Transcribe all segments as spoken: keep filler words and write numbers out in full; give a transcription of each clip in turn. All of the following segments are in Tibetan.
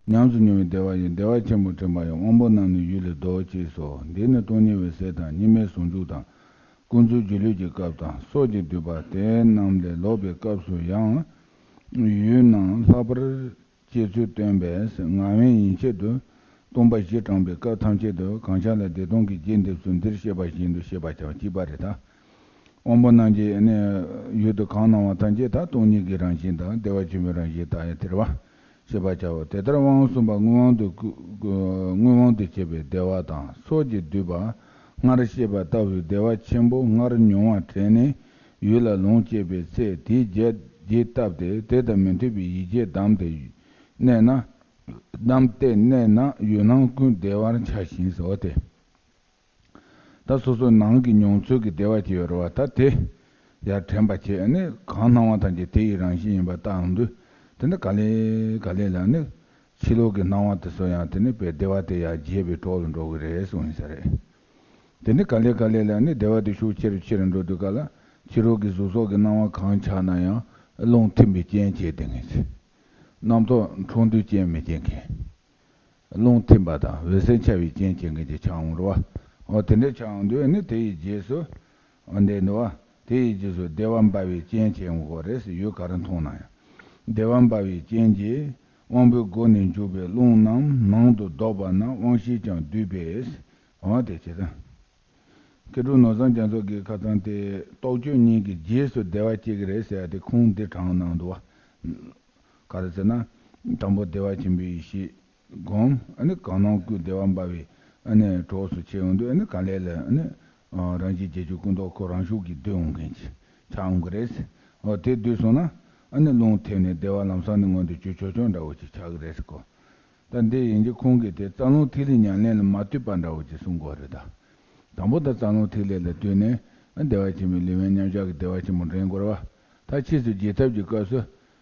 ཉམས་སུ་མྱོང་བའི་བདེ་བ་ཡིན། བདེ་བ་ཆེན་པོ་དྲན་པ་ཡང་དབང་པོ་རྣམས་ནི་ཡུལ་ལས་ལྡོག་ཅེས་སོ། འདི་ནི་སྟོང་ཉིད་འོད་གསལ་དང་གཉིས་མེད་ཟུང་འཇུག་དང་། ཀུན་རྫོབ་སྒྱུ་ལུས་ཀྱི་སྐབས་དང་སོགས་ཀྱིས་བསྡུས་པ་དེ་རྣམས་ལས་ལོག་པའི་སྐབས་སུ་ཡང་ཡུལ་རྣམས་ལྷག་པར་སྐྱེ་ཚུལ་སྟོན་པས། ངག་དབང་ཡན་ཆད་དུ་སྟོང་པ་བཞི་དྲངས་པའི་སྐབས་ཐམས་ཅད་དུ་གང་ཤར་ལ་བདེ་སྟོང་གི་རྒྱས་འདེབས་སུ་འདིར་བཤད་པ་བཞིན་དུ་ཤེས་པར་བྱའོ། གཅིག་པ་རེད་ད། དབང་པོ་རྣམས་ཀྱི་ནི་ཡུལ་དུ་གང་སྣང་བ་ཐམས་ཅད་དག་སྟོང་ཉིད་ཀྱི་རང་བཞིན་དང་བདེ་བ་ཆེན་པོའི་རང་བཞིན་དག་ཡང་དེར་བ་ཤེས་པར་བྱའོ། དེ་ལྟར་དབང་གསུམ་པ་མངོན་དབང་དུ་བཀུ་མངོན་དབང་དུ་བྱས་པའི་བདེ་བ་དང་སོགས་ཀྱིས་བསྡུས་པ་སྔར་བཤད་པ་ལྟ་བུའི་བདེ་བ་ཆེན་པོ་སྔར་མྱོང་བ་དྲན་ནས་ཡུལ་ལ་ལོངས་སྤྱད་པའི་ཚེ་དེའི་རྒྱས་རྒྱས་བཏབ་སྟེ་དེ་དང་མི་མཐུན་པའི་ཡིད་བྱེད་བསྡམས་ཏེ་གནས་ན་བསྡམས་ཏེ་གནས་ན་ཡུལ་སྣང་ཀུན་བདེ་བར་འཆར་ཞིང་ཟེར་བ་སྟེ། ད་སོ་སོའི་ནང་གི་མྱོང་ཚོར་གྱི་བདེ་བ་ཅིག་ཡོད་རེད་བ། ད་དེ་ཡར་དྲན་པ་བྱས་ནས་གང་སྣང་བ་ཐམས་ཅད་དེ་ཡི་རང་བཞིན་ཡིན་པ་བལྟ་ཡོང་དུས། དེ་ནི་ག་ལེ་ག་ལེ་ལ་ནི་ཕྱི་ལོགས་ཀྱི་སྣང་བ་དེ་ཚོ་ཡང་དེ་ནི་བའི་བདེ་བ་དེ་ཡར་རྒྱས་པའི་གྲོགས་ལ་འགྲོ་གི་རེད་གསུངས་ཡིན་ས་རེད། དེ་ནི་ག་ལེ་ག་ལེ་ལ་ནི་བདེ་བ་དེ་ཤུགས་ཆེ་རུ་ཆེ་རུ་འགྲོ་དུས་ག་ལ་ཕྱི་རོལ་གྱི་གཟུགས་སོགས་ཀྱི་སྣང་བ་གང་འཆར་ན་ཡང་རླུང་ཐིམ་པའི་རྐྱེན་བྱས་དེ་ངེས་ཚེ། རྣམ་རྟོག་འཁྲུག་འདུའི་རྐྱེན་མི་བྱེད་མཁན། རླུང་ཐིམ་པ་དང་འོད་གསལ་འཆར་བའི་རྐྱེན་བྱེད་མཁན་གྱི་ཆ་འོང་རེད་བ། འོ་དེ་འདྲའི་ཆ་འོང་དུས་ནི་དེ་ཡི་རྗེས་སུ། འོ་འདི་འདུག་བ། དེ་ཡི་རྗེས་སུ་བདེ་བ་འབར་བའི་རྐྱེན་བྱེད་འོང་གོ་རེད་ཟེར་ཡུལ་ག་རེ་མཐོང་ན་ཡང་། བདེ་བ་འབར་བའི་རྐྱེན་གྱིས་དབང་པོའི་སྒོ་ནས་འཇུག་པའི་རླུང་རྣམས་ནང་དུ་ལྡོག་པ་ན་དབང་ཤེས་ཀྱང་འདུས་པས། འོ་དེ་བྱེད་དང་། མཁས་གྲུབ་ནོར་བཟང་རྒྱ་མཚོ་གི་ཁ་སང་དེ་རྟོག་དཔྱོད་གཉིས་ཀྱི་རྗེས་སུ་བདེ་བ་སྐྱེ་གི་རེད་ཟེར་ཡ་དེ་ཁུངས་འདི་དྲངས་གནང་འདུག་བ། ག་རེ་ཟེར་ན། དང་པོ་བདེ་བ་ཆེན་པོའི་ཡེ་ཤེས་སྒོམ། ཨ་ནི་གང་སྣང་ཀུན་བདེ་བ་འབར་བའི་ཨ་ནི་གྲོགས་སུ་ཆེ་ཡོང་དུས་ཨ་ནི་ག་ལེ་ལ་ཨ་ནི་རང་བཞིན་བརྒྱད་ཅུ་ཀུན་རྟོག་ཁོ་རང་ཤུགས་ཀྱིས་འདུས་འོང་མཁན་ཅིག་ཆགས་འོང་གི་རེད། འོ་དེ་འདུས་སོང་ན་ཨ་ནི་རླུང་ཐིམ་ནས་བདེ་བ་ལམ་སང་ནི་མངོན་དུ་གྱུར་ཆོག་ཆོག་འདྲ་བོ་ཅིག་ཆགས་ཀྱི་རེད་ཟེར་གོ། ད་འདི་ཡིན་གྱི་ཁོང་གིས་དེ་རྩ་རླུང་ཐིག་ལེ་ཉམས་ལེན་ལ་མ་ལྟོས་པ་འདྲ་བོ་ཅིག་གསུང་གི་ཡོད་རེད་ད། དང་པོ་ད་རྩ་རླུང་ཐིག་ལེ་ལ་ལྟོས་ནས་བདེ་བ་ཆེན་པོའི་ལེའུ་མཉམ་གཞག་གི་བདེ་བ་ཆེན་པོ་འདྲེན་དགོས་རེད་བ། ད་ཕྱིས་སུ་རྒྱས་ཐབས་ཀྱི་སྐབས་སུ་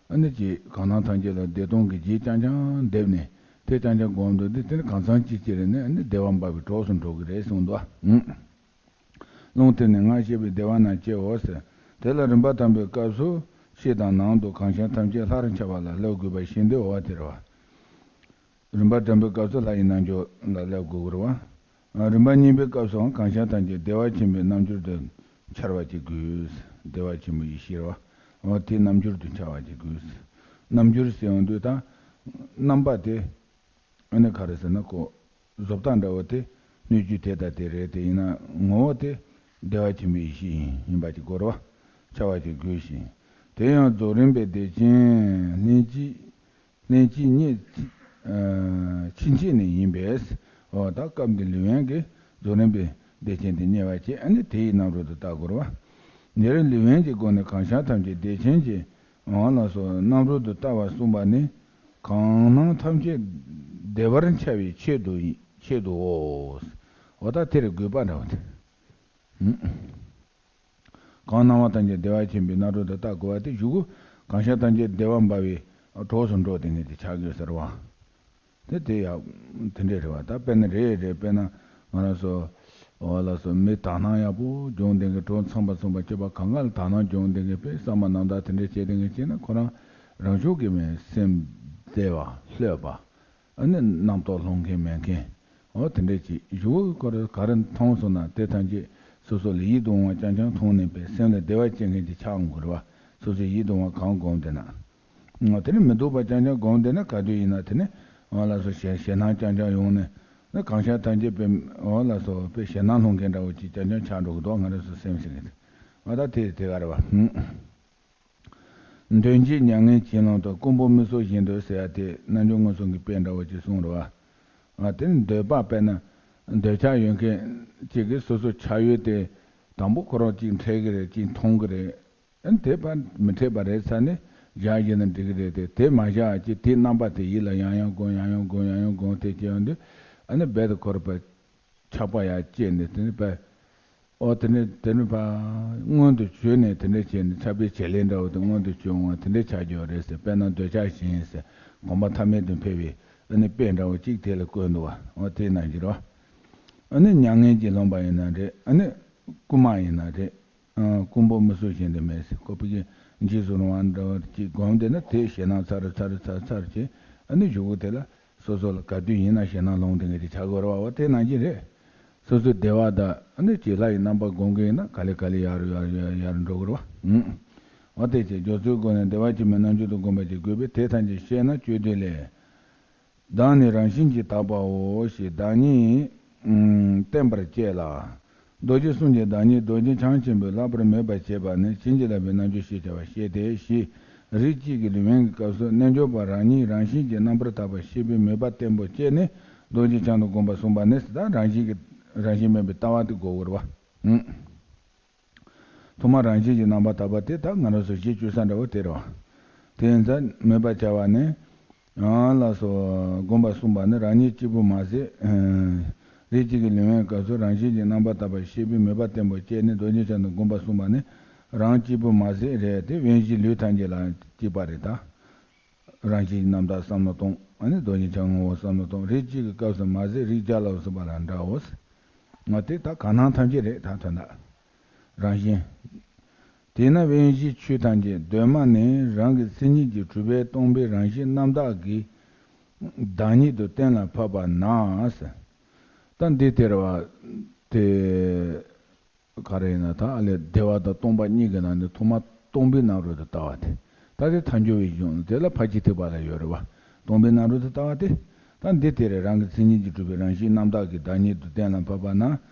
ཨ་ནི་ཅིག་གང་སྣང་ཐམས་ཅད་ལ་བདེ་སྟོང་གི་རྒྱས་རྐྱང་རྐྱང་འདེབས་ནས་དེ་རྐྱང་རྐྱང་སྒོམ་འདུག་དེ་དེ་ནི་གང་འཚམ་ཅིག་ཅིག་རེ་ནས་ཨ་ནི་བདེ་བ་འབར་བའི་གྲོགས་སུ་འགྲོ་གི་རེད་གསུངས་འདུག་བ། རླུང་ཐིམ་ནས་སྔར་བཤད་པའི་བདེ་བ་རྣམས་སྐྱེའོ་ཟེར། དེ་ལ་རིམ་པ་དམ་པའི་སྐབས་སུ་ཕྱི་དང་ནང་དུ་གང་ཤར་ཐམས་ཅད་ལྷར་འཆར་བ་ལ་བསླབ་དགོས་པ་བཞིན་དུ་འོ་དེ་རེད་བ། རིམ་པ་དམ་པའི་སྐབས་སུ་ལྷ་ཡི་རྣལ་འབྱོར་ལ་བསླབ་དགོས་ཀྱི་རེད་བ། རིམ་པ་གཉིས་པའི་སྐབས་སུའང་གང་ཤར་ཐམས་ཅད་བདེ་བ་ཆེན་པོའི་རྣམ་འགྱུར་དུ་འཆར་བ་ཅིག་དགོས། བདེ་བ་ཆེན་པོ་ཡེ་ཤེས་རེད་བ། འོ་དེ་རྣམ་འགྱུར་དུ་འཆར་བ་ཅིག་དགོས། རྣམ་འགྱུར་ཟེར་ཡོང་དུས་ད། རྣམ་པ་དེ། ཨ་ནི་ག་རེ་ཟེར་ན་ཁོ། བཟོ་ལྟ་འདྲ་བོ་དེ། སྣོད་བཅུད་དེ་དང་དེ་རེད་དེ་ཡིན་ན་ངོ་བོ་དེ། བདེ་བ་ཆེན་པོའི་ཡེ་ཤེས་ཡིན་ཡིན་པ་ཅིག་དགོས་རེད་བ། འཆར་བ་ཅིག་དགོས་ཤིང་། དེ་ཡང་རྫོགས་རིམ་པའི་བདེ་ཆེན་ལྷན་ཅིག་ལྷན་ཅིག་རྙེད་ཕྱིན་ཆད་ནས་ཡིན་པས། འོ་ད་སྐབས་འདི་ལུས་དབེན་གྱི་རྫོགས་རིམ་པའི་བདེ་ཆེན་དེ་རྙེད་པ་བྱས་ཨ་ནི་དེ་ཡི་རྣམ་རོལ་དུ་བལྟ་དགོས་རེད་བ། འདིར་ལུས་དབེན་གྱི་སྒོ་ནས་གང་ཤར་ཐམས་ཅད་བདེ་ཆེན་གྱི་འོང་ལ་སོགས་རྣམ་རོལ་དུ་བལྟ་བར་གསུངས་པ་ནི། གང་སྣང་ཐམས་ཅད་བདེ་བར་འཆར་བའི་ཆེད་དུ་ཡིན་ཆེད་དུའོ། འོ་ད་དེར་དགོས་པ་འདྲ་བ་དེ། གང་སྣང་བ་ཐམས་ཅད་བདེ་བ་ཆེན་པོའི་རྣམ་རོལ་དུ་བལྟ་དགོས་པ་དེ་གཞུག་གུ་གང་ཤར་ཐམས་ཅད་བདེ་བ་འབར་བའི་གྲོགས་སུ་འགྲོ་དེ་ངེས་ཏེ་ཆགས་དགོས་ཟེར་བ། དེ་དེ་ཡང་དེ་འདྲས་རེད་བ། ད་དཔེར་ན་རེད་རེད་དཔེར་ན་ང་རང་ཚོ་འོ་ལགས་སོ་མི་དག་སྣང་ཡག་པོ་སྦྱོང་བསྡད་མཁན་གྲོགས་ཚང་པ་ཚང་པ་སྐྱེས་པ་གང་ག་ལ་དག་སྣང་སྦྱོང་བསྡད་མཁན་དཔེ་བསམ་པ་རྣམ་དག་དེ་འདྲས་བྱས་བསྡད་མཁན་བྱས་ན་ཁོ་རང་རང་ཕྱོགས་ཀྱི་མི་སེམས་བདེ་བ་ལྷོད་པ་ཨ་ནི་རྣམ་རྟོག་སློང་མཁན་མེད་མཁན་འོ་དེ་འདྲས་ཅིག་གཞུག་གུ་ཁོ་རང་ག་རེ་མཐོང་སོང་ན་དེ་ཐམས་ཅད་སོ་སོ་ལ་ཡིད་དུ་འོང་བ་རྐྱང་རྐྱང་མཐོང་ནས་པའི་སེམས་ལ་བདེ་བ་སྐྱེ་མཁན་ཅིག་ཆགས་འོང་གི་རེད་བ། སོ་སོ་ཡིད་དུ་འོང་བ་གང་སྒོམ་བསྡད་ན། དེ་ནི་མི་སྡུག་པ་རྐྱང་རྐྱང་སྒོམ་བསྡད་ན་ག་དུས་ཡིན་ན་དེ་ནི་འོ་ལགས་སོ་ཞེད་ཞེད་སྣང་རྐྱང་རྐྱང་ཡོང་ནས་ནི་གང་ཤར་ཐམས་ཅད་པའི་འོ་ལགས་སོ་པའི་ཞེད་སྣང་སློང་མཁན་འདྲ་བོ་ཅིག་རྐྱང་རྐྱང་ཆགས་འགྲོ་གི་འདུག་ང་རང་ཚོ་སེམས་ཟེར་མཁན་དེ། འོ་ད་དེ་དེ་ག་རེད་བ། འདོད་བྱེད་མྱ་ངན་བྱིན་རློབ་དང་ཀུན་སྤོང་མིག་སོགས་བཞིན་དུ་ཟེར་ཡ་དེ་རྣལ་འབྱོར་མངོན་སུམ་གྱི་དཔེ་འདྲ་བོ་ཅིག་གསུངས་རེད་བ། ཨ་དེ་ནི་འདོད་པ་དཔེར་ན་འདོད་ཆགས་ཡོད་མཁན་གཅིག་གིས་སོ་སོ་ཆགས་ཡུལ་དེ་དང་པོ་ཁོ་རང་གཅིག་འཕྲད་ཀྱི་རེད་གཅིག་མཐོང་གི་རེད། ཨ་ནི་དེ་ཕར་མི་འཕྲད་པ་རེད་ཚར་ནས་བཞག་བཞག་ན་འགྲིག་གི་རེད་དེ་དེ་མ་བཞག་ཅིག་དེའི་རྣམ་པ་དེ་ཡིད་ལ་ཡང་ཡང་སྒོམ་ཡང་ཡང་སྒོམ་ཡང་ཡང་སྒོམ་དེ་སྐྱེ་ཡོང་དུས་ཨ་ནི་རྦད་དེ་ཁོ་རང་པ། ཆགས་པ་ཡང་སྐྱེས་ནས་དེ་ནི་པ། ཨོ་དེ་ནི་དེ་ནི་པ། མངོན་དུ་གྱུར་ནས་དེ་འདྲ་བྱས་ནས་ཆགས་པའི་བྱེད་ལས་འདྲ་བོ་དེ་མངོན་དུ་གྱུར་འོང་བ་དེ་འདྲ་ཆགས་ཀྱི་ཡོད་རེད་ཟེར་དཔེར་ན་འདོད་ཆགས་ཞེན་ཟེར་གོམ་པ་ཐ་མལ་དུ་འཕེལ་བའི་ཨ་ནི་དཔེ་འདྲ་བོ་གཅིག་དེ་ལ་བཀོད་འདུག་བ་ཨོ་དེ་ནང་བཞིན་རོ། ཨ་ནི་མྱ་ངན་གྱིས་བསླངས་པ་ཡིན་ན་རེད་ཨ་ནི་རྐུན་མ་ཡིན་ན་རེད། ཨ་རྐུན་པོ་མི་སུ་ཞིག་འདི་མེད་ཟེར་ཁོ་ཕ་གི་འཇིགས་སུ་རུང་བ་འདྲ་བོ་གཅིག་སྒོམ་བསྡད་ན་དེ་ཞེད་སྣང་ཚ་རུ་ཚ་རུ་ཚ་རུ་ཚ་རུ་བྱས་ཨ་ནི་གཞུག་གུ་དེ་ལ། སོ་སོ་ལ་ག་དུས་ཡིན་ན་ཞེད་སྣང་སློང་དེ་འདྲ་ཆགས་དགོས་རེད་བ། འོ་དེ་ནང་བཞིན་རེད། སོ་སོའི་བདེ་བ་དང་ཨ་ནི་བྱིན་རླབས་ཀྱི་རྣམ་པ་སྒོམ་གྱི་ཡིན་ན་ག་ལེ་ག་ལེ་ཡར་ཡར་ཡར་ཡར་འགྲོ་གི་རེད་བ། ཨུམ། འོ་དེ་བྱས་སྦྱོར་ཚུལ་སྒོ་ནས་བདེ་བ་ཆེན་པོའི་རྣལ་འབྱོར་དུ་བསྒོམ་པ་ཞིག་དགོས་པས། དེ་ཐམས་ཅད་ཤེས་ན་སྤྱོད་བདེ་ལས། བདག་ནི་རང་བཞིན་གྱིས་དག་པའོ་ཞེས་བདག་ཉིད་བསྟན་པར་བྱེད་ལ། རྡོ་རྗེ་གསུམ་གྱི་བདག་ཉིད་རྡོ་རྗེ་འཆང་ཆེན་པོས་ལེགས་པར་མོས་པར་བྱེད་པ་ནི་བྱིན་གྱིས་བརླབས་པའི་རྣལ་འབྱོར་ཞེས་བྱ་བ་ཞིག་སྟེ། ཞེས་རིགས་གཅིག་གི་ལེའུ་བན་གྱི་སྐབས་སུ་རྣལ་འབྱོར་པ་རང་ཉིད་རང་བཞིན་གྱིས་རྣམ་པར་དག་པ་ཤེས་པའི་མོས་པ་བརྟན་པོ་བསྐྱེད་ནས་རྡོ་རྗེ་འཆང་དུ་བསྒོམ་པ་གསུངས་པ་ནི། ད་རང་བཞིན་གྱི་རང་བཞིན་མེད་པའི་ལྟ་བ་དེ་དགོས་ཀྱི་རེད་བ། ཐོག་མར་རང་བཞིན་གྱིས་རྣམ་པར་དག་པ་དེ་ད་ང་རང་ཚོ་གཞི་བཅོལ་ས་འདྲ་བོ་དེ་རེད་བ། དེ་ཡིན་ཙང་མོས་པ་བྱ་བ་ནི། ཡང་ལགས་སོ། བསྒོམ་པ་གསུངས་པ་ནི་རང་ཉིད་གཅིག་པུ་མ་ཟད། རིགས་གཅིག་གི་ལེའུ་བན་སྐབས་སུ་རང་བཞིན་གྱིས་རྣམ་པར་དག་པ་ཤེས་པའི་མོས་པ་བརྟན་པོ་བསྐྱེད་ནས་རྡོ་རྗེ་འཆང་དུ་བསྒོམ་པ་གསུངས་པ་ནི་རང་གཅིག་པུ་མ་ཟད་རེད་དེ། བན་བཞི་ལུས་ཐམས་ཅད་ལ་གཅིག་པ་རེད་ད། རང་བཞིན་རྣམ་དག་བསམ་མནོ་གཏོང་། ཨ་ནི་རྡོ་རྗེ་འཆང་ངོ་བོ་བསམ་མནོ་གཏོང་། རིགས་གཅིག་གི་སྐབས་སུ་མ་ཟད་རིགས་བརྒྱ་ལ་སོགས་པ་ལ་འདྲའོ། ང་དེ་ད་ག་ནང་ཐམས་ཅད་རེད་ད་དོན་དག་རང་བཞིན། དེས་ན་བན་བཞིའི་ཆོས་ཐམས་ཅད་གདོད་མ་ནས་རང་གི་མཚན་ཉིད་ཀྱིས་གྲུབ་པའི་སྟོང་པའི་རང་བཞིན་རྣམ་དག་གི་བདག་ཉིད་དུ་གཏན་ལ་ཕབ་པ་ན། ད་འདི་དེ་རེད་བ། དེ། ག་རེ་ཡིན་ན་ད་ཨ་ལས་བདེ་བ་དང་སྟོང་པ་གཉིས་ཀྱི་ནང་ནས་ཐོག་མ་སྟོང་པའི་སྣང་རུང་དུ་ལྟ་བ་དེ། ད་དེ་ཐལ་འགྱུར་བའི་གཞུང་དེ་ལ་ཕར་ཕྱིན་ཐེག་པ་ལ་ཡོད་རེད་བ། སྟོང་པའི་སྣང་རུང་དུ་ལྟ་བ་དེ། ད་འདི་དེ་རེད། རང་གི་མཚན་ཉིད་ཀྱིས་གྲུབ་པའི་རང་བཞིན་རྣམ་དག་གི་བདག་ཉིད་དུ་གཏན་ལ་ཕབ་པ་ན།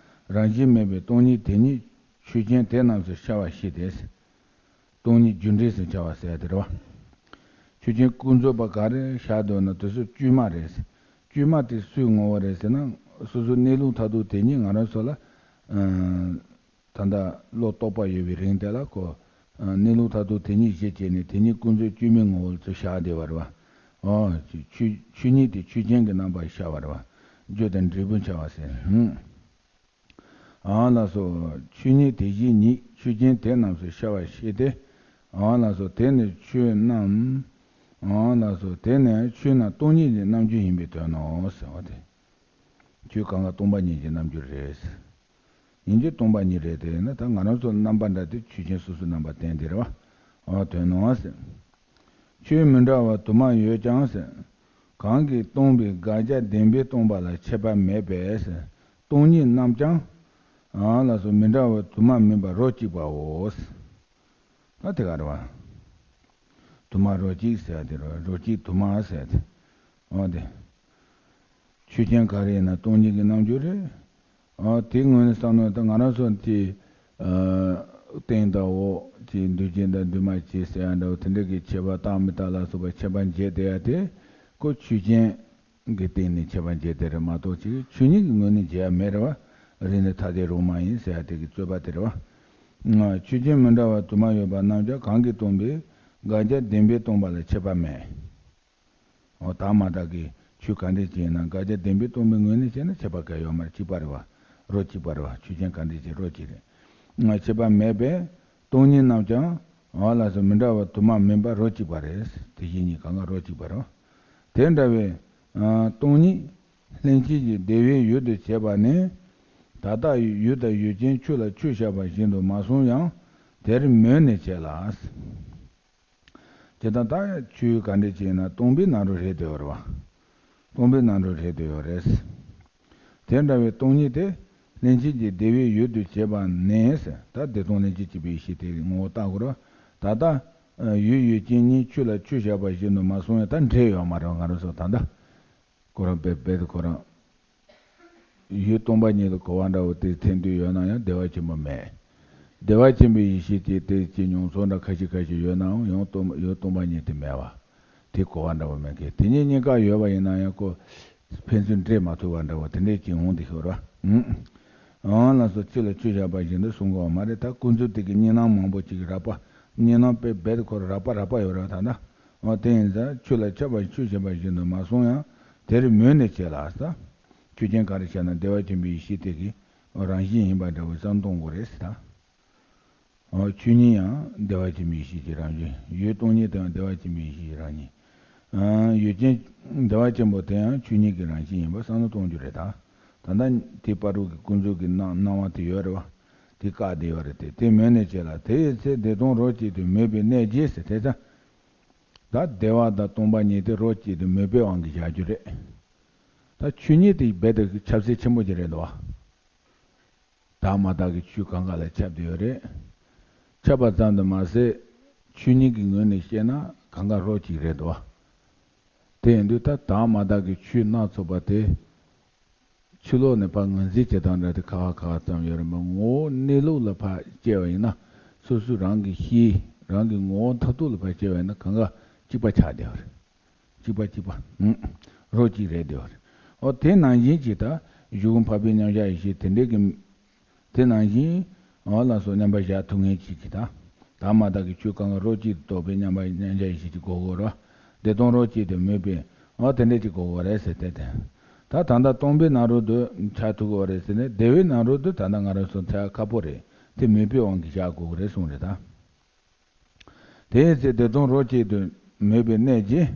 རང་བཞིན་མེད་པའི་སྟོང་ཉིད་དེ་ཉིད་ཆོས་ཅན་དེ་རྣམས་སུ་ཤར་བ་ཞིག་སྟེ། སྟོང་ཉིད་རྒྱུ་འབྲས་སུ་འཆར་བ་ཟེར་ཡ་དེ་རེད་བ། ཆོས་ཅན་ཀུན་རྫོབ་པ་ག་རེ་ཤར་འདུག་ན་དེ་ཚོ་བཅོས་མ་རེད། བཅོས་མ་དེ་སུའི་ངོ་བོ་རེད་ཟེར་ན། སོ་སོའི་གནས་ལུགས་མཐར་ཐུག་དེ་ཉིད་ང་རང་ཚོ་ལ། ད་ལྟ་བློ་རྟོག་པ་ཡོད་པའི་རིང་དེ་ལ་ཁོ། གནས་ལུགས་མཐར་ཐུག་དེ་ཉིད་གཞི་བྱས་ནས་དེ་ཉིད་ཀུན་རྫོབ་བཅོས་མའི་ངོ་བོ་ལ་ཚུར་ཤར་བསྡད་པ་རེད་བ། ཨོ། ཆོས་ཆོས་ཉིད་དེ་ཆོས་ཅན་གྱི་རྣམ་པར་ཤར་བ་རེད་བ། བརྗོད་དང་འབྲས་བུ་འཆར་བ་ཟེར། ཧུམ། ཨ་ལགས་སོ། ཆོས་ཉིད་དེ་བཞིན་ཉིད་ཆོས་ཅན་དེ་རྣམས་སུ་ཤར་བ་ཞིག་སྟེ། ཨ་ལགས་སོ། དེ་ནི་ཆོས་རྣམས། ཨ་ལགས་སོ། དེ་ནི་ཆོས་རྣམས་སྟོང་ཉིད་ཀྱི་རྣམ་འགྱུར་ཡིན་པའི་དོན་ནོ་ཟེར་བ་སྟེ། ཆོས་གང་ག་སྟོང་པ་ཉིད་ཀྱི་རྣམ་འགྱུར་རེད། ཡིན་གྱི་སྟོང་པ་ཉིད་རེད་དེ་ན་ད་ང་རང་ཚོ་རྣམ་པ་འདྲ་སྟེ་ཆོས་ཅན་སོ་སོའི་རྣམ་པ་བསྟན་དེ་རེད་བ། ཨ་དོན་ནོ་ཟེར། ཆོས་མི་འདྲ་བ་དུ་མ་ཡོད་ཀྱང་ཟེར། གང་གིས་སྟོང་པའི་དགག་བྱ་བདེན་པས་སྟོང་པ་ལ་ཁྱད་པར་མེད་པས་ཟེར། སྟོང་ཉིད་རྣམས་ཀྱང་། ཨ་ལགས་སོ། མི་འདྲ་བ་དུ་མ་མིན་པར་རོ་གཅིག་པའོ་ཟེར། ད་དེ་ག་རེད་བ། དུ་མ་རོ་གཅིག་ཟེར་དེ་རོ་རོ་གཅིག་དུ་མ་ཟེར་དེ། འོ་དེ། ཆོས་ཅན་ག་རེ་ཡིན་ན་སྟོང་ཉིད་ཀྱི་རྣམ་འགྱུར་རེད། ཨ་དེའི་ངོས་ནས་བསམ་ན་ད་ང་རང་ཚོ་དེ། ཨ་སྟེང་དང་འོག་གི་འདུས་བྱས་དང་འདུས་མ་བྱས་ཟེར་ཡ་འདྲ་བོ་དེ་འདྲ་གི་ཁྱད་པར་རྟག་མི་རྟག་ལ་སོགས་པ་ཁྱད་པར་འབྱེད་བསྡད་ཡ་དེ། ཁོ་ཆོས་ཅན་གྱི་སྟེང་ནས་ཁྱད་པར་འབྱེད་བསྡད་རེད་མ་གཏོགས་ཅིག་ཆོས་ཉིད་ཀྱི་ངོས་ནས་འབྱེད་ཡ་མེད་རེད་བ། རིགས་ནི་ཐ་དད་རུང་མ་ཡིན་ཟེར་ཡ་དེ་གི་རྩོད་པ་དེ་རེད་བ། ཆོས་ཅན་མི་འདྲ་བ་དུ་མ་ཡོད་པ་རྣམས་ཀྱང་གང་གིས་སྟོང་པའི་དགག་བྱ་བདེན་པས་སྟོང་པ་ལ་ཁྱད་པར་མེད། འོ་དག་མ་དག་གི་ཆོས་ག་འདྲ་ཅིག་ཡིན་ན་དགག་བྱ་བདེན་པས་སྟོང་པའི་ངོས་ནས་བྱས་ན་ཁྱད་པར་ག་ཡོད་མ་རེད། གཅིག་པ་རེད་བ། རོ་གཅིག་པ་རེད་བ། ཆོས་ཅན་ག་འདྲ་ཅིག་རོ་གཅིག་རེད། ཁྱད་པར་མེད་པས་སྟོང་ཉིད་རྣམས་ཀྱང་འོ་ལགས་སོ་མི་འདྲ་བ་དུ་མ་མིན་པར་རོ་གཅིག་པ་རེད། དེ་བཞིན་ཉིད་གང་ག་རོ་གཅིག་པ་རེད། དེ་འདྲ་བའི་སྟོང་ཉིད་ལྷན་སྐྱེས་ཀྱི་བདེ་བའི་ཡུལ་དུ་བྱེད་པ་ནི། ད་ལྟ་ཡུལ་དང་ཡུལ་ཅན་ཆོས་ལ་ཆོས་བཞག་པ་བཞིན་དུ་མ་སོང་ཡང་དེར་མོས་ནས་བྱེད་ལ། དེ་དང་ད་ཆོས་ག་འདྲ་ཅིག་ཡིན་ན་སྟོང་པའི་སྣང་རུང་རེད་དེ་ཡོད་རེད་བ། སྟོང་པའི་སྣང་རུང་རེད་དེ་ཡོད་རེད། དེ་འདྲ་བའི་སྟོང་ཉིད་དེ་ལྷན་སྐྱེས་ཀྱི་བདེ་བའི་ཡུལ་དུ་བྱེད་པ་ནས་ཟེར། ད་བདེ་སྟོང་ལྷན་སྐྱེས་གཅིག་པའི་ཡེ་ཤེས་དེ་ངོ་བོ་བལྟ་དགོས་རེད་བ། ད་ལྟ་ཡུལ་ཡུལ་ཅན་གཉིས་ཆོས་ལ་ཆོས་བཞག་པ་བཞིན་དུ་མ་སོང་ཡང་ད་འདྲེས་ཡོད་མ་རེད་བ། ང་རང་ཚོ་ད་ལྟ། ཁོ་རང་རྦད་རྦད་དེ་ཁོ་རང་། ཡུལ་སྟོང་པ་ཉིད་ལ་གོ་བ་འདྲ་བོ་དེ་ཐེར་འདོན་ཡོད་ན་ཡང་བདེ་བ་ཆེན་པོ་མེད། བདེ་བ་ཆེན་པོའི་ཡེ་ཤེས་དེ་དེ་ཀྱི་མྱོང་ཚོར་འདྲ་ཁ་ཤས་ཁ་ཤས་ཡོད་ནའང་ཡང་སྟོང་ཡུལ་སྟོང་པ་ཉིད་དེ་མེད་བ། དེ་གོ་བ་འདྲ་བོ་མེད་མཁན་དེ་གཉིས་གཉིས་ཀ་ཡོད་པ་ཡིན་ན་ཡང་ཁོ་ཕན་ཚུན་འདྲེས་མ་ཐུབ་པ་འདྲ་བོ་དེ་འདྲས་ཀྱི་འོང་དེ་ཤོར་བ། ཨང་ལགས་སོ། ཆོས་ལ་ཆོས་བཞག་པ་བཞིན་དུ་གསུང་གི་ཡོད་མ་རེད། ད་ཀུན་རྫོབ་དེ་གི་གཉིས་སྣང་མང་པོ་ཅིག་རགས་པ། གཉིས་སྣང་དཔེ་རྦད་དེ་ཁོ་རགས་པ་རགས་པ་ཡོད་རེད་ད་ལྟ། འོ་དེ་ཡིན་ཙང་ཆོས་ལ་ཆོས་བཞག་པ་བཞིན་དུ་མ་སོང་ཡང་དེར་མོས་ནས་བྱེད་ལ་ཟེར། ཆོས་ཅན་ག་རེ་བྱས་ན་བདེ་བ་ཆེན་པོའི་ཡེ་ཤེས་དེ་གི་རང་བཞིན་ཡིན་པ་འདྲ་བོ་བསམ་གཏོང་དགོས་རེད་ཟེར་ད། འོ་ཆོས་ཉིད་ཡང་བདེ་བ་ཆེན་པོའི་ཡེ་ཤེས་ཀྱི་རང་བཞིན། ཡུལ་སྟོང་ཉིད་དེ་ཡང་བདེ་བ་ཆེན་པོའི་ཡེ་ཤེས་ཀྱི་རང་བཞིན། ཡུལ་ཅན་བདེ་བ་ཆེན་པོ་དེ་ཡང་ཆོས་ཉིད་ཀྱི་རང་བཞིན་ཡིན་པ་བསམ་བློ་གཏོང་རྒྱུ་རེད་ད། ད་ལྟ་དེ་བར་དུ་གི་ཀུན་རྫོབ་ཀྱི་སྣང་སྣང་བ་དེ་ཡོད་རེད་བ། དེ་བཀག་བསྡད་ཡོད་རེད་དེ། དེ་མོས་ནས་བྱེད་ལ་དེ་ཡི་ཚེ་བདེ་སྟོང་རོ་གཅིག་ཏུ་མོས་པའི་གནད་ཀྱིས་ཟེར་དེ་ཚ། ད་བདེ་བ་དང་སྟོང་པ་ཉིད་དེ་རོ་གཅིག་ཏུ་མོས་པའི་དབང་གིས་བཞག་རྒྱུ་རེད། ད་ཆོས་ཉིད་དེ་རྦད་དེ་ཁྱབ་ཚད་ཆེན་པོ་ཅིག་རེད་འདུག་བ། དག་མ་དག་གི་ཆོས་གང་ག་ལ་ཁྱབ་བསྡད་ཡོད་རེད། ཁྱབ་པ་ཙམ་དུ་མ་ཟད། ཆོས་ཉིད་ཀྱི་ངོས་ནས་བཤད་ན་གང་ག་རོ་གཅིག་རེད་འདུག་བ། དེ་ཡིན་དུས་ད་དག་མ་དག་གི་ཆོས་སྣ་ཚོགས་པ་དེ། ཕྱི་ལོགས་ནས་ཕར་ངོས་འཛིན་བྱེད་སྟངས་འདྲ་དེ་ཁག་ཁག་ཙམ་ཡོད་རེད་མ། ངོ་བོ་གནས་ལུགས་ལ་ཕར་དཔྱད་པ་ཡིན་ན། སོ་སོ་རང་གི་ཤེས་རང་གི་ངོ་བོ་མཐར་ཐུག་ལ་ཕར་དཔྱད་པ་ཡིན་ན་གང་ག་གཅིག་པ་ཆགས་བསྡད་པ་རེད། གཅིག་པ་གཅིག་པ། ཧུམ། རོ་གཅིག་རེད་བསྡད་པ་རེད། འོ་དེ་ནང་བཞིན་གྱི་ད་གཞུང་འཕགས་པའི་མཉམ་གཞག་ཡེ་ཤེས་དེ་འདྲའི་གི། དེ་ནང་བཞིན། འོ་ལགས་སོ། མཉམ་པར་བཞག་ཐུབ་མཁན་གཅིག་གིས་ད། དག་མ་དག་གི་ཆོས་གང་ག་རོ་གཅིག་ཏུ་རྟོགས་པའི་མཉམ་པ་མཉམ་གཞག་ཡེ་ཤེས་ཀྱི་གོ་དགོས་རེད་བ། བདེ་སྟོང་རོ་གཅིག་ཏུ་མོས་པའི། འོ་དེ་འདྲ་ཅིག་གོ་དགོས་རེད་ཟེར་ཏེ་དེ། ད་ད་ལྟ་སྟོང་པའི་ནང་རོལ་དུ་ཆགས་ཐུབ་ཀྱི་རེད་ཟེར་ནས་བདེ་བའི་ནང་རོལ་དུ་ད་ལྟ་ང་རང་ཚོ་འཚོལ་ཁག་པོ་རེད། དེ་མོས་པའི་དབང་གིས་བཞག་དགོས་ཀྱི་རེད་གསུངས་རེད་ད། དེའི་ཚེ་བདེ་སྟོང་རོ་གཅིག་ཏུ་མོས་པའི་གནད་ཀྱིས།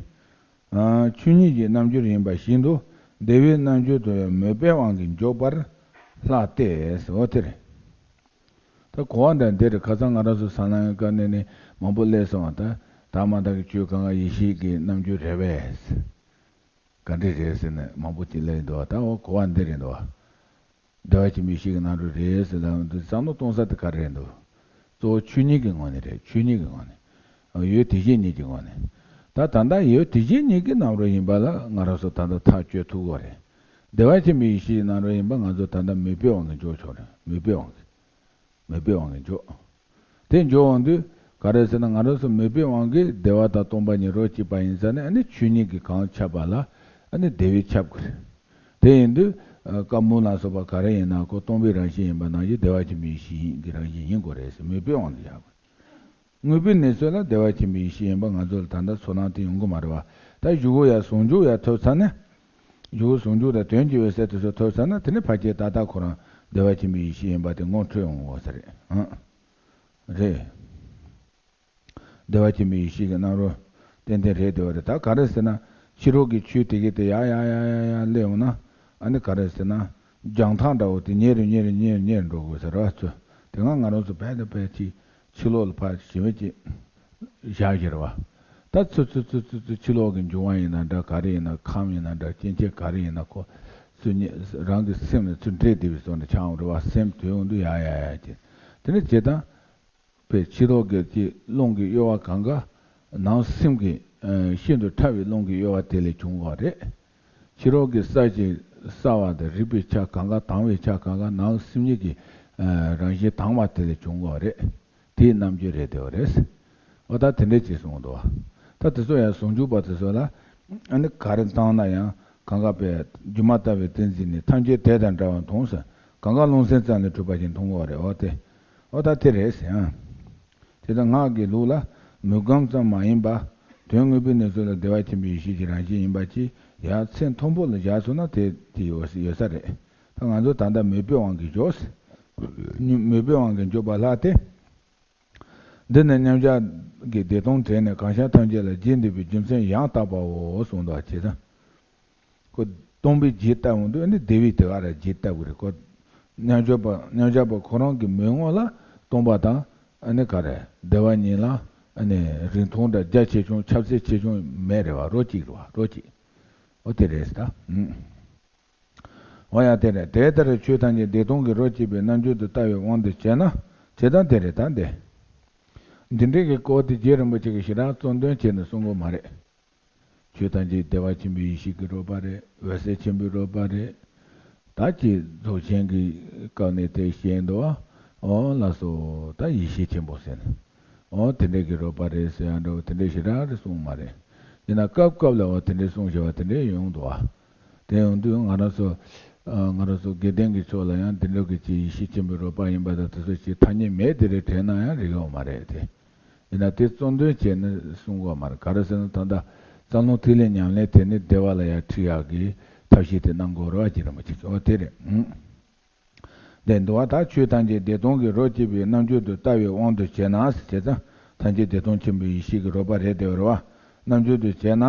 ཆོས་ཉིད་ཀྱི་རྣམ་འགྱུར་ཡིན་པ་བཞིན་དུ་བདེ་བའི་རྣམ་འགྱུར་དུ་ཡང་མོས་པའི་དབང་གིས་འཇོག་པར་ལྷག་སྟེ་ཟེར་བ་དེ་རེད། ད་གོ་བ་འདྲ་འདི་རེད། ཁ་སང་ང་རང་ཚོ་ཟ་ནང་གི་སྐབས་ནས་ནི་མང་པོ་སླེབས་སོང་བ། ད་དག་མ་དག་གི་ཆོས་གང་ག་ཡེ་ཤེས་ཀྱི་རྣམ་འགྱུར་རེད་པས། ག་འདྲ་རེད་ཟེར་ནས་མང་པོ་ཅིག་སླེབས་འདུག་བ། ད་འོ་གོ་བ་འདི་རེད་འདུག་བ། བདེ་བ་ཆེན་པོའི་ཡེ་ཤེས་ཀྱི་རྣམ་རོལ་རེད་ཟེར་ལབ་འདུག་བསམ་བློ་གཏོང་ས་དེ་ག་རེ་རེད་འདུག་གཙོ་བོ་ཆོས་ཉིད་ཀྱི་ངོས་ནས་རེད། ཆོས་ཉིད་ཀྱི་ངོས་ནས། འོ་ཡུལ་དེ་བཞིན་ཉིད་ཀྱི་ངོས་ནས། ད་ད་ལྟ་ཡུལ་དེ་བཞིན་ཉིད་ཀྱི་རྣམ་རོལ་ཡིན་པ་ལ་ང་རང་ཚོ་ད་ལྟ་ཐག་གཅོད་ཐུབ་ཀྱི་རེད། བདེ་བ་ཆེན་པོའི་ཡེ་ཤེས་ཀྱི་རྣམ་རོལ་ཡིན་པ་ང་ཚོ་ད་ལྟ་མོས་པའི་དབང་གིས་འཇོག་ཆོག་རེད། མོས་པའི་དབང་གིས། མོས་པའི་དབང་གིས་འཇོག་དེ་འཇོག་འོང་དུས་ག་རེ་ཟེར་ན། ང་རང་ཚོ་མོས་པའི་དབང་གིས་བདེ་བ་དང་སྟོང་པ་ཉིད་རོ་གཅིག་པ་ཡིན་ཙང་ནས། ཨ་ནི་ཆོས་ཉིད་ཀྱིས་གང་ཁྱབ་པ་ལ་ཨ་ནི་བདེ་བས་ཁྱབ་དགོས་རེད། དེ་ཡིན་དུས་ཨ་བཀའ་མོལ་ལ་སོགས་པ་ག་རེ་ཡིན་ན་ཁོ་སྟོང་པའི་རང་བཞིན་ཡིན་པ་ནང་བཞིན་བདེ་བ་ཆེན་པོའི་ཡེ་ཤེས་ཀྱི་རང་བཞིན་ཡིན་དགོས་རེད་ཟེར་མོས་པའི་དབང་གིས་བཞག་དགོས། དངོས་པོའི་གནས་ཚུལ་ལ་བདེ་བ་ཆེན་པོའི་ཡེ་ཤེས་ཡིན་པ་ང་ཚོ་ལ་ད་ལྟ་ཚོར་སྣང་དེ་ཡོང་གི་མ་རེད་བ། ད་གཞུག་གུ་ཡང་ཟུང་འཇུག་ཡང་ཐོབ་ཚར་ན། གཞུག་གུ་ཟུང་འཇུག་དང་དོན་གྱི་འོད་གསལ་དེ་ཚོ་ཐོབ་ཚར་ན། དེ་ནས་ཕལ་ཆེར་ཏག་ཏག་ཁོ་རང་བདེ་བ་ཆེན་པོའི་ཡེ་ཤེས་ཡིན་པ་དེ་ངོ་འཕྲོད་ཡོང་གི་ཡོད་ས་རེད། ཨང་། རེད། བདེ་བ་ཆེན་པོའི་ཡེ་ཤེས་ཀྱི་རྣམ་རོལ་ཏན་ཏན་རེད་བསྡད་པ་རེད། ད་ག་རེ་ཟེར་ན། ཕྱི་རོལ་གྱི་ཆོས་དེ་གས་དེ་ཡར་ཡར་ཡར་ཡར་ཡར་སླེབས་ཡོང་ན། ཨ་ནི་ག་རེ་ཟེར་ན། རྒྱང་ཐག་འདྲ་བོ་དེ་ཉེ་རུ་ཉེ་རུ་ཉེ་རུ་ཉེ་རུ་འགྲོ་དགོས་ཟེར་བ་ཚོ། དེ་སྔ་ང་རང་ཚོ་བལ་དང་བལ་གྱི་ཕྱི་ལོགས་ལ་ཕར་ཞི་བའི་ཅིག་བཞག་བཞག་རེད་བ། ད་ཚུར་ཚུར་ཚུར་ཚུར་ཚུར་ཕྱི་ལོགས་ཀྱི་འབྱུང་བ་ཡིན་ན་འདྲ། ག་རེ་ཡིན་ན། ཁམས་ཡིན་ན་འདྲ། སྐྱེ་མཆེད་ག་རེ་ཡིན་ན་ཁོ་ཚུར་ཉེ་རང་གི་སེམས་ནས་ཚུར་འདྲེས་བསྡད་པའི་བཟོ་འདྲ་ཆགས་ཡོང་རེད་བ། སེམས་དེ་ཡོང་དུས་ཡར་ཡར་ཡར་ཅིག་དེ་ནས་བྱེད་སྟངས། པའི་ཕྱི་རོལ་གྱི་ཀྱི་རླུང་གི་གཡོ་བ་གང་ག་ནང་སེམས་ཀྱི་ཨ་ཤིན་ཏུ་ཕྲ་བའི་རླུང་གི་གཡོ་བ་དེ་ལས་བྱུང་བ་རེད། ཕྱི་རོལ་གྱི་ས་གཞི་སྲ་བ་དང་རིག་པའི་ཆ་གང་ག་དྭངས་པའི་ཆ་གང་ག་ནང་སེམས་ཉིད་ཀྱི་ཨ་རང་བཞིན་དྭངས་པ་དེ་ལས་བྱུང་བ་རེད། དེའི་རྣམ་འགྱུར་རེད་བསྡད་པ་རེད། འོ་ད་དེ་འདྲ་ཅིག་གསུངས་འདུག་བ། ད་དེ་ཚོ་ཡང་ཟུང་འཇུག་པ་དེ་ཚོ་ལ་ཨ་ནི་ག་རེ་བཏང་ན་ཡང་གང་ག་པའི་སྒྱུ་མ་ལྟ་བུའི་ཏིང་འཛིན་ནི་ཐམས་ཅད་དེ་དང་འདྲ་བར་མཐོང་ཟེར། གང་ག་རླུང་སེམས་ཙམ་ལས་གྲུབ་པ་ཞིག་མཐོང་གི་ཡོད་རེད། འོ་དེ། འོ་ད་དེ་རེད་ཟེར་ཨང་། དེ་ལྟར་སྔགས་ཀྱི་ལུགས་ལ་མུ་གང་ཙམ་མ་ཡིན་པ། དོན་དངོས་པོའི་གནས་ཚུལ་ལ་བདེ་བ་ཆེན་པོའི་ཡེ་ཤེས་ཀྱི་རང་བཞིན་ཡིན་པ་ཅིག་ཡང་ཚད་མཐོན་པོ་ལ་བཞག་སོང་ན་དེ་དེ་ཡོད་ཡོད་ས་རེད། ད་ང་ཚོ་ད་ལྟ་མོས་པའི་དབང་གིས་འཇོག་ཟེར། མོས་པའི་དབང་གིས་འཇོག་པ་ལྷག་སྟེ། འདི་ནི་མཉམ་གཞག་གི་བདེ་སྟོང་དྲན་ནས་གང་ཤར་ཐམས་ཅད་ལ་རྒྱས་འདེབས་པའི་རྒྱུ་མཚན་ཡང་དག་པའོ་གསུངས་འདུག་བ། བྱས་ཙང་། ཁོ་སྟོང་པའི་རྒྱས་བཏབ་འོང་དུས་ཨ་ནི་བདེ་བའི་དེ་ག་ར་རྒྱས་བཏབ་དགོས་རེད་ཁོ། མཉམ་གཞག་པ་མཉམ་གཞག་པ་ཁོ་རང་གི་མོས་ངོ་ལ་སྟོང་པ་དང་ཨ་ནི་ག་རེ་བདེ་བ་གཉིས་ལ་ཨ་ནི་རིང་ཐུང་འདྲ་རྒྱ་ཆེ་ཆུང་ཁྱབ་ཚད་ཆེ་ཆུང་མེད་རེད་བ། རོ་གཅིག་རེད་བ། རོ་གཅིག་འོ་དེ་རེད་ད། ཨུམ། འོ་ཡང་དེ་རེད། དེ་ལྟར་ཆོས་ཐམས་ཅད་བདེ་སྟོང་གི་རོ་གཅིག་པའི་རྣམ་འགྱུར་དུ་ལྟ་བའི་དབང་དུ་བྱས་ན། བྱས་ཙང་དེ་རེད་ད་འདི། འདི་འདྲའི་གི་སྐོར་དེ་རྗེ་རིན་པོ་ཆེ་གིས་ཞེ་དྲག་གཙོ་འདོན་བྱས་ནས་གསུང་གི་མ་རེད། ཆོས་ཐམས་ཅད་བདེ་བ་ཆེན་པོའི་ཡེ་ཤེས་ཀྱི་རོལ་པ་རེད། འོད་གསལ་ཆེན་པོའི་རོལ་པ་རེད། ད་ཅི་རྫོགས་ཆེན་གྱི་སྐབས་ནས་དེ་བཤད་འདུག་བ། འོ་ལགས་སོ། ད་ཡེ་ཤེས་ཆེན་པོ་ཟེར་ནས། འོ་དེ་འདྲའི་གི་རོལ་པ་རེད་ཟེར་ཡང་འདྲ་བོ་དེ་འདྲའི་ཞེ་དྲག་རེ་གསུངས་མ་རེད། ཡིན་ན་སྐབས་སྐབས་ལ་འོ་དེ་འདྲའི་གསུངས་བཞག་པ་དེ་འདྲའི་ཡོང་འདུག་བ། དེ་ཡོང་དུས་ང་རང་ཚོ་ཨ་ང་རང་ཚོ་དགེ་ལྡན་གྱི་ཕྱོགས་ལ་ཡང་འདི་འདྲ་གི་ཅིག་ཡེ་ཤེས་ཆེན་པོའི་རོལ་པ་ཡིན་པ་དང་དེ་ཚོ་ཅིག་ཐ་སྙད་མེད་དེ་རེད་དྲན་ན་ཡང་རིག་ཡོད་མ་རེད་དེ། ཡིན་ན་དེ་གཙོ་འདོན་བྱས་ནས་གསུང་གི་ཡོད་མ་རེད། ག་རེ་ཟེར་ན་ད་ལྟ་རྩ་རླུང་ཐིག་ལེ་ཉམས་ལེན་དེ་ནི་བདེ་བ་ལ་ཡར་ཁྲིད་ཡག་གི་ཐབས་ཤེས་དེ་གནང་དགོས་རེད་བ། རྗེ་རིན་པོ་ཆེ་གིས་འོ་དེ་རེད། ཨང་། དེ་འདུལ་བ་དག་ཆོས་ཐམས་ཅད་བདེ་སྟོང་གི་རོ་གཅིག་པའི་རྣམ་འགྱུར་དུ་ལྟ་བའི་དབང་དུ་བྱས་ན་ཟེར་བྱས་ཙང་ཐམས་ཅད་བདེ་སྟོང་ཆེན་པོའི་ཡེ་ཤེས་ཀྱི་རོལ་པ་རེད་དེ་རེད་བ། རྣམ་འགྱུར་དུ་བྱས་ན།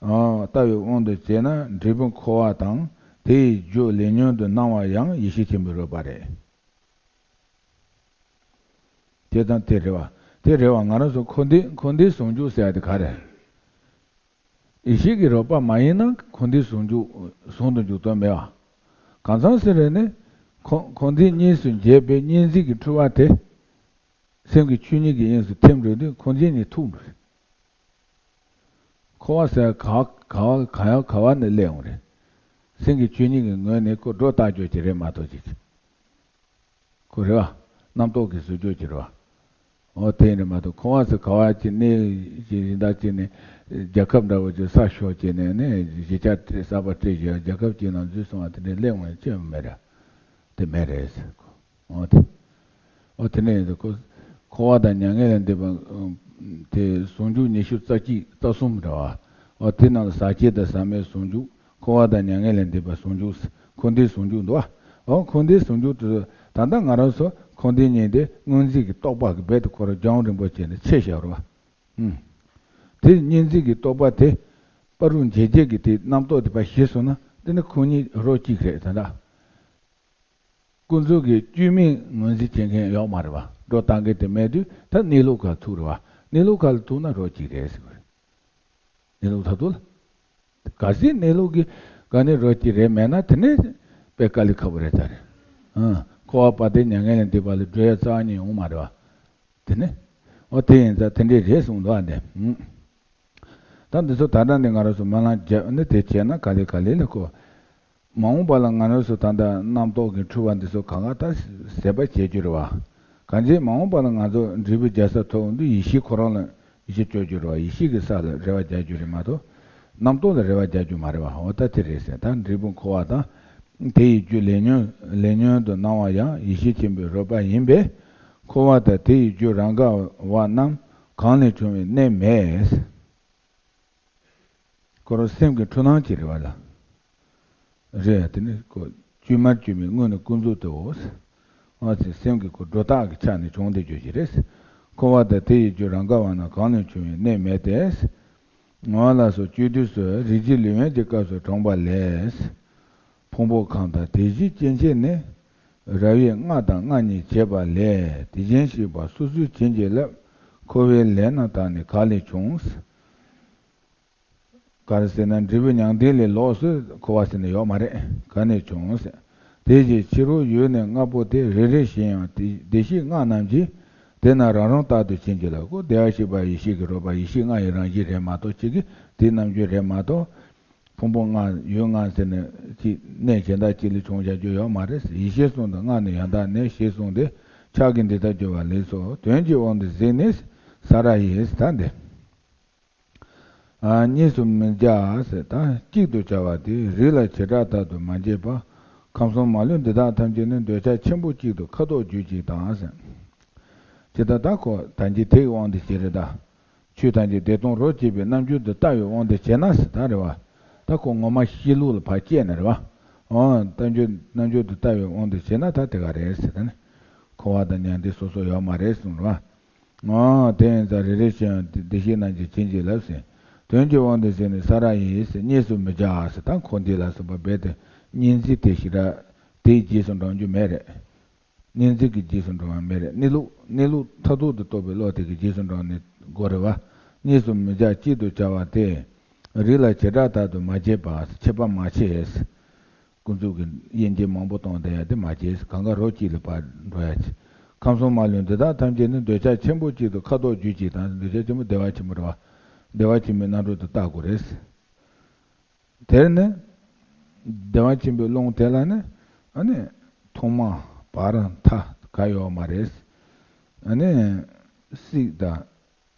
ལྟ་བའི་དབང་དུ་བྱས་ན་འབྲས་བུ་འཁོར་བ་དང་དེ་ཡི་རྒྱུ་ལས་ཉོན་དུ་སྣང་བ་ཡང་ཡེ་ཤེས་ཆེན་པོའི་རོལ་པ་རེད། དེ་དང་དེ་རེད་བ། དེ་རེད་བ། ང་རང་ཚོ་འཁོར་འདས་འཁོར་འདས་ཟུང་འཇུག་ཟེར་ཡ་དེ་ག་རེ། ཡེ་ཤེས་ཀྱི་རོལ་པ་མ་ཡིན་ན་འཁོར་འདས་ཟུང་འཇུག་ཟུང་དུ་འཇུག་དོན་མེད་པ། གང་ཙམ་ཟེར་རེད་ནི། འཁོར་འཁོར་འདས་གཉིས་སུ་འབྱེད་པའི་གཉིས་འཛིན་གྱི་འཁྲུལ་པ་དེ། སེམས་ཀྱི་ཆོས་ཉིད་ཀྱི་དབྱིངས་སུ་ཐིམ་འགྲོ་དུས་འཁོར་འདས་གཉིས་ཐུག་འགྲོ་རེད། འཁོར་བ་ཟེར་ག་ག་ག་ཡང་ག་བ་ནས་སླེབས་འོང་རེད། སེམས་ཀྱི་ཆོས་ཉིད་ཀྱི་ངོས་ནས་ཁོ་སྒྲོ་བཏགས་རྒྱུ་ཅིག་རེད་མ་གཏོགས་ཅིག་ཁོ་རེད་བ། རྣམ་རྟོག་གི་བཟོ་བཅོས་ཀྱི་རེད་བ། འོ་དེ་ཡིན་རེད་མ་གཏོགས་ཁོ་བ་ཚོ་ག་བ་ཅིག་གནས་ཅིག་གཞན་དག་ཅིག་ནས་རྒྱལ་ཁབ་འདྲ་བོ་ཅིག་ས་ཤོར་ཅིག་ནས་ནས་གཞིས་ཆགས་གསར་པ་སྤྲད་བཞག་རྒྱལ་ཁབ་ཅིག་ནང་འཛུལ་སོང་བ་དེ་འདྲའི་སླེབས་འོང་ཡང་ཅི་ཡང་མེད་རེད། དེ་མེད་རེད་ཟེར་གོ་འོ་དེ། འོ་དེ་ནས་ཡིན་ཁོ་འཁོར་བ་དང་མྱ་ངན་ལས་འདས་པ་དེ་ཟུང་འཇུག་ཉི་ཤུ་རྩ་གཅིག་རྩ་གསུམ་རེད་བ། འོ་དེ་ནང་ཟག་བཅས་དང་ཟག་མེད་ཟུང་འཇུག་འཁོར་བ་དང་མྱ་ངན་ལས་འདས་པ་ཟུང་འཇུག་འཁོར་འདས་ཟུང་འཇུག་འདུག་བ། འོ་འཁོར་འདས་ཟུང་འཇུག་དེ་ད་ལྟ་ང་རང་ཚོ་འཁོར་འདས་གཉིས་དེ་སྔོན་འཛིན་གྱི་རྟོག་པ་གི་རྦད་དེ་ཁོ་རང་རྒྱང་རིང་པོ་བྱས་ནས་ཆེ་བཞག་རེད་བ། ཨུམ། དེ་སྔོན་འཛིན་གྱི་རྟོག་པ་དེ། པ་རུ་འབྱེད་བྱེད་ཀྱི་དེ་རྣམ་རྟོག་དེ་ཕར་ཞི་སོང་ན་དེ་ནི་ཁོ་གཉིས་རོ་གཅིག་རེད་ད་ལྟ། ཀུན་རྫོབ་ཀྱི་བཅོས་མིན་ངོས་འཛིན་བྱེད་མཁན་ཡོག་མ་རེད་བ། སྒྲོ་བཏགས་མཁན་དེ་མེད་དུས་ད་གནས་ལུགས་ཁ་ཐུག་རེད་བ། གནས་ལུགས་ཁ་ལ་ཐུག་ན་རོ་གཅིག་རེད་ཟེར་བ་རེད། གནས་ལུགས་ཐ་ཐུག་ལ། གལ་སྲིད་གནས་ལུགས་ཀྱི་ག་ནས་རོ་གཅིག་རེད་མེད་ན་དེ་ནས་དཔེ་དཀའ་ལས་ཁག་པོ་རེད་ད་རེད། ཨང་། འཁོར་བ་དཔག་བསྟེན་མྱ་ངན་ལས་འདས་པ་ལ་བགྲོད་ཡ་རྩ་བ་ཉིད་ཡོང་མ་རེད་བ། དེ་ནས། འོ་དེ་ཡིན་ཙང་དེ་འདྲས་རེད་གསུངས་འདུག་ཨ་ནི། ད་འདི་ཚོ་ད་ལྟ་འདི་ང་རང་ཚོ་སྨོན་ལམ་རྒྱབ་ནི་དེ་བྱས་ན་ག་ལེ་ག་ལེ་ལ་གོ་མ་འོངས་པ་ལ་ང་རང་ཚོ་ད་ལྟ་རྣམ་རྟོག་གི་འཁྲུལ་པ་འདི་ཚོ་གང་ག་ད་ཟད་པ་བྱེད་རྒྱུ་རེད་བ། གང་ཅི་མ་འོངས་པ་ལ་ང་ཚོ་འབྲས་བུ་རྒྱལ་ས་ཐོབ་འོང་དུས་ཡེ་ཤེས་ཁོ་རང་ལ་གཞི་བཅོལ་རྒྱུ་རེད་བ། ཡེ་ཤེས་ཀྱི་ས་ལ་རེ་བ་རྒྱག་རྒྱུ་རེད་མ་གཏོགས། རྣམ་རྟོག་ལ་རེ་བ་རྒྱག་རྒྱུ་མ་རེད་བ། འོ་ད་དེ་རེད་ཟེར། ད་འབྲས་བུ་འཁོར་བ་དང་། དེ་ཡི་རྒྱུ་ལས་ཉོན་ལས་ཉོན་དུ་སྣང་བ་ཡང་ཡེ་ཤེས་ཆེན་པོའི་རོལ་པ་ཡིན་པས། འཁོར་བ་དང་དེ་ཡི་རྒྱུ་རང་ག་བ་རྣམས་གང་ལས་བྱུང་བའི་གནས་མེད། ཁོ་རང་སེམས་ཀྱི་འཁྲུལ་སྣང་ཅིག་རེད་བ་ལ། རེད་དེ་ནི་ཁོ་བཅོས་མར་བཅོས་མིན་དངོས་ནི་ཀུན་རྫོབ་ཏུའོ། འོ་ཚེ་སེམས་ཀྱི་ཁོ་སྒྲོ་བཏགས་ཀྱི་ཆ་ནས་བྱུང་སྟེ་རྒྱུ་ཞིག་རེད། འཁོར་བ་དང་དེ་ཡི་རྒྱུ་རང་ག་བ་རྣམས་གང་ལས་བྱུང་བའི་གནས་མེད་དེ། ངོ་བོ་ལ་སོགས་བཅུད་བསྡུས་སུ་རིགས་ཀྱི་ལེའུ་ཡན་གྱི་སྐབས་སུ་དྲངས་པ་ལས། ཕུང་པོ་ཁམས་དང་དེ་བཞིན་སྐྱེ་མཆེད་ནི། རབ་དབྱེ་ལྔ་དང་ལྔ་གཉིས་བྱས་པ་ལས་དེ་བཞིན་གཤེགས་པ་སོ་སོའི་བྱིན་གྱིས་བརླབས་འཁོར་བའི་ལས་རྣམས་དག་ནི་ག་ལས་བྱུང་། ག་རེ་ཟེར་ན་འབྲས་བུ་མྱང་འདས་ལས་ལོགས་སུ་འཁོར་བ་ཟེར་ནི་ཡོད་མ་རེད། ག་ནས་བྱུང་ཟེར། དེ་བཞིན་ཕྱི་རོལ་ཡུལ་ནི་ལྔ་པོ་སྟེ་རེ་རེ་བཞིན་ཡང་དེ་བདེ་གཤེགས་ལྔ་རྣམས་ཀྱིས་དེ་རྣམས་རང་རང་རྟག་ཏུ་བྱིན་གྱིས་བརླབས་ཀོ། བདེ་བར་གཤེགས་པ་ཡེ་ཤེས་ཀྱི་རོལ་པ་ཡེ་ཤེས་ལྔ་ཡི་རང་བཞིན་རེད་མ་གཏོགས་གཅིག་གིས་དེའི་རྣམ་འགྱུར་རེད་མ་གཏོགས། ཕུང་པོ་ལྔ་ཡུལ་ལྔ་ཟེར་ནས་ཅིག་གནས་གཞན་དག་ཅིག་ལས་བྱུང་བཞག་རྒྱུ་ཡོད་མ་རེད། ཡེ་ཤེས་གསུམ་དུ་ལྔ་ནི་ཡང་དག་གནས་ཞེས་གསུངས་ཏེ་ཕྱག་གི་འདི་ལྟར་བསྒྱུར་བ་ལེགས་སོ། དོན་གྱི་དབང་དུ་གཟིགས་ནས་ས་ར་ཡིས་ད་འདི། ཨ་གཉིས་སུ་མི་བྱ་ཟེར་ད་གཅིག་ཏུ་བྱ་བ་དེ་རིགས་ལ་བྱེ་བྲག་ལྟར་དུ་མ་འབྱེད་པ། ཁམས་གསུམ་མ་ལུས་འདི་དག་ཐམས་ཅད་ནི་འདོད་ཆགས་ཆེན་པོ་གཅིག་ཏུ་ཁ་དོག་བསྒྱུར་ཅིག་དང་ཟེར། ཇི་ལྟར་ད་ཁོ་ད་འཇིག་དེ་ཡི་དབང་དུ་བྱས་རེད་ད། ཆོས་ཐམས་ཅད་བདེ་སྟོང་རོ་གཅིག་པའི་རྣམ་འགྱུར་དུ་ལྟ་བའི་དབང་དུ་བྱས་ན་ཟེར་ད་རེད་བ། ད་ཁོ་ངོ་མ་གཤིས་ལུགས་ལ་ཕར་བཅད་ནས་རེད་བ། ཨོ་རྣམ་འགྱུར་རྣམ་འགྱུར་དུ་ལྟ་བའི་དབང་དུ་བྱས་ན་ད་དེ་ག་རེད་ཟེར་ད་ནི། འཁོར་བ་དང་མྱང་འདས་སོ་སོ་ཡོད་མ་རེད་གསུངས་རེད་བ། ཨོ་དེ་ཡིན་ཙང་རེ་རེ་བཞིན་བདེ་གཤེགས་རྣམས་ཀྱིས་བྱིན་གྱིས་བརླབས་ཟེར། དོན་གྱི་དབང་དུ་བྱས་ནས་ས་ར་ཡིས་ཟེར་གཉིས་སུ་མི་བྱ་ཟེར་ད་འཁོར་འདས་ལ་སོགས་པ་རྦད་དེ་གཉིས་འཛིན་དེ་ཞིག་ར་དེའི་རྗེས་སུ་འབྲང་རྒྱུ་མེད་རེད། གཉིས་འཛིན་གྱི་རྗེས་སུ་འགྲོ་བ་མེད་རེད། གནས་ལུགས་གནས་ལུགས་མཐར་ཐུག་ཏུ་རྟོགས་པའི་བློ་དེ་གི་རྗེས་སུ་འགྲོ་ནས་དགོས་རེད་བ། གཉིས་སུ་མི་བྱ་གཅིག་ཏུ་བྱ་བ་སྟེ། རིགས་ལ་བྱེ་བྲག་ལྟར་དུ་མ་འབྱེད་པ། ཁྱད་པར་མ་ཕྱེ། ཀུན་རྫོབ་ཀྱི་དབྱེ་འབྱེད་མང་པོ་གཏོང་བསྡད་ཡ་དེ་མ་བྱེད། གང་ག་རོ་གཅིག་ལ་ཕར་འགྲོ་ཡ་བྱེད། ཁམས་གསུམ་མ་ལུས་འདི་དག་ཐམས་ཅད་ནི་འདོད་ཆགས་ཆེན་པོ་གཅིག་ཏུ་ཁ་དོག་བསྒྱུར་ཅིག་དང་འདོད་ཆགས་ཆེན་པོ་བདེ་བ་ཆེན་པོ་རེད་བ། བདེ་བ་ཆེན་པོའི་རྣམ་གྲངས་དུ་བལྟ་དགོས་རེད། དེར་ནི། བདེ་བ་ཆེན་པོའི་ཀློང་དེ་ལ་ནི། ཨ་ནི། ཐོག་མ། བར། མཐའ། ག་ཡོད་མ་རེད། ཨ་ནི། སྲིད་དང་།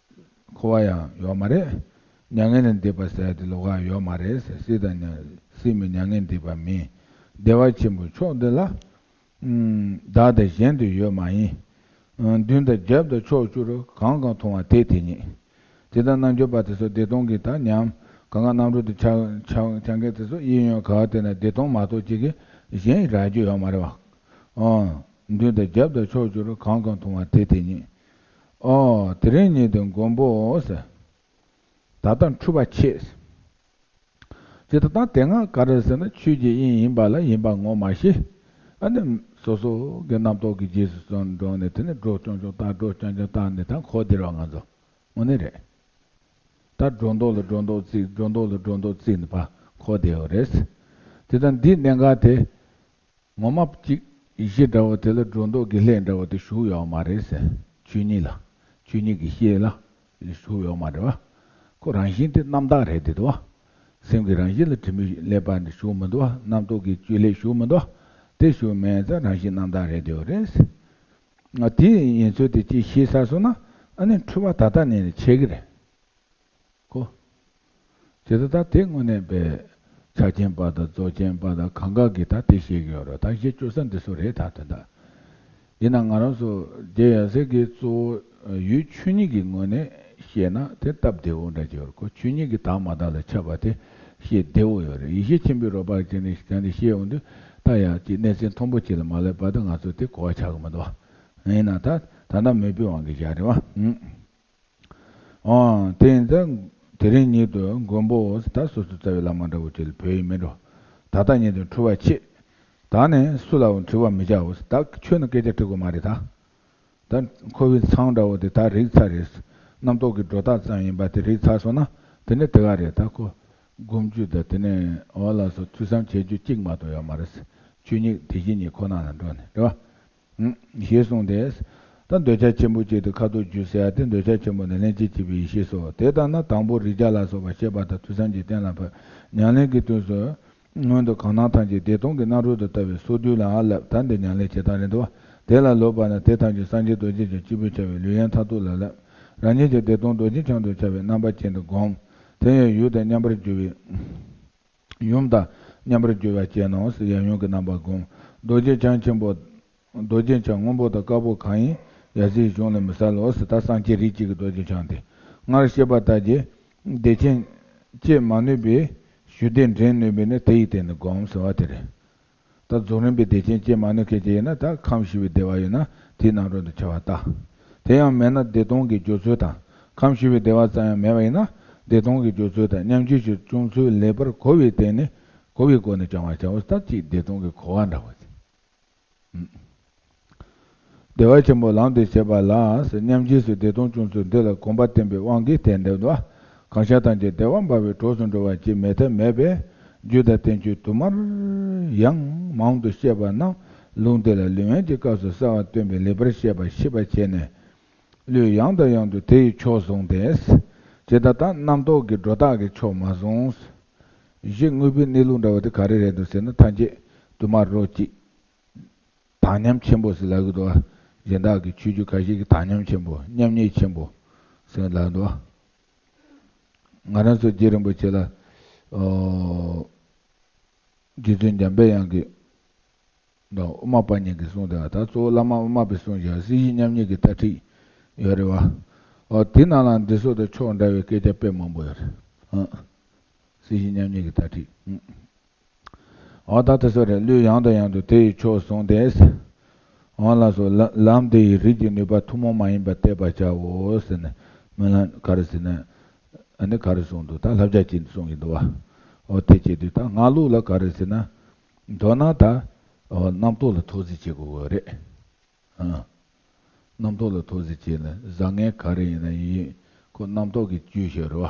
འཁོར་བ་ཡང་ཡོད་མ་རེད། མྱ་ངན་ལས་འདས་པ་ཟེར་ཡ་དེ་ལོགས་ཀ་ཡོད་མ་རེད། སྲིད་དང་མྱ་སྲིད་མེད་མྱ་ངན་འདས་པ་མེད། བདེ་བ་ཆེན་པོའི་ཕྱོགས་འདི་ལ། བདག་དང་གཞན་དུ་ཡོད་མ་ཡིན། མདུན་དང་རྒྱབ་དང་ཕྱོགས་བཅུ་རུ་གང་གང་མཐོང་བ་དེ་དེ་ཉིད། དེ་ལྟར་རྣལ་འབྱོར་པ་དེ་ཚོ་བདེ་སྟོང་གི་དག་ཉམས་གང་ག་རྣམ་གྲོལ་དུ་ཆ་ཆ་ཆ་མཁན་དེ་ཚོ་གཡས་གཡོན་ག་བ་དེ་ན་བདེ་སྟོང་མ་གཏོགས་ཅིག་གིས་གཞན་རག་རྒྱུ་ཡོད་མ་རེད་བ། ཨོ། མདུན་དང་རྒྱབ་དང་ཕྱོགས་བཅུ་རུ་གང་གང་མཐོང་བ་དེ་དེ་ཉིད། ཨོ། དེ་རིང་ཉིད་དུ་མགོན་པོ་ཟེར། ད་ལྟ་འཁྲུལ་པ་ཆད། ཇི་ལྟར་དང་དེ་སྔ་ག་རེ་ཟེར་ན་ཆོས་ཀྱི་དབྱིངས་ཡིན་པ་ལ་ཡིན་པ་ངོ་མ་ཤེས། ཨ་ནི་སོ་སོ་གི་རྣམ་རྟོག་གི་རྗེས་སུ་སོང་འགྲོ་ནས་དེ་ནི་སྒྲོ་ཆུང་ཆུང་བཏགས་སྒྲོ་རྐྱང་རྐྱང་བཏགས་ནས་ད་འཁོར་བསྡད་རོགས་ང་ཚོ་དངོས་གནས་རེད། ད་སྒྲོ་འདོགས་ལ་སྒྲོ་འདོགས་བརྩིགས། སྒྲོ་འདོགས་ལ་སྒྲོ་འདོགས་བརྩིགས་ནས་ཕར་འཁོར་བསྡད་ཡོད་རེད། དེ་ལྟར་འདིའི་གནད་འགག་དེ་ངོ་མ་གཅིག་གཞི་འདྲ་བོ་དེ་ལ་སྒྲོ་འདོགས་ཀྱི་ལྷད་འདྲ་བོ་དེ་ཞུགས་ཡོད་མ་རེད་ཟེར། ཆོས་ཉིད་ལ། ཆོས་ཉིད་ཀྱི་ཤེས་ལ་ཞུགས་ཡོད་མ་རེད་བ། ཁོ་རང་བཞིན་དེ་རྣམ་དག་རེད་དེ་འདུག་བ། སེམས་ཀྱི་རང་བཞིན་ལ་དྲི་མས་བསླད་པ་འདི་ཞུགས་མི་འདུག་བ། རྣམ་རྟོག་གི་བཅུད་ལྷད་ཞུགས་མི་འདུག་བ། དེ་ཞུགས་མེད་ཙང་རང་བཞིན་རྣམ་དག་རེད་དེ་ཡོད་རེད། ང་དེ་ཡིན་ཚུལ་དེ་ཅིག་ཤེས་ཚར་སོང་ན། ཨ་ནི་འཁྲུལ་པ་ད་ལྟ་ནས་ནི་ཆད་ཀྱི་རེད། ཁོ། ཇི་ལྟར་ད་དེ་དངོས་གནས་པའི་ཕྱག་ཆེན་པ་དང་རྫོགས་ཆེན་པ་དང་གང་ག་གིས་ད་དེ་ཤེས་ཀྱི་ཡོད་རེད། ད་ཤེས་བཅུག་ས་འདི་ཚོ་རེད། ད་དོན་དག་ཡིན་ན་ང་རང་ཚོ་རྗེ་ཡབ་སྲས་ཀྱིས་གཙོ་བོ་ཡུལ་ཆོས་ཉིད་ཀྱི་ངོས་ནས་བཤད་ན་དེ་སྟབས་བདེ་བོ་འདྲ་ཅིག་ཡོད་རེད། ཁོ་ཆོས་ཉིད་ཀྱི་དག་མ་དག་ལ་ཁྱབ་པ་དེ་ཤེས་བདེ་བོ་ཡོད་རེད། ཡེ་ཤེས་ཆེན་པོའི་རོལ་པ་ཅན་ནས་གང་དེ་ཤེས་འོང་དུས། ད་ཡང་ཅིག་གནས་ཚད་མཐོན་པོ་ཅིག་ལ་མ་སླེབས་བར་དུ་ང་ཚོ་དེ་གོ་བ་ཆགས་ཀྱི་མི་འདུག་ཡིན་ན་ད་ད་ལྟ་མོས་པའི་དབང་གིས་བཞག་རེད་བ། ཨང་། དེ་ཡིན་ཙང་དེ་རིང་ཉིད་དུ་མགོན་པོ་ད་སོ་སོ་རྩ་བའི་བླ་མ་འདྲ་བོ་ཅིག་ལ་བོས་ཡིན་མིན་འགྲོ། ད་ལྟ་ཉིད་དུ་འཁྲུལ་བ་ཆད། ད་ནི་སུ་ལའང་འཁྲུལ་བ་མི་བྱའོ། ད་ཁྱོད་ནི་སྐད་ཆ་དྲི་དགོས་མ་རེད་ད། ད་འཁོར་བའི་མཚང་འདྲ་བོ་དེ་ད་རིག་ཚར་རེད། རྣམ་རྟོག་གི་སྒྲོ་བཏགས་ཙམ་ཡིན་པ་དེ་རིག་ཚར་སོང་ན། དེ་ནི་དེ་ག་རེད། ད་ཁོ་སྒོམ་རྒྱུ་དང་དེ་ནས་འོ་ལགས་སོ་ཐོས་བསམ་བྱེད་རྒྱུ་གཅིག་མ་གཏོགས་ཡོད་མ་རེད། ཆོས་ཉིད་དེ་བཞིན་ཉིད་ཁོ་ན་ལ་འགྲོ་ནས་རེད་བ། ཞེས་གསུངས་ཏེ། ད་འདོད་ཆགས་ཆེན་པོ་གཅིག་ཏུ་ཁ་དོག་བསྒྱུར་ཟེར་ཡ་དེ། འདོད་ཆགས་ཆེན་པོ་ནི་ལྷན་ཅིག་སྐྱེས་པའི་ཡེ་ཤེས་སོ། དེ་ལྟར་ན་དང་པོ་རིགས་བརྒྱ་ལ་སོགས་པ་བཤད་པ་དང་ཐོས་བསམ་གྱི་རྟེན་ལ་ཕར་ཉམས་ལེན་གྱི་དུས་སུ། སྔོན་དུ་གང་སྣང་ཐམས་ཅད་བདེ་སྟོང་གི་སྣང་རུང་དུ་ལྟ་བའི་སོ་བསྡུས་ལའང་བསླབ། ད་འདི་ཉམས་ལེན་བྱེད་སྟངས་རེད་འདུག་དེ་ལ་ལོབས་པ་ན་དེ་ཐམས་ཅད་སངས་རྒྱས་རྡོ་རྗེ་འཆང་སྤྱི་བོས་ཁྱབ་པའི་ལུས་ཡང་མཐར་ཐུག་ལ་བསླབ། རང་ཉིད་ཀྱང་བདེ་སྟོང་རྡོ་རྗེ་འཆང་དུ་འཆར་བའི་རྣམ་པ་ཅན་དུ་བསྒོམ། དེ་ཡང་ཡུམ་དང་མཉམ་པར་གྱུར་པའི། ཡུམ་དང་མཉམ་པར་གྱུར་པར་བྱས་ནས་ཡང་ཡུམ་གྱི་རྣམ་པར་བསྒོམ། རྡོ་རྗེ་འཆང་ཆེན་པོ། རྡོ་རྗེ་འཆང་སྔོན་པོ་དང་དཀར་པོ་གང་ཡིན་ཡབ་སྲས་གཞུང་ལས་མི་གསལ་ལོ། ད་སངས་རྒྱས་རིགས་གཅིག་གི་རྡོ་རྗེ་འཆང་དེ། སྔར་བཤད་པ་ལྟར་གྱི་བདེ་ཆེན་བསྐྱེད་མ་ནུས་པའི་ཞུ་བདེ་འདྲེན་ནུས་པས་ནི་དེ་ཡི་སྟེང་ནས་བསྒོམ་ཟེར་བ་དེ་རེད། ད་རྫོགས་རིམ་པའི་བདེ་ཆེན་བསྐྱེད་མ་ནུས་མཁན་ཅིག་ཡིན་ན། ད་ཁམས་ཞི་བའི་བདེ་བ་ཡོད་ན་དེའི་སྣང་རུང་དུ་འཆར་བ་ལྟ། དེ་ཡང་མེད་ན་བདེ་སྟོང་གི་སྦྱོར་ཚུལ་དང་། ཁམས་ཞི་བའི་བདེ་བ་ཙམ་ཡང་མེད་པ་ཡིན་ན་བདེ་སྟོང་གི་སྦྱོར་ཚུལ་དང་། མཉམ་རྗེས་སུ་སྐྱོང་ཚུལ་ལེགས་པར་གོ་བའི་སྟེང་ནས་གོ་བའི་སྒོ་ནས་སྦྱང་བར་བྱའོ། ད་ཅིག་བདེ་སྟོང་གི་གོ་བ་འདྲ་བོ་ཞིག་བདེ་བ་ཆེན་པོ་ལམ་དུ་བྱེད་པ་ལ་ཟེར། མཉམ་རྗེས་སུ་བདེ་སྟོང་སྐྱོང་ཚུལ་འདི་ལ་གོམས་པ་བརྟན་པའི་དབང་གིས་དེ་འདོད་དོ། གང་ཤར་ཐམས་ཅད་བདེ་བར་འབར་བའི་གྲོགས་སུ་འགྲོ་བ་ཅིག་མེད་ཐབས་མེད་པས། རྒྱུ་དང་བསྟན་བཅོས་དུ་མར་ཡང་མང་དུ་བཤད་པ་རྣམས་ལུང་དེ་ལ་ལུས་དབེན་གྱི་སྐབས་སུ་གསལ་བར་སྟོན་པའི་ལེགས་པར་བཤད་པ་ཤེས་པར་བྱས་ནས། ལུས་ཡང་དང་ཡང་དུ་དེ་ཡི་ཕྱོགས་བཟུང་སྟེ། ཇི་ལྟར་ད་རྣམ་རྟོག་གི་སྒྲོ་བཏགས་ཀྱི་ཕྱོགས་མ་བཟུང་། གཞི་དངོས་པོའི་གནས་ལུགས་འདྲ་བ་དེ་ག་རེ་རེད་འདུག་ཟེར་ན། ཐམས་ཅད་དུ་མར་རོ་གཅིག་དག་མཉམ་ཆེན་པོ་ཟེར་ལབ་ཀྱི་འདུག་བ། གཞན་དག་གི་ཆོས་བརྒྱུད་ཁ་ཤས་ཀྱིས་དག་མཉམ་ཆེན་པོ་མཉམ་ཉིད་ཆེན་པོ་ཟེར་ལབ་འདུག་བ། ང་རང་ཚོ་རྗེ་རིན་པོ་ཆེ་ལ། ཨོ། རྗེ་བཙུན་འཇམ་པའི་དབྱངས་ཀྱིས་དང་དབུ་མ་པ་ཉིད་ཀྱིས་གསུངས་ཏེ། ད་གཙོ་བོ་བླ་མ་དབུ་མ་པའི་གསུང་བཞག་སྲིད་ཞི་མཉམ་ཉིད་ཀྱི་ལྟ་ཁྲིད་ཡོད་རེད་བ། ཨོ། དེ་ནང་ལ་འདི་སོགས་དང་ཕྱོགས་འདྲ་བའི་སྐད་ཆ་དཔེ་མང་པོ་ཡོད་རེད། ཨ། སྲིད་ཞི་མཉམ་ཉིད་ཀྱི་ལྟ་ཁྲིད། འོ་ད་དེ་ཚོ་རེད། ལུས་ཡང་དང་ཡང་དུ་དེ་ཡི་ཕྱོགས་བཟུང་སྟེ། འོ་ལགས་སོ། ལ་ལམ་དེ་ཡི་རིགས་ཀྱི་ནུས་པ་ཐུན་མོང་མ་ཡིན་པ་གཏད་པར་བྱའོ་ཟེར་ནས། སྨོན་ལམ་ག་རེ་ཟེར་ན། ཨ་ནི་ག་རེ་གསུངས་འདུག་ད་བསླབ་བྱ་ཅིག་གསུངས་ཀྱི་འདུག་བ། འོ་དེ་བྱེད་དུས་ད་སྔགས་ལུགས་ལ་ག་རེ་ཟེར་ན། མདོར་ན་ད། འོ་རྣམ་རྟོག་ལ་ཐོག་བརྩེགས་བྱེད་དགོས་པ་རེད། ཨ། རྣམ་རྟོག་ལ་ཐོག་བརྩེགས་བྱས་ནས་བཟང་ངན་ག་རེ་ཡིན་ན་ཡིན། ཁོ་རྣམ་རྟོག་གི་བཅུད་ཞིག་རེད་བ།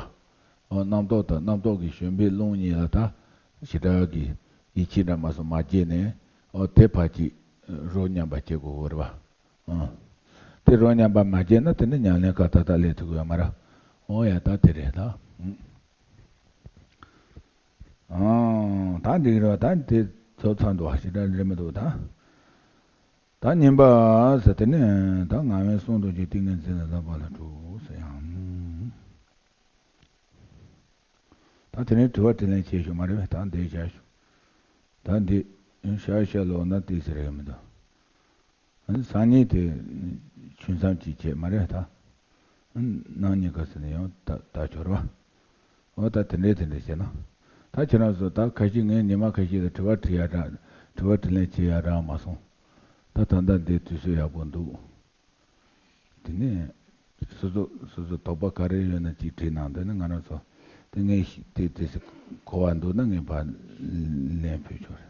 འོ་རྣམ་རྟོག་དང་རྣམ་རྟོག་གི་ཞོན་པའི་རླུང་གཉིས་ལ་ད་ཞེ་དྲག་གི་ཡིད་ཆེས་འདྲ་མ་སོང་མ་བྱས་ནས། འོ་དེ་ཕར་ཅིག་རོ་མཉམ་པ་བྱེད་དགོས་པ་རེད་བ། ཨ། དེ་རོ་མཉམ་པ་མ་བྱས་ན་དེ་ནི་ཉམས་ལེན་ཁ་ཏག་ཏག་སླེབས་ཐུབ་ཀྱི་ཡོད་མ་རེད། འོ་ཡ་ད་དེ་རེད་ད། ཨང་། ད་འགྲིག་རོགས། ད་དེ་ཚོ་ཚང་འདུག་བ། ཞེ་དྲག་འགྲིག་མི་འདུག་ད། ད་ཉན་པ་ཟེར་དེ་ནི་ད་ངག་དབེན་གསུང་རྡོ་རྗེ་ཏིང་ངེ་འཛིན་ལ་བསླབ་པ་ལ་གྲུབ་ཟེར་ཡང་། ད་དེ་ནས་དྲི་བ་དྲིས་ལན་བྱེད་ཞུ་མ་རེད་པས། ད་འདི་བྱ་ཞུ། ད་འདི་ཤ་ཤ་ལོག་ན་དེ་ཟེར་ཡ་མི་འདུག་སང་ཉིན་དེ་ཆུན་མཚམས་ཅིག་བྱེད་མ་རེད་ད། གནངས་ཉིན་ག་ཟེར་ན་ཡང་ད་ད་འབྱོར་བ། འོ་ད་དེ་འདྲས་དེ་འདྲས་བྱས་ན། ད་ཁྱེད་རང་ཚོ་ད་ཁ་ཤས་ངས་ཉི་མ་ཁ་ཤས་ལ་དྲི་བ་དྲི་ཡ་རག་དྲི་བ་དྲིས་ལན་བྱེད་ཡ་རག་མ་སོང་། ད་ད་ལྟ་འདི་དུས་ཚོད་ཡག་པོ་འདུག་དེ་ནས་སོ་སོ་སོ་སོ་དོགས་པ་ག་རེ་ཡོད་ན་ཅིག་དྲིས་གནང་། དེ་ནས་ང་རང་ཚོ་དེ་ངས་ཤི་དེ་དེ་སི་གོ་བ་འདུག་ན་ངས་ཕར་ལན་ཕུལ་ཆོག་རེད།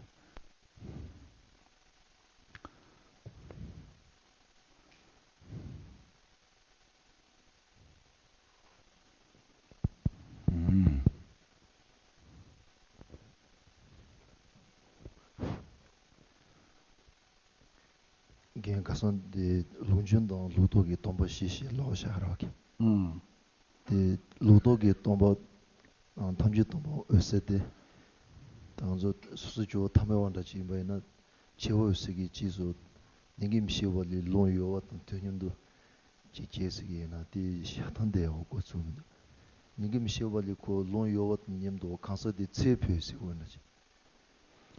རྒན་ག་སོང་དེ་ལུང་སྦྱོང་དང་ལུགས་ལྡོག་གི་སྟོང་པ་བཞི་ཞེས་ལོག་བཞག་རོགས་གི། ཨང་། དེ་ལུགས་ལྡོག་གི་སྟོང་པ། ཨང་། ཐམས་ཅད་སྟོང་པ་འོད་གསལ་དེ། ད་ང་ཚོ་སོ་སོ་སྐྱེ་བོ་ཐ་མལ་པ་འདྲ་ཅིག་ཡིན་པ་ཡིན་ན། འཆི་བ་འོད་གསལ་གྱི་རྗེས་སུ་ཉིད་ཀྱིས་མི་ཤེས་པ་ལས་ལོང་ཡོད་པ་དང་དུས་མཉམ་དུ་ཅིག་སྐྱེས་ཟེར་གྱི་ཡིན་ན། དེ་བཞག་སྟངས་དེ་འོ་གོ་ཚུལ་མི་འདུག་ཉིད་ཀྱིས་མི་ཤེས་པ་ལས་ཁོ་ལོང་ཡོད་པ་དང་མཉམ་དུ་གང་ཟག་དེ་ཚེ་འཕོས་ཟེར་དགོས་ན་ཅིག་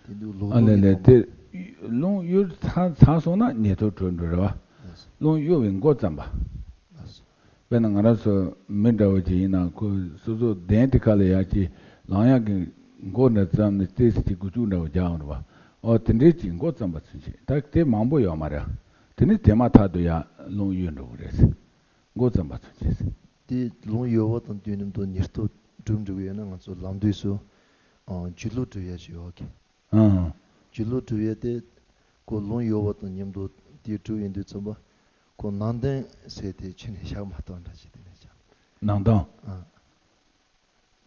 དེ་འདུག་ལོག་ཨ་ལེ་ལོག་ལེ་གི་དེ། ལོང་ཡོད་ཚར་ཚར་སོང་ན་ཉན་ཐོས་གྲོལ་འགྲོ་རེད་བ། ལོང་གཡོ་བའི་མགོ་བརྩམས་པ། དཔེར་ན་ང་རང་ཚོ་མི་འདྲ་བོ་ཅིག་ཡིན་ན་ཁོ་སོ་སོ་གདན་དེ་ཁ་ལ་ཡར་ཅིག་ལངས་ཡག་གི་མགོ་འདྲ་བརྩམས་ནས་ཏོག་ཙམ་ཅིག་མགོ་ཅུག་འདྲ་བོ་རྒྱག་འོང་རེད་བ། ཨོ་དེ་འདྲའི་ཅིག་མགོ་བརྩམས་པ་ཚུན་ཆད་ད་དེ་མང་པོ་ཡོད་མ་རེད། དེ་ནི་དེ་མ་ཐག་ཏུ་ཡར་ལོང་གཡོ་འགྲོ་གི་རེད། མགོ་བརྩམས་པ་ཚུན་ཆད། དེ་ལོང་ཡོད་པ་དང་དུས་མཉམ་དུ་ཉན་ཐོས་གྲུབ་འགྲོ་གི་ཡོད་ན་ང་ཚོ་ལམ་དུས་སུ། ཨང་། སྒྱུ་ལུས་གྲུབ་ཡ་ཞིག་ཡོད་གི། ཨང་། སྒྱུ་ལུས་གྲུབ་ཡ་དེ། ཁོ་ལོང་ཡོད་པ་དང་མཉམ་དུ་དེ་གྲུབ་ཡིན་དུས་ཙམ་པ། ཁོ་ནང་དོན་ཟེར་དེ་ཕྱི་ནས་བཞག་མ་གཏོགས་འདྲ་ཞིག་དེ་ནས་ཀྱང་། ནང་དོན། ཨང་།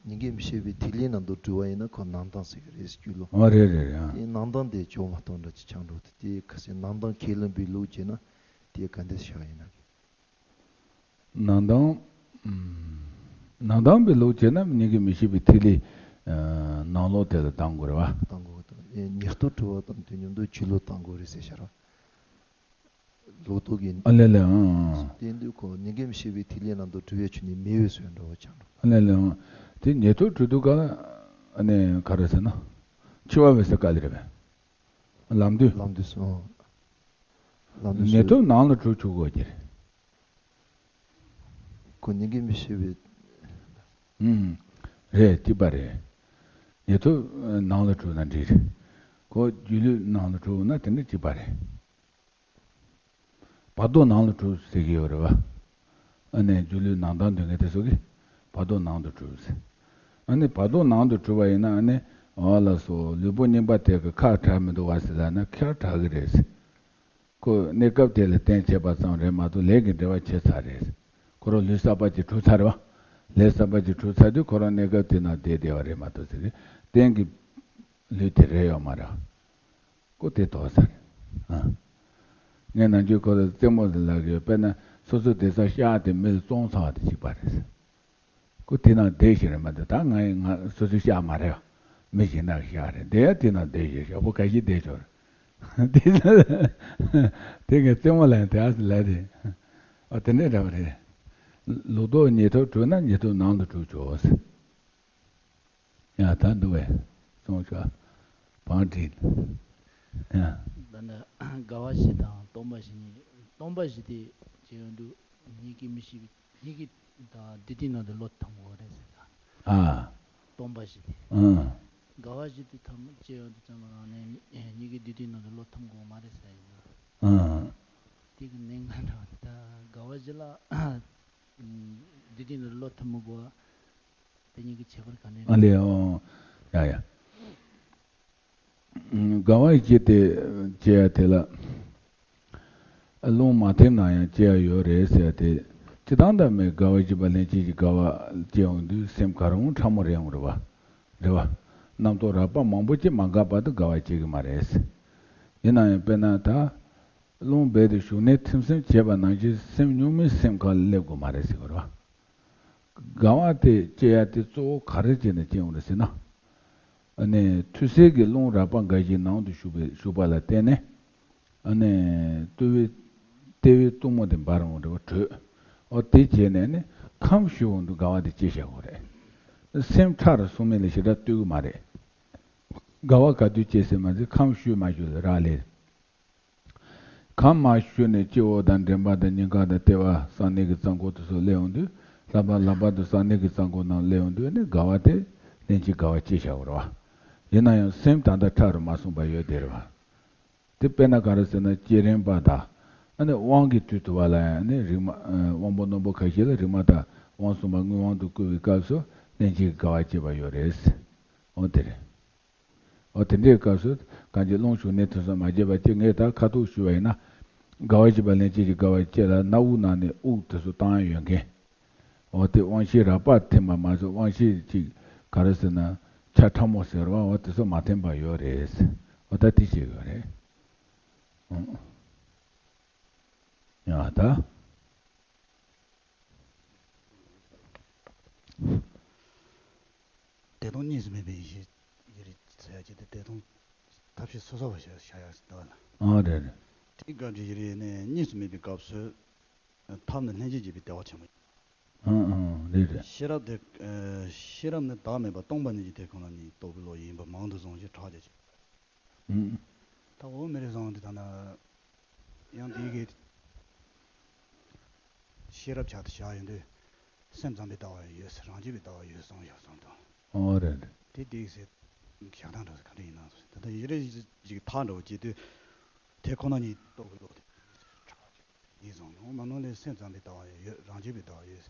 ཉིད་ཀྱིས་མི་ཤེས་པའི་ཐིག་ལེའི་ནང་དུ་གྲུབ་པ་ཡིན་ན་ཁོ་ནང་དོན་ཟེར་གི་རེད། སྒྱུ་ལུས། ཨ་རེད་རེད་རེད། ཨང་། དེ་ནང་དོན་དེ་བྱུང་མ་གཏོགས་འདྲ་ཅིག་ཆགས་འགྲོ་དུས་དེ་ཁ་སང་ནང་དོན་ཁས་ལེན་པའི་ལུགས་བྱས་ན་དེ་ག་འདྲ་བཞག་ཡིན་ན། ནང་དོན། ནང་དོན་པའི་ལུགས་བྱས་ན་ཉིད་ཀྱིས་མི་ཤེས་པའི་ཐིག་ལེ། ནང་ལོགས་དེ་ལ་བཏང་དགོས་རེད་བ། བཏང་དགོས་དང་ཉན་ཐོས་གྲུབ་པ་དང་དུས་མཉམ་དུ་སྒྱུ་ལུས་བཏང་དགོས་རེད་ཟེར་བྱ་ར། ལོག་རྟོག་གི། ཨ་ལེ་ལེ་ཨང་། བསྟན་དུས་ཁོ་ཉིད་ཀྱིས་མི་ཤེས་པའི་ཐིག་ལེ་ནང་དུ་གྲུབ་པའི་ཆོས་ནི་མི་འོས་སུ་འགྲོ་བ་ཆགས་འགྲོ། ཨ་ལེ་ལེ་ཨང་། དེ་ཉན་ཐོས་གྲུབ་དུས་ག་ཨ་ནི་ག་རེ་ཟེར་ན། འཆི་བ་འོད་གསལ་ག་ལེ་རེད་པས། ལམ་དུས། ལམ་དུས་སོ། ལམ་དུས་སོ། ཉན་ཐོས་ནང་ལ་གྲུབ་ཆོག་གོ་གི་རེད། ཁོ་ཉིད་ཀྱིས་མི་ཤེས་པའི། ཨུམ། རེད་གཅིག་པ་རེད། ཉན་ཐོས་ནང་ལ་གྲུབ་ན་འགྲིག་རེད། ཁོ་སྒྱུ་ལུས་ནང་ལ་གྲུབ་ན་དེ་འདྲ་གཅིག་པ་རེད། བར་དོ་ནང་ལ་གྲུབ་ཟེར་གྱི་ཡོད་རེད་བ། ཨ་ནི་སྒྱུ་ལུས་ནང་དོན་འདོན་མཁན་དེ་ཚོ་གིས་བར་དོ་ནང་དུ་གྲུབ་ཟེར། ཨ་ནི་བར་དོ་ནང་དུ་གྲུབ་པ་ཡིན་ན་ཨ་ནི་འོ་ལགས་སོ་ལུས་པོ་རྙིང་པ་དེ་གི་ཁག་དྲག་མི་འདུག་བ་ཟེར་ལབ་ན་ཁག་དྲག་གི་རེད་ཟེར། ཁོ་གནས་སྐབས་དེ་ལ་རྟེན་བྱས་པ་ཙམ་རེད་མ་གཏོགས་ལས་ཀྱི་འབྲེལ་བ་ཆད་ཚར་རེད། ཁོ་རང་ལུས་གསར་པ་ཅིག་གྲུབ་ཚར་རེད་བ། ལས་གསར་པ་ཅིག་གྲུབ་ཚར་དུས་ཁོ་རང་གནས་སྐབས་དེ་ན་བསྡད་བསྡད་པ་རེད་མ་གཏོགས་ཟེར་རེད། རྟེན་གྱི་ལུས་དེ་རེད་ཡོད་མ་རེད། ཁོ་དེ་དོགས་ས་རེད། ཨ། ངས་ནམ་རྒྱུན་ཁོ་ལ་རྩེད་མོ་ལ་ལབ་ཀྱི་ཡོད། དཔེར་ན་སོ་སོ་བསྡད་ས་ཤག་དེ་མི་ལ་བཙོང་ཚར་བ་དེ་གཅིག་པ་རེད། ཁོ་དེ་ནང་བསྡད་ཤེས་རེད་མ་གཏོགས་ད་ང་ཡི་ང་སོ་སོའི་ཤག་མ་རེད་བ། མི་གཞན་དག་གི་ཤག་རེད། བསྡད་ཡ་དེ་ནང་བསྡད་ཤེས་ཞོགས་པ་ཁ་ཤས་བསྡད་ཆོག་རེད། དེ་ལ་དེ་ངས་རྩེད་མོ་ལ་ཡང་དེ་ཨ་ལ་རེད། ཨ་དེ་འདྲས་འདྲ་བ་རེད། ལོག་རྟོག་ཉན་ཐོས་གྲུབ་ན་ཉན་ཐོས་ནང་ལ་གྲུབ་ཆོག་ཟེར། ཡ་ད་འདུག་བས། སོང་ཆོག་བང་སྒྲིག་ཡ། ད་ནི་དགའ་བ་བཞི་དང་སྟོང་པ་བཞི་གཉིས། སྟོང་པ་བཞི་དེ་བྱས་ཡོང་དུས་ཉིད་ཀྱིས་མི་ཤེས་པའི་ཉིད་ཀྱིས་དང་བདུད་སྡེའི་ནང་དུ་བློ་ཐིམ་དགོས་རེད་ཟེར་ད། ཨ། སྟོང་པ་བཞི་དེ། ཨང་། དགའ་བ་བཞི་དེ་ཐམས་ཅད་ཡོང་དུས་ཙམ་པ་རང་ནས་ཉིད་ཀྱིས་བདུད་སྡེའི་ནང་དུ་བློ་ཐིམ་དགོས་མ་རེད་ཟེར་ཡིན་ན། ཨང་། དེ་གི་གནད་འགག་འདྲ་བ་དེ་ད་དགའ་བ་བཞི་ལ་བདུད་སྡེའི་ནང་དུ་བློ་ཐིམ་མི་དགོས། དེ་གཉིས་ཀྱི་ཁྱད་པར་ག་འདྲ། ཨ་ལེ་ཨོ། ཡ་ཡ། དགའ་བ་བཞི་དེ་བྱེད་ཡ་དེ་ལ། རླུང་མ་ཐིམ་ན་ཡང་བྱེད་ཡ་ཡོད་རེད་ཟེར་ཏེ། སྤྱིར་བཏང་ད་མི་དགའ་བ་བཞི་པ་ལྷན་སྐྱེས་ཀྱི་དགའ་བ་སྐྱེ་འོང་དུས་སེམས་ག་རུང་ཕྲ་མོ་རེད་འོང་རེད་བ། རེད་བ། རྣམ་རྟོག་རགས་པ་མང་པོ་ཅིག་མ་འགགས་བར་དུ་དགའ་བ་སྐྱེ་གི་མ་རེད། ཡིན་ན་ཡང་དཔེར་ན་ད། རླུང་རྦད་དེ་ཞུགས་ནས་ཐིམ་སེམས་བྱེད་པ་ནང་བཞིན་སེམས་གཉུག་མའི་སེམས་ཁ་ལ་སླེབས་དགོས་མ་རེད་ཟེར་གི་རེད་བ། དགའ་བ་དེ་སྐྱེ་ཡ་དེ་གཙོ་བོ་ག་རེ་བྱས་ནས་སྐྱེ་འོང་རེད་ཟེར་ན། ཨ་ནི་ཐུར་སེལ་གྱི་རླུང་རགས་པ་འགའ་ཞིག་ནང་དུ་ཞུགས་པའི་ཞུགས་པ་ལ་བརྟེན་ནས། ཨ་ནི་ལྟེ་བའི་ལྟེ་བའི་གཏུམ་མོ་དེ་འབར་འོང་རེད་བ་དྲོད། ཨོ་དེ་བྱས་ནས་ནི་ཁམས་ཞུགས་འོང་དུས་དགའ་བ་དེ་སྐྱེ་བཞག་གི་རེད། སེམས་ཕྲ་རུ་སོང་མིན་ལ་ཞེ་དྲག་ལྟོས་གི་མ་རེད། དགའ་བ་ག་དུས་སྐྱེ་ཟེར་མ་ཟེར་ཁམས་ཞུགས་མ་ཞུགས་ལ་རག་ལས། གང་མ་ཞུ་ནས་སྤྱི་བོ་དང་མགྲིན་པ་དང་སྙིང་ག་དང་ལྟེ་བ་གསང་གནས་ཀྱི་རྩ་འཁོར་དུ་སོགས་སླེབས་འོང་དུས་ལྷག་པར་ལག་པ་དང་གསང་གནས་ཀྱི་རྩ་འཁོར་རྣམས་སླེབས་འོང་དུས་ནི་དགའ་བ་དེ་ལྷན་སྐྱེས་དགའ་བ་སྐྱེས་བཞག་པ་རེད་བ། ཡིན་ན་ཡང་སེམས་ད་ལྟ་ཕྲ་རུ་མ་སོང་པ་ཡོད་དེ་རེད་བ། དེ་དཔེར་ན་ག་རེ་ཟེར་ན་བསྐྱེད་རིམ་པ་དང་ཨ་ནི་དབང་གི་དུས་དུ་བ་ལ་ཡང་ནི་རིག་མ་དབང་པོ་རྣོན་པོ་ཁ་ཤས་ལ་རིག་མ་དང་དབང་གསུམ་པ་མངོན་དབང་དུ་བསྐུར་བའི་སྐབས་སུ་ལྷན་སྐྱེས་ཀྱི་དགའ་བ་སྐྱེས་པ་ཡོད་རེད། འོ་དེ་རེད། འོ་དེ་འདྲའི་སྐབས་སུ་གང་ཅི་རླུང་ཞུགས་ནས་དེ་ཚོ་མ་བརྗེད་པ་ཅིག་ངས་ད་ཁ་ཐུག་ཞུས་པ་ཡིན་ན། དགའ་བ་བཞི་པ་ལྷན་སྐྱེས་ཀྱི་དགའ་བ་སྐྱེ་ལ་སྣ་བུག་ནང་ནས་དབུགས་དེ་ཚོ་བཏང་ཡ་ཡོད་མཁན། འོ་དེ་དབང་ཤེས་རགས་པ་ཐིམ་པ་མ་ཟད་དབང་ཤེས་ཅིག་ག་རེ་ཟེར་ན་ཆ་ཕྲ་མོ་ཟེར་བ་འོ་དེ་ཚོ་མ་ཐིམ་པ་ཡོད་རེད། འོ་ད་དེ་བྱེད་དགོས་རེད། ཨང་། ཡང་ད། བདེ་སྟོང་གཉིས་སུ་མེད་པའི་ཡེ་ཤེས་ཡེ་རེད་ཟེར་ཡ་ཅིག་དེ་བདེ་སྟོང་ཐབས་ཤེས་སོ་སོ་བ་བྱ་བྱ་ཡ་ཟེར་བ་ལ། ཨང་རེད་རེད། དེའི་སྐབས་ཀྱི་ཡེ་རེ་ནས་གཉིས་སུ་མེད་པའི་སྐབས་སུ་ཐབས་ནི་ལྷན་ཅིག་སྐྱེས་པའི་བདེ་བ་ཆེན་པོ། ཨང་ཨང་རེད་རེད། ཤེས་རབ་དེ་ཤེས་རབ་ནི་བདག་མེད་པ་སྟོང་པ་ཉིད་ཀྱི་དེ་ཁོ་ན་ཉིད་རྟོགས་པའི་བློ་ཡིན་པ་མང་དུ་གསུངས་ཤིང་གྲགས་ཀྱང་ཆེ། ཨང་། ད་འོ་མེ་རེ་བཟང་དེ་ད་ན་ཡང་དེའི་གི་ཤེས་རབ་ཆགས་དུ་བྱ་ཡོང་དུས་སེམས་ཙམ་པའི་ལྟ་བ་ཡོད་ཟེར་རང་རྒྱུད་པའི་ལྟ་བ་ཡོད་གསུངས་ཡོད་གསུངས་དང་། ཨོ་རེད་རེད། དེ་དེའི་ཟེར་བཞག་སྟངས་འདྲ་ཟེར་ག་འདྲ་ཡིན་ན་ཟེར་ད་ལྟ་ཡེ་རེ་ཞིག་ཐག་འདྲ་བོ་བྱེད་དུས་དེ་ཁོ་ན་ཉིད་རྟོགས་པའི་བློ་དེ་ཁྲག་ཡིན་སོང་ནོ་མ་ནོ་ལས་སེམས་ཙམ་པའི་ལྟ་བ་ཡོད་རང་རྒྱུད་པའི་ལྟ་བ་ཡོད་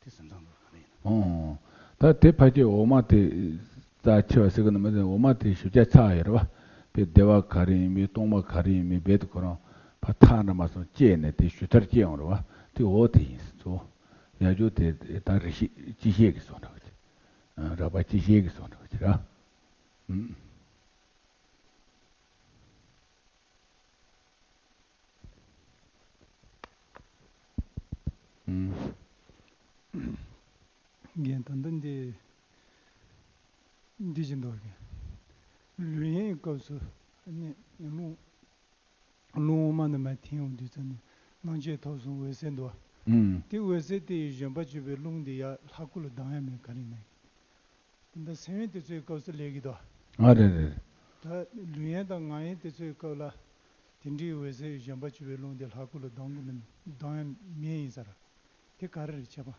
དེ་སེམས་ཙམ་པ་ག་རེ་ཡིན་ནམ། ཨོ། ད་དེ་ཕལ་ཆེར་འོག་མ་དེ་རྩ་ཆེ་བ་ཟེར་གི་ནི་མི་འདུག་འོག་མ་དེ་ཞུ་རྒྱ་ཆགས་ཡོད་རེད་བ། དཔེ་བདེ་བ་ག་རེ་ཡིན་མིན་སྟོང་པ་ག་རེ་ཡིན་མིན་རྦད་དེ་ཁོ་རང་ཕར་ཐག་འདྲ་མ་སོང་བཅད་ནས་དེ་ཞུ་མཐར་སྐྱེལ་ཡོང་རེད་བ། དེ་འོག་དེ་ཡིན་གཙོ་བོ། ཡ་ཇོ་དེ་ད་རིགས་ཤེས་སྤྱི་བཤད་ཀྱི་སོང་འདྲ་བ་ཅིག་རགས་པ་སྤྱི་བཤད་ཀྱི་སོང་འདྲ་བ་ཅིག་ར། ཨུམ། རྒན་ད་ལྟ་འདི་འདི་བཞིན་འདུག་རྒན། ལུས་ཡེངས་སྐབས་སུ་ནི་རླུང་རླུང་དབུ་མ་ནས་མར་འཐེན་ཡོང་དུས་ཙམ་ནས་སྣང་མཆེད་ཐོབ་སོང་འོད་གསལ་འདུག་བ། ཨུམ། དེ་འོད་གསལ་དེ་ཡི་བཞོན་པ་བཅུ་པའི་རླུང་འདི་ཡར་ལྷ་སྐུ་ལ་ལྡང་ཡ་མེད་ག་རེ་ཡིན་ན། དེ་འདྲ་སེམས་དབེན་དེ་ཚོའི་སྐབས་སུ་ལས་ཀྱི་དོ། ཨ་རེད་རེད། ད་ལུས་ཡེངས་དང་ངག་ཡེངས་དེ་ཚོའི་སྐབས་ལ། དེ་འདྲའི་འོད་གསལ་གཞན་པ་བཅུ་པའི་རླུང་དེ་ལྷ་སྐུ་ལ་ལྡང་གི་མིན་ལྡང་ཡ་མེད་ཡིན་ས་ར། དེ་ག་རེ་རེད་ཁྱད་པར།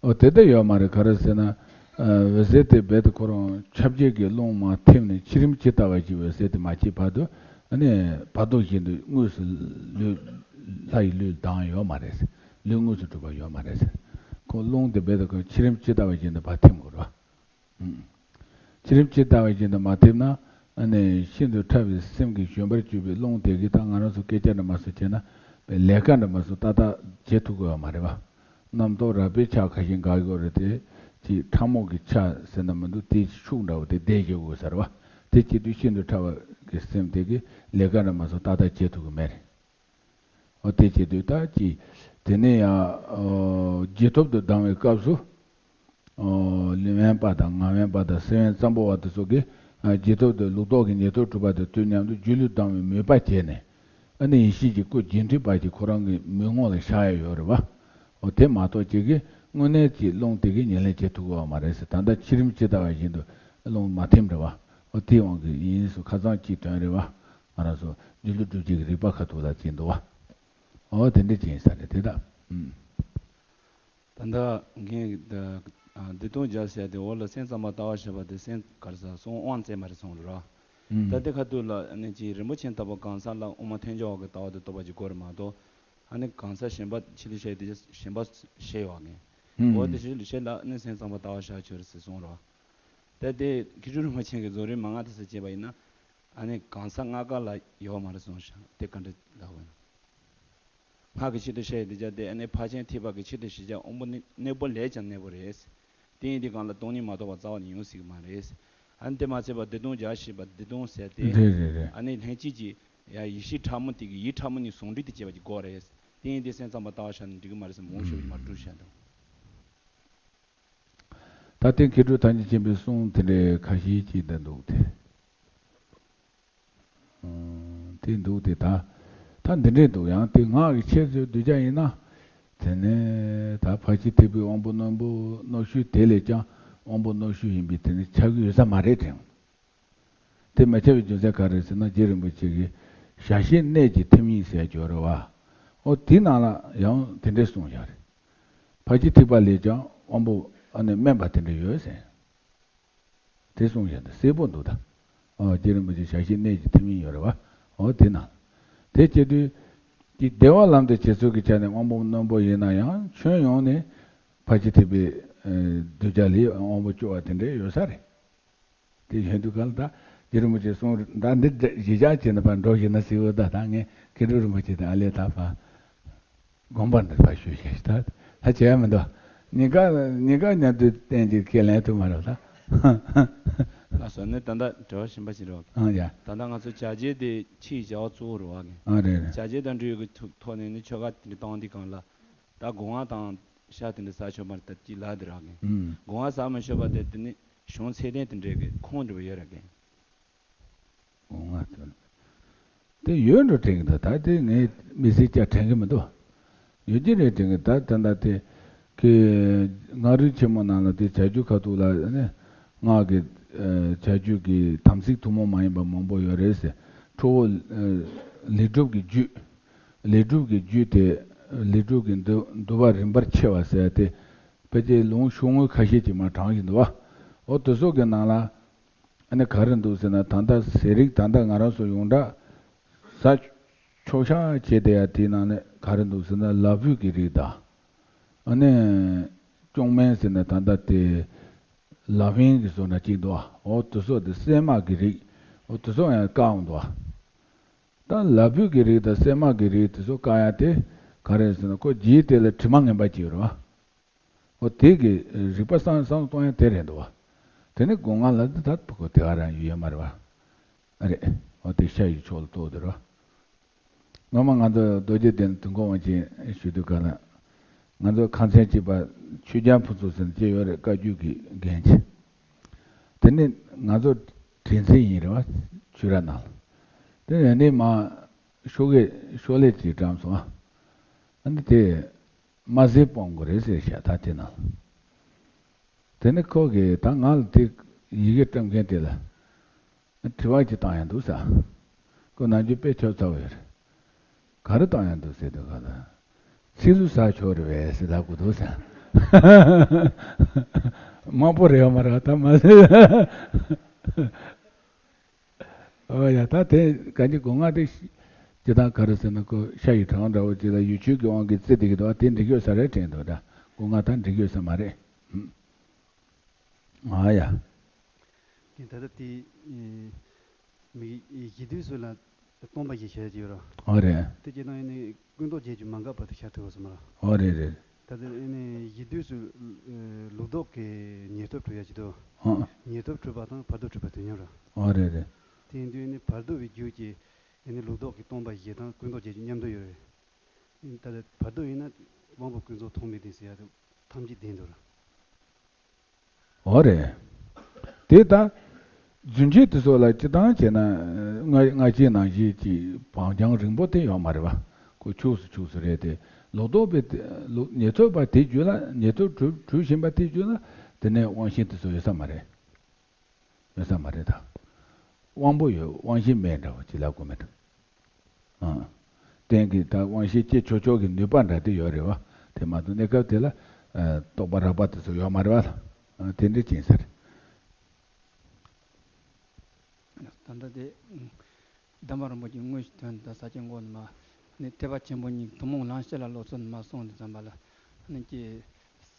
ཨོ་དེ་ལྟ་ཡོད་མ་རེད་ག་རེ་ཟེར་ན། འོད་གསལ་དེ་རྦད་དེ་ཁོ་རང་ཁྱབ་བྱེད་ཀྱི་རླུང་མ་ཐིམ་ནས་ཕྱི་རིམ་ཇི་ལྟ་བ་ཞིག་འོད་གསལ་དེ་མ་སྐྱེས་བར་དུ་ཨ་ནི་བར་དོ་བཞིན་དུ་དངོས་སུ་ལུས་ལྷ་ཡི་ལུས་ལྡང་ཡོད་མ་རེད། ལུས་དངོས་སུ་གྲུབ་པ་ཡོད་མ་རེད། ཁོ་རླུང་དེ་རྦད་དེ་ཁོ་ཕྱི་རིམ་ཇི་ལྟ་བ་བཞིན་དུ་མ་ཐིམ་དགོས་རེད་བ། ཕྱི་རིམ་ཇི་ལྟ་བ་བཞིན་དུ་མ་ཐིམ་ན། ཨ་ནི་ཤིན་ཏུ་ཕྲ་བའི་སེམས་ཀྱི་བཞོན་པར་གྱུར་པའི་རླུང་དེ་གིས་ད་ང་རང་ཚོ་སྐད་ཆ་འདྲ་མ་སོ་བྱས་ན། ལས་ཀ་འདྲ་མ་སོ་ཏག་ཏག་བྱེད་ཐུབ་ཀྱི་ཡོད་མ་རེད་བ། རྣམ་རྟོག་རགས་པས་ཆགས་ཁ་ཤས་འགག་ཡོད་རེད་དེ། ཅིག་ཕྲ་མོ་གི་ཆ་ཟེར་ན་མི་འདུག་དེ་ཤུགས་འདྲ་བོ་དེ་བསྡད་བཞག་དགོས་ས་རེད་བ། དེ་བྱེད་དུས་ཤིན་ཏུ་ཕྲ་བ་གི་སེམས་དེ་གིས་ལས་ཀ་འདྲ་མ་སོ་ཏག་ཏག་བྱེད་ཐུབ་ཀྱི་མེད་རེད། འོ་དེ་བྱེད་དུས་ད་ཅི། དེ་ནས་ཡང་། ཨོ། རྗེས་ཐོབ་ཏུ་ལྡང་བའི་སྐབས་སུ། ཨོ། ལུས་དབེན་པ་དང་ངག་དབེན་པ་དང་སེམས་དབེན་ཙམ་པོ་བ་དེ་ཚོ་གིས། ཨ། རྗེས་ཐོབ་ཏུ་ལུགས་ལྡོག་གི་ཉེར་ཐོབ་གྲུབ་པ་དེ་དུས་མཉམ་དུ་སྒྱིད་ལུག་ལྡང་བའི་མོས་པ་བྱས་ནས། ཨ་ནི་ཡེ་ཤེས་ཀྱི་སྐུ་རྗེས་མཐུན་པ་ཞིག་ཁོ་རང་གི་མིག་ངོ་ལ་ཤར་ཡ་ཡོད་རེད་བ། འོ་དེ་མ་གཏོགས་ཅིག་གིས་དངོས་གནས་ཀྱི་རླུང་དེ་གིས་ཉེར་ལེན་བྱེད་ཐུབ་ཀྱི་ཡོད་མ་རེད་ཟེར། ད་ལྟ་ཕྱི་རིམ་ཇི་ལྟ་བ་བཞིན་དུ་རླུང་མ་ཐིམ་རེད་བ། འོ་དེའི་དབང་གིས་ཡིན་སུ་ཁ་སང་གཅིག་དོན་རེད་བ། ང་རང་ཚོ་སྒྱིད་ལུག་སྒྲུབ་བྱེད་ཀྱི་རིགས་པ་ཁ་ཐུག་ལ་བརྩིས་འདུག་བ། འོ་དེ་འདྲ་ཅིག་ཡིན་ས་རེད་དེ་ད། ཨུམ། ད་ལྟ་ངས་ད་བདེ་སྟོང་རྒྱལ་ཟེར་ཏེ་འོག་ལ་སེམས་ཙམ་པ་ལྟ་བ་ཞེས་པ་དེ་སེམས་ག་རེ་ཟ་སོང་དབང་བཙན་མ་རེད་སོང་རེད་ར། ཨུམ། ད་དེ་ཁ་ཐུག་ལ་ཨ་ནི་ཅིག་རིན་པོ་ཆེ་ལྟ་བུ་གང་ཟག་ལ་དབུ་མ་ཐལ་འགྱུར་བ་གི་ལྟ་བ་དེ་རྟོགས་པ་ཅིག་དགོས་རེད་མ་གཏོགས། ཨ་ནི་གང་ཟག་གཞན་པ་ཕྱི་ལ་བཤད་དེ་གཞན་པ་བཤད་ཡོད་ངས། ཨུམ། འོ་དེ་ཕྱི་ལ་བཤད་ལ་ཨ་ནི་སེམས་ཙམ་པ་ལྟ་བ་བཞག་ཆོག་རེད་ཟེར་སོང་ར། ད་དེ་མཁས་གྲུབ་རིན་པོ་ཆེ་གི་རྫོགས་རིམ་མ་ལྔ་དེ་ཚོ་བྱས་པ་ཡིན་ན། ཨ་ནི་གང་ཟག་ལྔ་ཀ་ལ་ཡོད་མ་རེད་གསུངས་ཤག་དེ་ག་འདྲ་ལབ་དགོས་ན། སྔགས་ཀྱི་ཆེད་དུ་བཤད་དེ་བྱ་དེ་ཨ་ནི་ཕར་ཕྱིན་ཐེག་པ་གི་ཆེད་དུ་བཤད་བྱ་དབང་པོ་གནས་པོ་ལས་ཀྱང་གནས་པོ་རེད། དེ་ཡིན་དུས་གང་ལ་སྟོང་ཉིད་མ་རྟོགས་པ་རྩ་བ་ནས་ཡོང་སྲིད་ཀྱི་མ་རེད། ཨ་ནི་དེ་མ་ཚད་པ་བདེ་སྟོང་རྒྱ་ཞེས་པ་བདེ་སྟོང་ཟེར་ཏེ། རེད་རེད་རེད། ཨ་ནི་ལྷན་སྐྱེས་ཀྱི་ཡ་ཡེ་ཤེས་ཕྲ་མོ་དེ་གི་ཡིད་ཕྲ་མོ་གཉིས་ཟུང་འབྲེལ་དུ་བྱས་པ་ཅིག་དགོས་རེད། དེ་ཡིན་དུས་སེམས་ཙམ་པ་ལྟ་བ་བྱས་ན་འགྲིག་གི་མ་རེད་ཟེར་མང་ཤོས་ཀྱིས་མར་བསྒྲུབས་བཞག་འདུག་ད་ལྟའི་མཁས་གྲུབ་ཐམས་ཅད་མཁྱེན་པའི་གསུང་དེ་འདྲའི་ཁ་ཤས་ཅིག་འདི་འདུག་སྟེ། ཨང་། དེ་འདུག་སྟེ་ད། ད་འདི་འདྲའི་འདུག་ཡང་དེ་སྔགས་ཀྱི་ཆེད་དུ་གདུལ་བྱ་ཡིན་ན། དེ་ནས་ད་ཕར་ཕྱིན་ཐེག་པའི་དབང་པོ་རྣོན་པོ་རྣོ་ཤོས་དེ་ལས་ཀྱང་དབང་པོ་རྣོ་ཤོས་ཡིན་པས་དེ་ནི་ཆགས་ཀྱི་ཡོད་ས་མ་རེད་དྲན། དེ་མི་ཆགས་པའི་རྒྱུ་མཚན་ག་རེ་ཟེར་ན་རྗེ་རིན་པོ་ཆེ་གིས་ཞག་ཤས་གནད་ཀྱི་ཐིམ་ཡིག་ཟེར་ཡ་ཅིག་ཡོད་རེད་བ། ཨོ་དེའི་ནང་ལ་ཡང་དེ་འདྲའི་གསུངས་བཞག་རེད། ཕར་ཕྱིན་ཐེག་པ་ལས་ཀྱང་དབང་པོ་ཨ་ནི་དམན་པ་དེ་འདྲ་ཡོད་ཟེར། དེ་གསུངས་བཞག་འདུག་གསལ་པོ་འདུག་ད། ཨོ་རྗེ་རིན་པོ་ཆེ་ཞག་ཤས་གནད་ཀྱི་ཐིམ་ཡིག་ཡོད་རེད་བ། ཨོ་དེ་ནང་། དེ་བྱེད་དུས། ཀྱི་བདེ་བ་ལམ་དུ་བྱེད་ཚུལ་གྱི་ཆ་ནས་དབང་པོ་རྣོན་པོ་ཡིན་ན་ཡང་ཁྱོན་ཡོངས་ནས་ཕར་ཕྱིན་ཐེག་པའི་གདུལ་བྱ་ལས་དབང་པོ་སྐྱོ་བ་དེ་འདྲ་ཡོད་ས་རེད། དེ་ཡོད་དུས་གང་ལ་ད་རྗེ་རིན་པོ་ཆེ་གསུང་ད་འདི་གཞི་བཞག་བྱས་ན་ཕར་འགྲོ་བཞིན་ན་སྲིད་འོ་ད་ད་ངས་མཁས་གྲུབ་རིན་པོ་ཆེ་དང་ཨ་ལས་ད་ཕར་དགོངས་པ་འདི་ཕར་ཞུས་ཤག་ད་ད་བྱས་ཡ་མི་འདུག་གཉིས་ཀ་གཉིས་ཀ་མཉམ་དུ་བསྟན་གྱི་ཁས་ལེན་ཐུབ་མ་རེད་ད། ལགས་སོ། ནི་ད་ལྟ་དྲི་བ་གཞན་པ་ཞིག་རེད་བ། ཨང་ཡ། ད་ལྟ་ང་ཚོ་བྱ་བྱེད་དེ་ཕྱིའི་བྱ་བ་གཙོ་བོ་རེད་བ། ཨང་རེད་རེད། བྱ་བྱེད་དང་འབྲེལ་ཡོད་ཀྱི་ཐོག་ཐོག་ནས་ནི་ཆོ་ག་དེ་འདྲ་བཏང་དུས་སྒང་ལ། ད་སྒོ་ང་དང་ཤ་དེ་འདྲ་ཟ་ཆོག་པ་ད་ཅི་ལབ་དེ་རག་གི། ཨུམ། སྒོ་ང་ཟ་མི་ཆོག་པ་དེ་དེ་ནི་གཞུང་ཚད་ལྡན་དེ་འདྲའི་གི་ཁུངས་འདྲ་བོ་ཡོད་རག་གི། སྒོ་ང་ཚོ་དེ་ཡོད་འགྲོ་དྲན་གི་འདུག་ད་དེ་ངས་མི་ཚེ་བསྐྱལ་དྲན་གི་མི་འདུག་ཡོད་ཀྱི་རེད་དྲན་གི། ད་ད་ད་དེ་གི་སྔགས་རིག་ཆེན་མོ་ནང་ལ་དེ་བྱ་རྒྱུད་ཁ་ཐུག་ལ་ནི་སྔགས་ཀྱི་ཨ་བྱ་རྒྱུད་ཀྱི་དམ་ཚིག་ཐུན་མོང་མ་ཡིན་པ་མང་པོ་ཡོད་རེད་ཟེར། ཁྲོ་བོ་ཨ་ལས་གྲུབ་ཀྱི་རྒྱུད། ལས་གྲུབ་ཀྱི་རྒྱུད་དེ་ལས་གྲུབ་ཀྱི་འདུ་འདུ་བ་རིམ་པར་ཕྱེ་བ་ཟེར་ཏེ་ཕལ་ཆེར་ལུང་ཤོག་ངོས་ཁ་ཤས་ཅིག་མར་དྲངས་བཞིན་འདུག་བ། འོ་དེ་ཚོ་གི་ནང་ལ་ཨ་ནི་ག་རེ་འདུག་ཟེར་ན། ད་ལྟ་ཟས་རིགས་ད་ལྟ་ང་རང་ཚོ་ཡོངས་གྲགས་ཟ་ཆོག་ཤག་བྱས་ཏེ་ཡ་དེའི་ནང་ནས་ག་རེ་འདུག་ཟེར་ན། ལ་ཕུག་གི་རིགས་དང་། ཨ་ནི་ཅོང་མན་ཟེར་ན་ད་ལྟ་དེ་ལ་ཕན་གྱི་བཟོ་འདྲ་གཅིག་འདུག་བ། འོ་དེ་ཚོ་དེ་སྲན་མ་གི་རིགས། འོ་དེ་ཚོ་ཡང་བཀག་འོང་འདུག་བ། ད་ལ་ཕུག་གི་རིགས་དང་སྲན་མ་གི་རིགས་དེ་ཚོ་བཀག་ཡ་དེ་ག་རེ་ཟེར་ན། ཁོ་རྗེས་དེ་ལ་དྲི་མ་ངན་པ་ཅིག་ཡོད་རེད་བ། འོ་དེ་གི་རིག་པ་སངས་སངས་གཏོང་ཡ་དེ་རེད་འདུག་བ། དེ་ནི་སྒོ་ང་ལ་དེ་ད་ཁོ་དེ་ག་རང་ཡོད་མ་རེད་བ། ཨ་རེད། འོ་དེ་ཤ་ཡི་ཕྱོགས་ལ་གཏོགས་དེ་རེད་བ། སྔོན་མ་ང་ཚོ་རྡོ་རྗེ་གདན་དུས་འཁོར་དབང་ཆེན་ཞུ་དུས་སྒང་ལ། ང་ཚོ་ཁང་ཚན་གཅིག་པ་ཆོས་རྒྱལ་ཕུན་ཚོགས་ཟེར་ནས་ཅིག་ཡོད་རེད། བཀའ་བརྒྱུད་ཀྱི་རྒན་ཆེ། དེ་ནི་ང་ཚོ་དྲིན་ཆེན་ཡིན་རེད་བ། ཆོས་ར་ནང་ལ། དེ་ནས་ནི་མ་ཤོག་གེ་ཤོག་ལེབ་ཅིག་བཀྲམ་སོང་ཨ། ཨ་ནི་དེ་དམར་ཟས་སྤོང་དགོས་རེད་ཟེར་ཤག་ད་དེ་ནང་ལ། དེ་ནི་ཁོ་གིས་ད་ང་ལ་དེ་ཡི་གེ་བཀྲམ་མཁན་དེ་ལ་དྲི་བ་ཅིག་བཏང་ཡ་འདུག་ཟེར། ཁོ་ནམ་རྒྱུན་དཔེ་ཆ་ཚ་བོ་ཡོད་རེད། ག་རེ་བཏང་ཡ་འདུག་ཟེར་དུས་སྒང་ལ། ཚིག་ལུ་ཟ་ཆོག་རེད་པས་ཟེར་ལབ་དགོས་འདུག་ཟེར། དམར་པོ་རེད་བ་མ་རེད་བ་ད་མ་ཟེར། ཨོ་ཡ། ད་དེ་ག་གི་སྒོ་ང་དེ་ཤི་ཇི་ལྟར་ག་རེ་ཟེར་ན། ཁོ་ཤ་ཡི་གྲངས་འདྲ་བོ་ཅིག་ལ་ཡུལ་ཆོས་ཀྱི་དབང་གིས་བརྩི་བསྡད་ཀྱི་འདུག་བ། དེ་འགྲིག་ཡོད་ས་རེད་དྲན་འདུག་ད་སྒོ་ང་ད་འགྲིག་ཡོད་ས་མ་རེད། ཨ་ཡ། དེ་ད་ལྟ་དེ་མི་གཞི་དུས་སུ་ལ་སྟོང་པ་ཞིག་བྱས་ཡོད་ར། ཨོ་རེད། དེ་སྤྱིར་བཏང་ཨེ་ནི་ཀུན་རྟོག་བརྒྱད་ཀྱི་མ་འགགས་བར་དུ་ཤར་ཐུབ་པ་སོང་མ་ར། ཨོ་རེད་རེད། ད་ལྟ་ཨེ་ནི་གཞི་དུས་སུ་ལུགས་ལྡོག་གི་ཉེར་ཐོབ་གྲུབ་ཡ་ཅིག་འདུག་ཨ། ཉེར་ཐོབ་གྲུབ་པ་དང་བར་དོ་གྲུབ་པ་དུས་མཉམ་ར། ཨོ་རེད་རེད། དེ་ཡིན་དུས་ཨེ་ནི་བར་དོ་བའི་རྒྱུད་ཀྱི་ཨེ་ནི་ལུགས་ལྡོག་གི་སྟོང་པ་བཞི་དང་ཀུན་རྟོག་བརྒྱད་ཀྱི་མཉམ་དུ་ཡོད་རེད། ཨེ་ནི་ད་ལྟ་བར་དོ་ཡིན་ན་དབང་པོ་ཀུན་རྫོབ་ཐོགས་མེད་དེ་ཟེར་ཡ་དེ་ཐམས་ཅད་ལྡན་འདུག་ར། འོ་རེད། དེ་ད་རྫུན་ཆོས་དེ་ཚོ་ལ་སྤྱིར་བཏང་བྱས་ན་སྔ་སྔ་ཕྱི་ནང་བཞིན་གྱི་བག་ཀྱང་རིང་པོ་དེ་ཡོད་མ་རེད་བ། ཁོ་ཕྱོགས་སུ་ཕྱོགས་སུ་རེད་དེ། ལོག་རྟོག་པའི་དེ་ལོག་ཉེར་ཐོབ་པ་དེ་རྒྱུད་ལ་ཉེར་ཐོབ་གྲུབ་གྲུབ་བཞིན་པ་དེ་རྒྱུད་ལ་དེ་ནས་དབང་ཤེས་དེ་ཚོ་ཡོད་ས་མ་རེད། ཡོད་ས་མ་རེད་ད། དབང་པོ་ཡོད་དབང་ཤེས་མེད་འདྲ་བ་ཅིག་ལབ་དགོས་མེད་འགྲོ། ཨང་། རྟེན་གྱི་ད་དབང་ཤེས་སྐྱེ་ཆོག་ཆོག་གི་ནུས་པ་འདྲ་དེ་ཡོད་རེད་བ། དེ་མ་གཏོགས་གནས་སྐབས་དེ་ལ་ཨ་རྟོག་པ་རགས་པ་དེ་ཚོ་ཡོད་མ་རེད་བ། ཨ་དེ་འདྲ་ཅིག་ཡིན་ས་རེད། ད་ལྟ་དེ་གདམས་པ་རིན་པོ་ཆེའི་དངོས་གཞི་དོན་དང་ས་སྐྱའི་མགོ་ནས་མ་ནི་ཐེག་པ་ཆེན་པོ་གཉིས་ཐུན་མོང་ལམ་ཤེས་ལ་སློབ་ཚུལ་ནས་མ་གསུངས་དུས་ཙམ་པ་ལ་ནི་ཀྱི་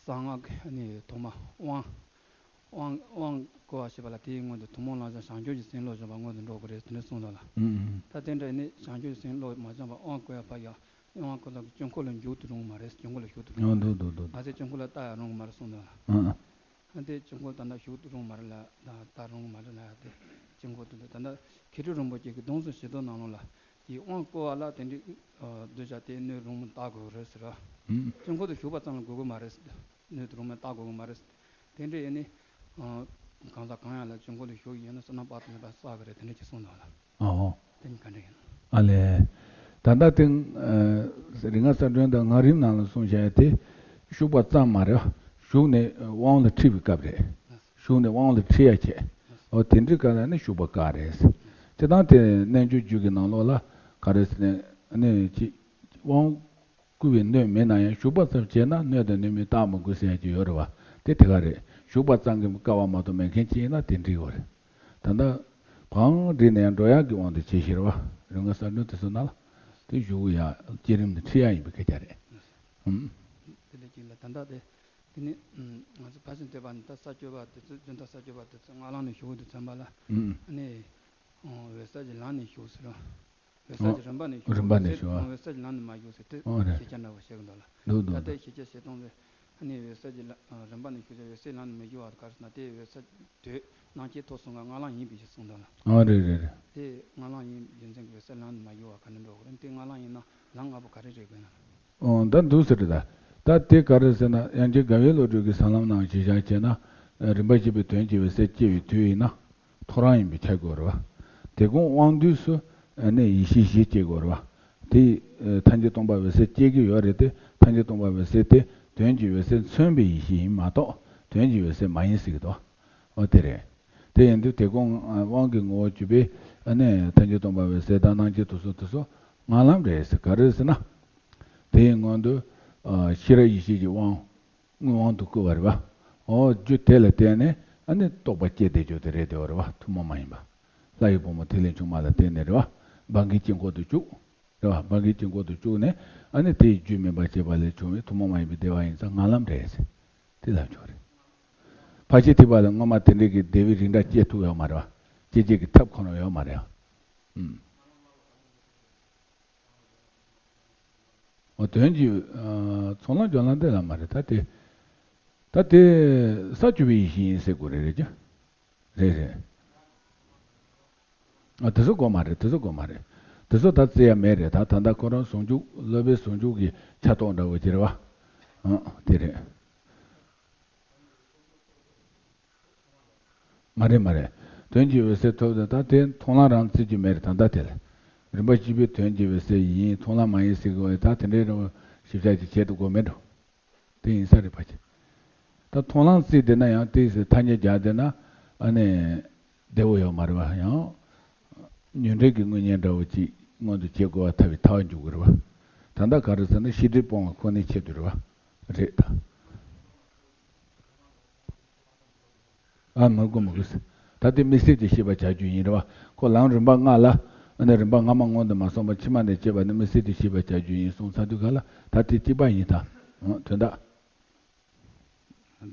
གསང་སྔགས་ནི་ཐོག་མ་དབང་། དབང་དབང་བསྐུར་བ་ཞེས་པ་ལ་དེའི་སྔོན་དུ་ཐུན་མོང་ལམ་སྦྱང་བྱང་ཆུབ་ཀྱི་སེམས་བློ་སྦྱོང་བ་སྔོན་དུ་འགྲོ་དགོས་རེད་དེ་འདྲ་གསུངས་འདུག་ལ། ཨུ་ཨུ། ད་དེ་འདྲ་ནི་བྱང་ཆུབ་ཀྱི་སེམས་བློ་མ་སྦྱངས་པར་དབང་བསྐུར་ཡ་ཕར་ཡ་དབང་བསྐུར་ལོག་གི་དཀྱིལ་འཁོར་ལ་འཇུག་ཏུ་རུང་མ་རེད། དཀྱིལ་འཁོར་ལ་ཞུགས་ཏུ་རུང་མ་རེད། ཨ་འདུག་འདུག་འདུག་འདུག་ང་ཚོས་དཀྱིལ་འཁོར་ལ་ལྟ་ཡ་རུང་མ་རེད་གསུངས་འདུག་ལ། ཨུ་ཨུ། ཨ་འདི་དཀྱིལ་འཁོར་ད་ལྟ་ཞུགས་ཏུ་རུང་མ་རེད་ལ་ད་ལྟ་རུང་མ་རེད་ལ་དེ་དཀྱིལ་འཁོར་དུ་འདུག་ད་ལྟ་མཁས་གྲུབ་རིན་པོ་ཆེ་གི་གདུང་སེམས་ཞི་དུལ་ནང་ལོགས་ལ་དེའི་དབང་བསྐུར་བ་ལ་དེ་འདྲའི་གདུལ་བྱ་དེ་སྣོད་རུང་མ་བཏགས་དགོས་རེད་ཟེར་བ། ཨུ་ཨུ། དཀྱིལ་འཁོར་དུ་ཞུགས་པ་ཙམ་ལ་དགོས་ཀྱི་མ་རེད་ཟེར། སྣོད་དུ་རུང་མ་བཏགས་དགོས་ཀྱི་མ་རེད། དེ་འདྲ་ཡིན་ནི། གང་ཟག་གང་ཡང་ལ་དཀྱིལ་འཁོར་ལ་ཞུགས་ཡོད་ན་བསོད་ནམས་དཔག་ཏུ་མེད་པ་བསགས་ཀྱི་རེད་དེ་འདྲ་ཅིག་གསུངས་འདུག་ལ། ཨོ། དེ་ནི་ག་འདྲ་ཡིན་ནམ། ཨ་ལས། ད་ལྟ་དེ་རིག་སྔགས་གསལ་སྒྲོན་དང་སྔགས་རིམ་ནང་ལ་གསུངས་བཞག་ཡ་དེ་ཞུགས་པ་ཙམ་མ་རེད། ཞུགས་ནས་དབང་ལ་འཁྲིད་པའི་སྐབས་རེད། ཞུགས་ནས་དབང་ལ་འཁྲིད་ཡ་བྱས། ཨོ་དེ་འདྲའི་སྐབས་ལ་ནི་ཞུགས་པ་བཀག་རེད། སྤྱིར་བཏང་དེ་རྣལ་འབྱོར་རྒྱུད་ཀྱི་ནང་ལོགས་ལ་ག་རེ་ཟེར་ནས་ནི་ཅི་དབང་བསྐུར་བའི་སྣོད་མིན་ན་ཡང་ཞུགས་པ་ཙམ་བྱས་ན་སྣོད་དང་སྣོད་མིན་བཏགས་མི་དགོས་ཟེར་ཡ་ཅིག་ཡོད་རེད་བ། དེ་དེ་ག་རེད། ཞུགས་པ་ཙམ་གྱིས་བཀག་པ་མ་གཏོགས་མེད་མཁན་ཅིག་ཡིན་ན་དེ་འགྲིག་གོ་རེད། ད་ལྟ་བག་བསྒྲིལ་ནས་ཡང་འགྲོ་ཡག་གི་དབང་དུ་བྱས་ཤེར་བ་རིག་སྔགས་གསལ་སྒྲོན་དེ་ཚོ་ནང་ལ་དེ་ཞུགས་ཡ་བསྐྱེད་རིམ་དེ་ཁྲིད་ཡ་ཡིན་པའི་སྐད་ཆ་རེད། ཧུམ། དེ་ལས་ཅིག་ལ་ད་ལྟ་དེ་དེ་ནི་ང་ཚོ་ཕར་ཕྱིན་ཐེག་པ་ནི་ད་ས་སྤྱོད་པ་དེ་ཚོ་རྒྱུན་དུ་ས་སྤྱོད་པ་དེ་ཚོ་སྔགས་ལམ་ནས་ཞུགས་དུས་ཙམ་པ་ལ་ཨ་ནི་འོད་གསལ་གྱི་ལམ་ནས་ཞུགས་ཟེར་རོ། འོད་གསལ་གྱི་རིམ་པ་ནས་ཞུགས་རིམ་པ་ནས་ཞུགས་ཨ། འོད་གསལ་གྱི་ལམ་ནས་མ་ཞུགས་ཟེར་དེ་ཨོ་རེད། ཤེས་བྱ་འདྲ་བོ་བཤད་གི་འདུག་ལ། འདུག་འདུག་ད་ལྟའི་ཤེས་བྱ་བཤད་སྟངས་དེ་ ཨ་ནི་འོད་གསལ་གྱི་ལ་རིམ་པ་ནས་ཞུ་ཚེ་འོད་གསལ་ལམ་དུ་མི་སྦྱོར་བ་ག་རེ་ཟེར་ན། དེ་འོད་གསལ་དོན་སྣང་མཆེད་ཐོབ་གསུམ་ཀ་སྔགས་ལམ་ཡིན་པའི་ཕྱིར་གསུངས་དོན་ལ། ཨ་རེད་རེད་རེད། དེ་སྔགས་ལམ་ཡིན་རྒྱུ་མཚན་གྱིས་འོད་གསལ་ལམ་དུ་མ་སྦྱོར་བ་ག་འདྲ་འགྲོ་དགོས་རེད། དེ་སྔགས་ལམ་ཡིན་ན་ལམ་ལྔ་པོ་ག་རེ་རེད་དགོས་ན། ཨོ་ད་འདུག་ཟེར་རེད་ད། ད་དེ་ག་རེ་ཟེར་ན་ཡང་ཅིག་དགའ་བའི་བློ་གྲོས་ཀྱི་ས་ལམ་ནང་གཞི་བཞག་བྱས་ན། རིམ་པ་བཞི་པའི་དོན་གྱི་འོད་གསལ་སྐྱེ་བའི་དུས་ཡིན་ན། ཐོ་རངས་ཡིན་པས་ཁྱབ་དགོས་རེད་བ། དེ་གོང་དབང་དུས་སུ་ཨ་ནི་ཡེ་ཤེས་བཞི་སྐྱེ་དགོས་རེད་བ། དེ་ཐལ་འགྱུར་སྟོང་པ་འོད་གསལ་སྐྱེ་གི་ཡོད་རེད་དེ། ཐལ་འགྱུར་སྟོང་པ་འོད་གསལ་དེ་དོན་གྱི་འོད་གསལ་མཚོན་པའི་ཡེ་ཤེས་ཡིན་མ་གཏོགས་དོན་གྱི་འོད་གསལ་མ་ཡིན་ཟེར་གི་འདུག། འོ་དེ་རེད། དེ་ཡིན་དུས་དེ་གོང་དབང་གི་ངོ་བོ་བཅུ་པའི་ཨ་ནི་ཐལ་འགྱུར་སྟོང་པ་འོད་གསལ་དང་སྣང་མཆེད་དུ་སོང་དུ་སོང་སྔགས་ལམ་རེད་ཟེར། ག་རེ་ཟེར་ན། དེའི་སྔོན་དུ་ཤེས་རབ་ཡེ་ཤེས་ཀྱི་དབང་། དབང་དུ་བསྐུར་བ་རེད་བ། འོ་རྒྱུ་དེ་ལ་བརྟེན་ནས་ཨ་ནི་རྟོགས་པ་སྐྱེ་བསྡད་རྒྱུ་དེ་རེད། དེ་བ་རེད་བ། ཐུན་མོང་མ་ཡིན་པ། ལྷ་ཡི་བུ་མོ་ཐིག་ལེ་ཆུང་མ་ལ་བརྟེན་ནས་རེད་བ། འབངས་ཀྱི་དཀྱིལ་འཁོར་དུ་བཅུག། རེད་བ། འབངས་ཀྱི་དཀྱིལ་འཁོར་དུ་བཅུག་ནས་ཨ་ནི་དེ་ཡི་རྒྱུ་སྨིན་པ་བྱེད་པ་ལས་བྱུང་བའི་ཐུན་མོང་མ་ཡིན་པའི་བདེ་བ་ཡིན་ཙང་སྔགས་ལམ་རེད་ཟེར། དེ་ལབ་ཆོག་རེད། ཕར་ཕྱིན་ཐེག་པ་ལ་སྔོན་མ་དེ་འདྲའི་གི་བདེ་བའི་རིགས་འདྲ་སྐྱེ་ཐུབ་ཡོད་མ་རེད་བ། སྐྱེ་བྱེད་ཀྱི་ཐབས་ཁོ་ན་ཡོད་མ་རེད་བ། ཨུམ། འོ་དོན་གྱི་ཚོགས་ལམ་སྦྱོར་ལམ་དེ་ལ་མ་རེད་ད་དེ། ད་དེ་ས་བཅུ་པའི་ཡེ་ཤེས་ཡིན་ཟེར་དགོས་རེད་རེད་ཀྱི། རེད་རེད། ཨ་དེ་ཚོ་དགོས་མ་རེད། དེ་ཚོ་དགོས་མ་རེད། དེ་ཚོ་ད་བརྩི་ཡ་མེད་རེད། ད་ད་ལྟ་ཁོ་རང་ཟུང་འཇུག་སློབ་པའི་ཟུང་འཇུག་གི་ཆ་རྟོགས་འདྲ་བོ་ཅིག་རེད་བ། ཨང་དེ་རེད། མ་རེད་མ་རེད། དོན་གྱི་འོད་གསལ་ཐོབ་དང་ད་དེ་མཐོང་ལམ་རང་བརྩི་རྒྱུ་མེད་རེད། ད་ལྟ་དེ་ལ་རིམ་པ་བཞི་པའི་དོན་གྱི་འོད་གསལ་ཡིན་མཐོང་ལམ་མ་ཡིན་ཟེར་གི་འོ་ད་དེ་འདྲའི་རིམ་པ་ཞིབ་ཆ་ཅིག་བྱེད་དུ་དགོས་མེད་འགྲོ། དེ་ཡིན་ས་རེད་ཕ་ཆེ། ད་མཐོང་ལམ་བརྩིས་བསྡད་ན་ཡང་དེ་ཟེར་ཐ་སྙད་རྒྱག་བསྡད་ན་ཨ་ནི། བདེ་བོ་ཡོད་མ་རེད་བ། ཡང་། ཉོན་སྒྲིབ་ཀྱི་དངོས་གཉེན་འདྲ་བོ་ཅིག་མངོན་དུ་བྱེད་དགོས་པ་ཐལ་བའི་ཐལ་བ་འཇུག་དགོས་རེད་བ། ད་ལྟ་ག་རེ་ཟེར་ན་ཤེས་སྒྲིབ་སྤོང་བ་ཁོ་ནའི་ཆེད་དུ་རེད་བ། རེད་ད། ཨ་མི་དགོས་མི་དགོས་ཟེར། ད་དེ་དམིགས་བསལ་གྱི་ཤེས་པ་བྱ་རྒྱུ་ཡིན་རེད་བ། ཁོ་ལམ་རིམ་པ་ལྔ་ལ། ཨ་ནི་རིམ་པ་སྔ་མ་སྔོན་དུ་མ་སོང་བར་ཕྱི་མ་ནས་སྐྱེས་པ་ནི་དམིགས་བསལ་གྱི་ཤེས་པ་བྱ་རྒྱུ་ཡིན་གསུངས་ཚར་དུས་ག་ལ་ད་དེ་གཅིག་པ་ཡིན་ད། ཨང་དོན་དག་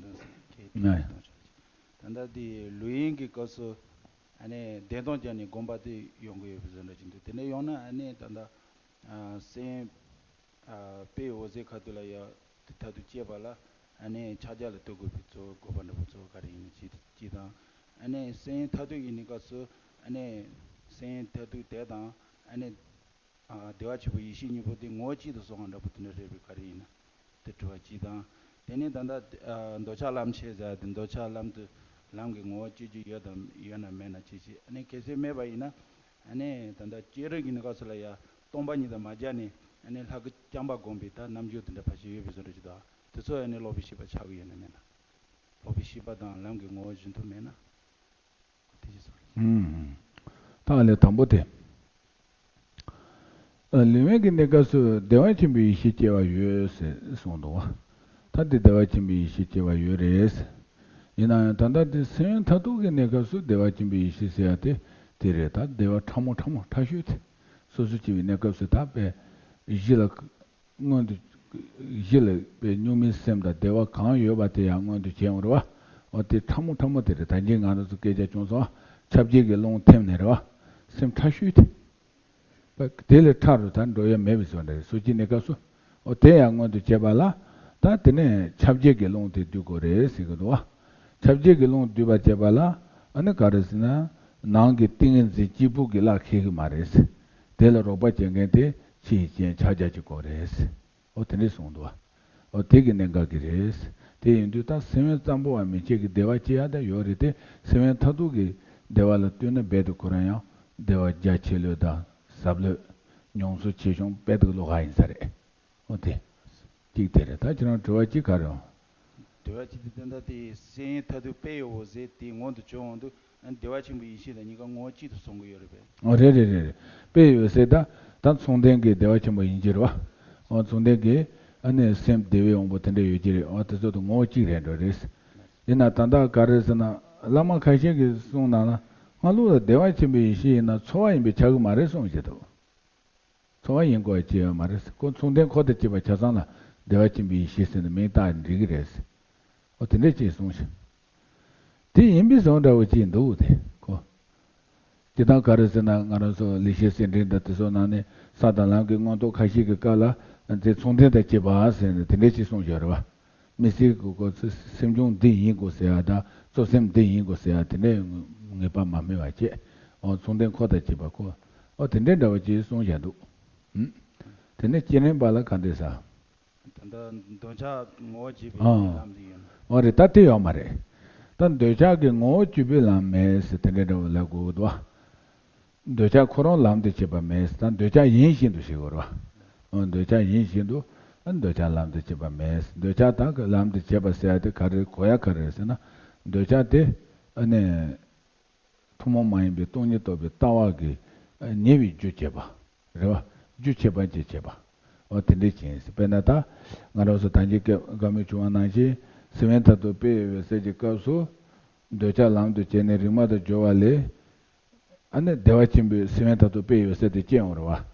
ད་ལྟ་དེ་ལུས་ཡིན་གྱི་སྐབས་སུ་ཨ་ནི་བདེན་སྟོང་རྒྱབ་ནས་སྒོམ་པ་དེ་ཡོང་གི་ཡོད་པའི་བཟོ་འདྲ་ཅིག་འདུག། དེ་འདྲ་ཡོང་ན་ཨ་ནི་ད་ལྟ་སེམས་དཔེ་འོད་གསལ་ཁ་ཐུག་ལ་ཡ་དེ་མཐར་ཐུག་སྐྱེས་པ་ལ་ཨ་ནི་ཕྱག་རྒྱ་ལ་ལྟོས་དགོས་པའི་གཙོ་བོ་དགོས་པ་འདྲ་པོ་གཙོ་བོ་ག་རེ་ཡིན་ན་ཅིག་ཅིག་དང་། ཨ་ནི་སེམས་མཐར་ཐུག་ཡིན་ནི་སྐབས་སུ་ཨ་ནི་སེམས་མཐར་ཐུག་དེ་དང་ཨ་ནི། བདེ་བ་ཆེན་པོ་ཡེ་ཤེས་གཉིས་པོ་དེ་ངོ་བོ་གཅིག་ཏུ་སོང་བ་འདྲ་པོ་དེ་འདྲ་རེད་པས་ག་རེ་ཡིན་ན། དེ་དྲི་བ་གཅིག་དང་། དེ་ནས་ད་ལྟ་འདོད་ཆགས་ལམ་ཆད་ཟེར་ཡ་དེ་འདོད་ཆགས་ལམ་དུ་ལམ་གྱི་ངོ་བོ་གཅོད་རྒྱུ་ཡོད་དམ་ཡོད་ན་མེད་ན་ཅི་ཞིག་ཨ་ནི་གལ་སྲིད་མེད་པ་ཡིན་ན། ཨ་ནི་ད་ལྟ་སྐྱེས་རབས་ཀྱི་གནས་སྐབས་སུ་ལ་ཡ་སྟོང་པ་ཉིད་དུ་མ་སྦྱར་ནས་ཨ་ནི་ལྷ་སྐུ་རྐྱང་པ་བསྒོམས་པའི་ད་རྣམ་འགྱུར་དེ་འདྲ་ཕལ་ཆེར་ཡོད་པའི་བཟོ་འདྲ་ཅིག་འདུག། དེ་ཚོ་ཨ་ནི་ལོག་པའི་ཤེས་པ་ཆགས་ཀྱི་ཡོད་ན་མེད་ན། ལོག་པའི་ཤེས་པ་དང་ལམ་གྱི་ངོ་བོ་གཞི་མཐུན་མེད་ན། ད་ལས་དང་པོ་དེ། ལུས་དབེན་གྱི་གནས་སྐབས་སུ་བདེ་བ་ཆེན་པོའི་ཡེ་ཤེས་སྐྱེ་བ་ཡོད་ཟེར་གསུངས་འདུག་བ། ད་དེ་བདེ་བ་ཆེན་པོའི་ཡེ་ཤེས་སྐྱེ་བ་ཡོད་རེད། ཡིན་ན་ཡང་ད་ལྟ་དེ་སེམས་དབེན་མཐར་ཐུག་གི་གནས་སྐབས་སུ་བདེ་བ་ཆེན་པོའི་ཡེ་ཤེས་ཟེར་ཡ་དེ་དེ་རེད། ད་བདེ་བ་ཕྲ་མོ་ཕྲ་མོ་ཕྲ་ཤོས་དེ། སོ་སོ་སྐྱེ་བའི་གནས་སྐབས་སུ་ད་དཔེ་གཞི་ལ། སྔོན་དུ། གཞི་ལ་པའི་གཉུག་མའི་སེམས་དང་བདེ་བ་གང་ཡོད་པ་དེ་ཡང་མངོན་དུ་བྱས་འོང་རེད་བ། འོ་དེ་ཕྲ་མོ་ཕྲ་མོ་དེ་རེད། ད་གིན་ང་རང་ཚོ་སྐད་ཆ་བྱུང་སོང་ཨ། ཁྱབ་བྱེད་ཀྱི་རླུང་ཐིམ་ནས་རེད་བ། སེམས་ཕྲ་ཤོས་དེ། པ་དེ་ལས་ཕྲ་རུ་ད་འགྲོ་ཡ་མེད་པའི་བཟོ་འདྲ་རེད། སོ་སྐྱེའི་གནས་སྐབས་སུ། འོ་དེ་ཡང་མངོན་དུ་བྱས་པ་ལ། ད་དེ་ནས་ཁྱབ་བྱེད་ཀྱི་རླུང་དེ་སྡུད་དགོས་རེད་ཟེར་གི་འདུག་བ། ཁྱབ་བྱེད་ཀྱི་རླུང་སྡུད་པ་བྱས་པ་ལ། ཨ་ནི་ག་རེ་ཟེར་ན། ནང་གི་ཏིང་ངེ་འཛིན་གཅིག་པུ་གིས་གླགས་ཁེལ་གི་མ་རེད། དེ་ལ་རོགས་པ་བྱེད་མཁན་དེ་ཕྱི་ཡི་རྐྱེན་ཕྱག་རྒྱ་གཅིག་པོ་རེད། འོ་དེ་འདྲས་གསུངས་འདུག་བ། འོ་དེ་གི་གནད་འགག་གི་རེད། དེ་ཡིན་དུས་ད་སེམས་དབེན་ཙམ་པོ་བ་མན་ཆད་ཀྱི་བདེ་བ་སྐྱེ་ཡ་ད་ཡོད་རེད་དེ། སེམས་དབེན་མཐར་ཐུག་གི་བདེ་བ་ལ་ལྟོས་ན་རྦད་དེ་ཁོ་རང་ཡང་བདེ་བ་རྒྱ་ཆེ་ལོས་དང་ཟབ་ལོས། མྱོང་ཚོར་ཆེ་ཆུང་རྦད་དེ་ལོགས་ཀ་ཡིན་ས་རེད། འོ་དེ། གཅིག་དེ་རེད། ད་ཁྱེད་རང་དྲི་བ་གཅིག་ག་རེ་ཡོང་། དྲི་བ་གཅིག་དེ་ད་ལྟ་དེ་སེམས་དབེན་མཐར་ཐུག་དཔེ་ཡི་འོད་ཟེར་དེ་མངོན་དུ་བྱུང་འོང་དུས། ཨ་ནི་བདེ་བ་ཆེན་པོའི་ཡེ་ཤེས་དང་གཉིས་ཀ་ངོ་བོ་གཅིག་ཏུ་སོང་གི་ཡོད་རེད་པས། ཨོ་རེད་རེད་རེད་རེད། དཔེ་ཡོད་ཟེར་ད། ད་མཚུངས་ལྡན་གྱི་བདེ་བ་ཆེན་པོ་ཡིན་གྱི་རེད་བ། ཨོ་མཚུངས་ལྡན་གྱི་ཨ་ནི་སེམས་བདེ་བའི་དབང་པོ་དེ་འདྲ་ཡོད་ཀྱི་རེད། ཨོ་དེ་ཚོ་དང་ངོ་བོ་གཅིག་རེད་འགྲོ་རེད། ཡིན་ན་ད་ལྟ་ག་རེ་ཟེར་ན། བླ་མ་ཁ་ཤས་ཀྱིས་གསུངས་ནང་ལ་སྔ་ལུགས་ལ་བདེ་བ་ཆེན་པོའི་ཡེ་ཤེས་ཡིན་ན་ཚོར་བ་ཡིན་པས་ཁྱབ་གི་མ་རེད་གསུངས་བཞག་འདུག། ཚོར་བ་ཡིན་དགོས་ཅི་ཡོད་མ་རེད། ཁོ་མཚུངས་ལྡན་ཁོ་དང་བཅས་པ་ཆ་ཚང་ལ་བདེ་བ་ཆེན་པོའི་ཡེ་ཤེས་ཟེར་ནས་མིང་བཏགས་འགྲིག་གི་རེད། ཨོ་དེ་འདྲས་ཅིག་གསུངས་ཤིང་། དེ་ཡིན་པའི་བཟོ་འདྲ་བོ་ཅིག་འདུག་དེ་ཁོ། སྤྱིར་བཏང་ག་རེ་ཟེར་ན་ང་རང་ཚོ་ལེགས་བཤད་གསེར་ཕྲེང་དང་དེ་ཚོ་ནང་ནས་ས་དང་ལམ་གྱི་མངོན་རྟོགས་ཁ་ཤས་ཀྱི་སྐབས་ལ་དེ་མཚུངས་ལྡན་དང་བཅས་པ་ཟེར་ནས་དེ་འདྲས་ཅིག་གསུངས་ཡོད་རེད་བ། མི་སྲིད་དགོས་དགོས་ཚེ་སེམས་བྱུང་འདི་ཡིན་དགོས་ཟེར་ཡ་དང་གཙོ་སེམས་འདི་ཡིན་དགོས་ཟེར་ཡ་དེ་འདྲའི་ངེས་པ་མ་སྨིན་པ་བྱས། འོ་མཚུངས་ལྡན་འཁོར་དང་བཅས་པ་ཁོ། འོ་དེ་འདྲའི་འདྲ་བ་ཅིག་གསུངས་བཞག་འདུག་ཨུམ། དེ་ནས་སྐྱེ་རན་པ་ལ་ག་འདྲས་ཟེར། ད་ལྟ་འདོད་ཆགས་ངོ་བོ་བཅུད་པའི་ཨང་། ལམ་དེ་ཡོད་ན། འོ་རེད། ད་དེ་ཡོད་མ་རེད། ད་འདོད་ཆགས་ཀྱི་ངོ་བོ་བཅུད་པའི་ལམ་མེད་ཟེར་དེ་འདྲའི་འདྲ་བ་ལབ་དགོས་འདུག་བ། འདོད་ཆགས་ཁོ་རང་ལམ་དུ་བྱེད་པ་མེད་ཟེར། ད་འདོད་ཆགས་ཡིན་བཞིན་དུ་ཞིག་གོ་ར། འོ་འདོད་ཆགས་ཡིན་བཞིན་དུ། ཨ་འདོད་ཆགས་ལམ་དུ་བྱེད་པ་མེད་ཟེར། འདོད་ཆགས་དག་གི་ལམ་དུ་བྱེད་པ་ཟེར་ཡ་དེ་ག་རེ་གོ་ཡ་ག་རེ་ཟེར་ན། འདོད་ཆགས་དེ་ཨ་ནི་ཐུན་མོང་མ་ཡིན་པའི་སྟོང་ཉིད་རྟོགས་པའི་ལྟ་བ་གི་ཉེ་བའི་རྒྱུ་བྱེད་པ་རེད་བ། རྒྱུ་ཁྱད་པར་གྱི་བྱེད་པ། འོ་དེ་འདྲ་ཅན་ཟེར། དཔེར་ན་ད་ང་རང་ཚོ་ད་གིན་སྐབས་སྐབས་མི་བྱུང་བ་ནང་བཞིན་སེམས་དབེན་མཐར་ཐུག་དཔེ་ཡི་འོད་གསལ་གྱི་སྐབས་སུ། འདོད་ཆགས་ལམ་དུ་བྱས་ནས་རིག་མ་དང་སྦྱོར་བ་ལས། ཨ་ནི་བདེ་བ་ཆེན་པོའི་སེམས་དབེན་མཐར་ཐུག་དཔེ་ཡི་འོད་གསལ་དེ་སྐྱེ་འོང་རེད་བ།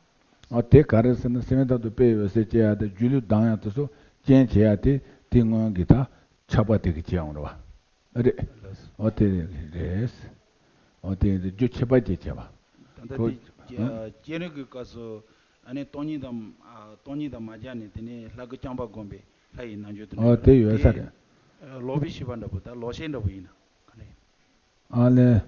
འོ་དེ་ག་རེ་ཟེར་ན་སེམས་དབེན་མཐར་ཐུག་དཔེ་ཡི་འོད་གསལ་སྐྱེ་ཡ་དེ་སྒྱུ་ལུས་ལྡང་ཡ་དེ་ཚོ་རྐྱེན་བྱེད་ཡ་དེ་དེ་སྔོན་གྱི་ད་ཆགས་པ་དེ་གིས་སྐྱེ་འོང་རེད་བ། རེད། ལགས་སོ། འོ་དེ་རེད། འོ་དེ་རྒྱུ་ཁྱད་པར་གྱིས་བྱས་པ། ད་ལྟ་ཁོ་དེ་ཨ། སྐྱེ་རིང་གི་སྐབས་སུ་ཨ་ནི་སྟོང་ཉིད་དང་ཨ་སྟོང་ཉིད་དང་མ་སྦྱར་ནས་དེ་ནས་ལྷ་སྐུ་རྐྱང་པ་བསྒོམས་པའི་ལྷ་ཡི་རྣལ་འབྱོར་དེ་འདྲ། འོ་དེ་ཡོད་ས་རེད། ཨ་ལོག་པའི་ཤེས་པ་འདྲ་པོ་ད་ལོག་ཤེས་འདྲ་པོ་ཡིན་ན་ག་འདྲ་ཡིན། ཨ་ལས།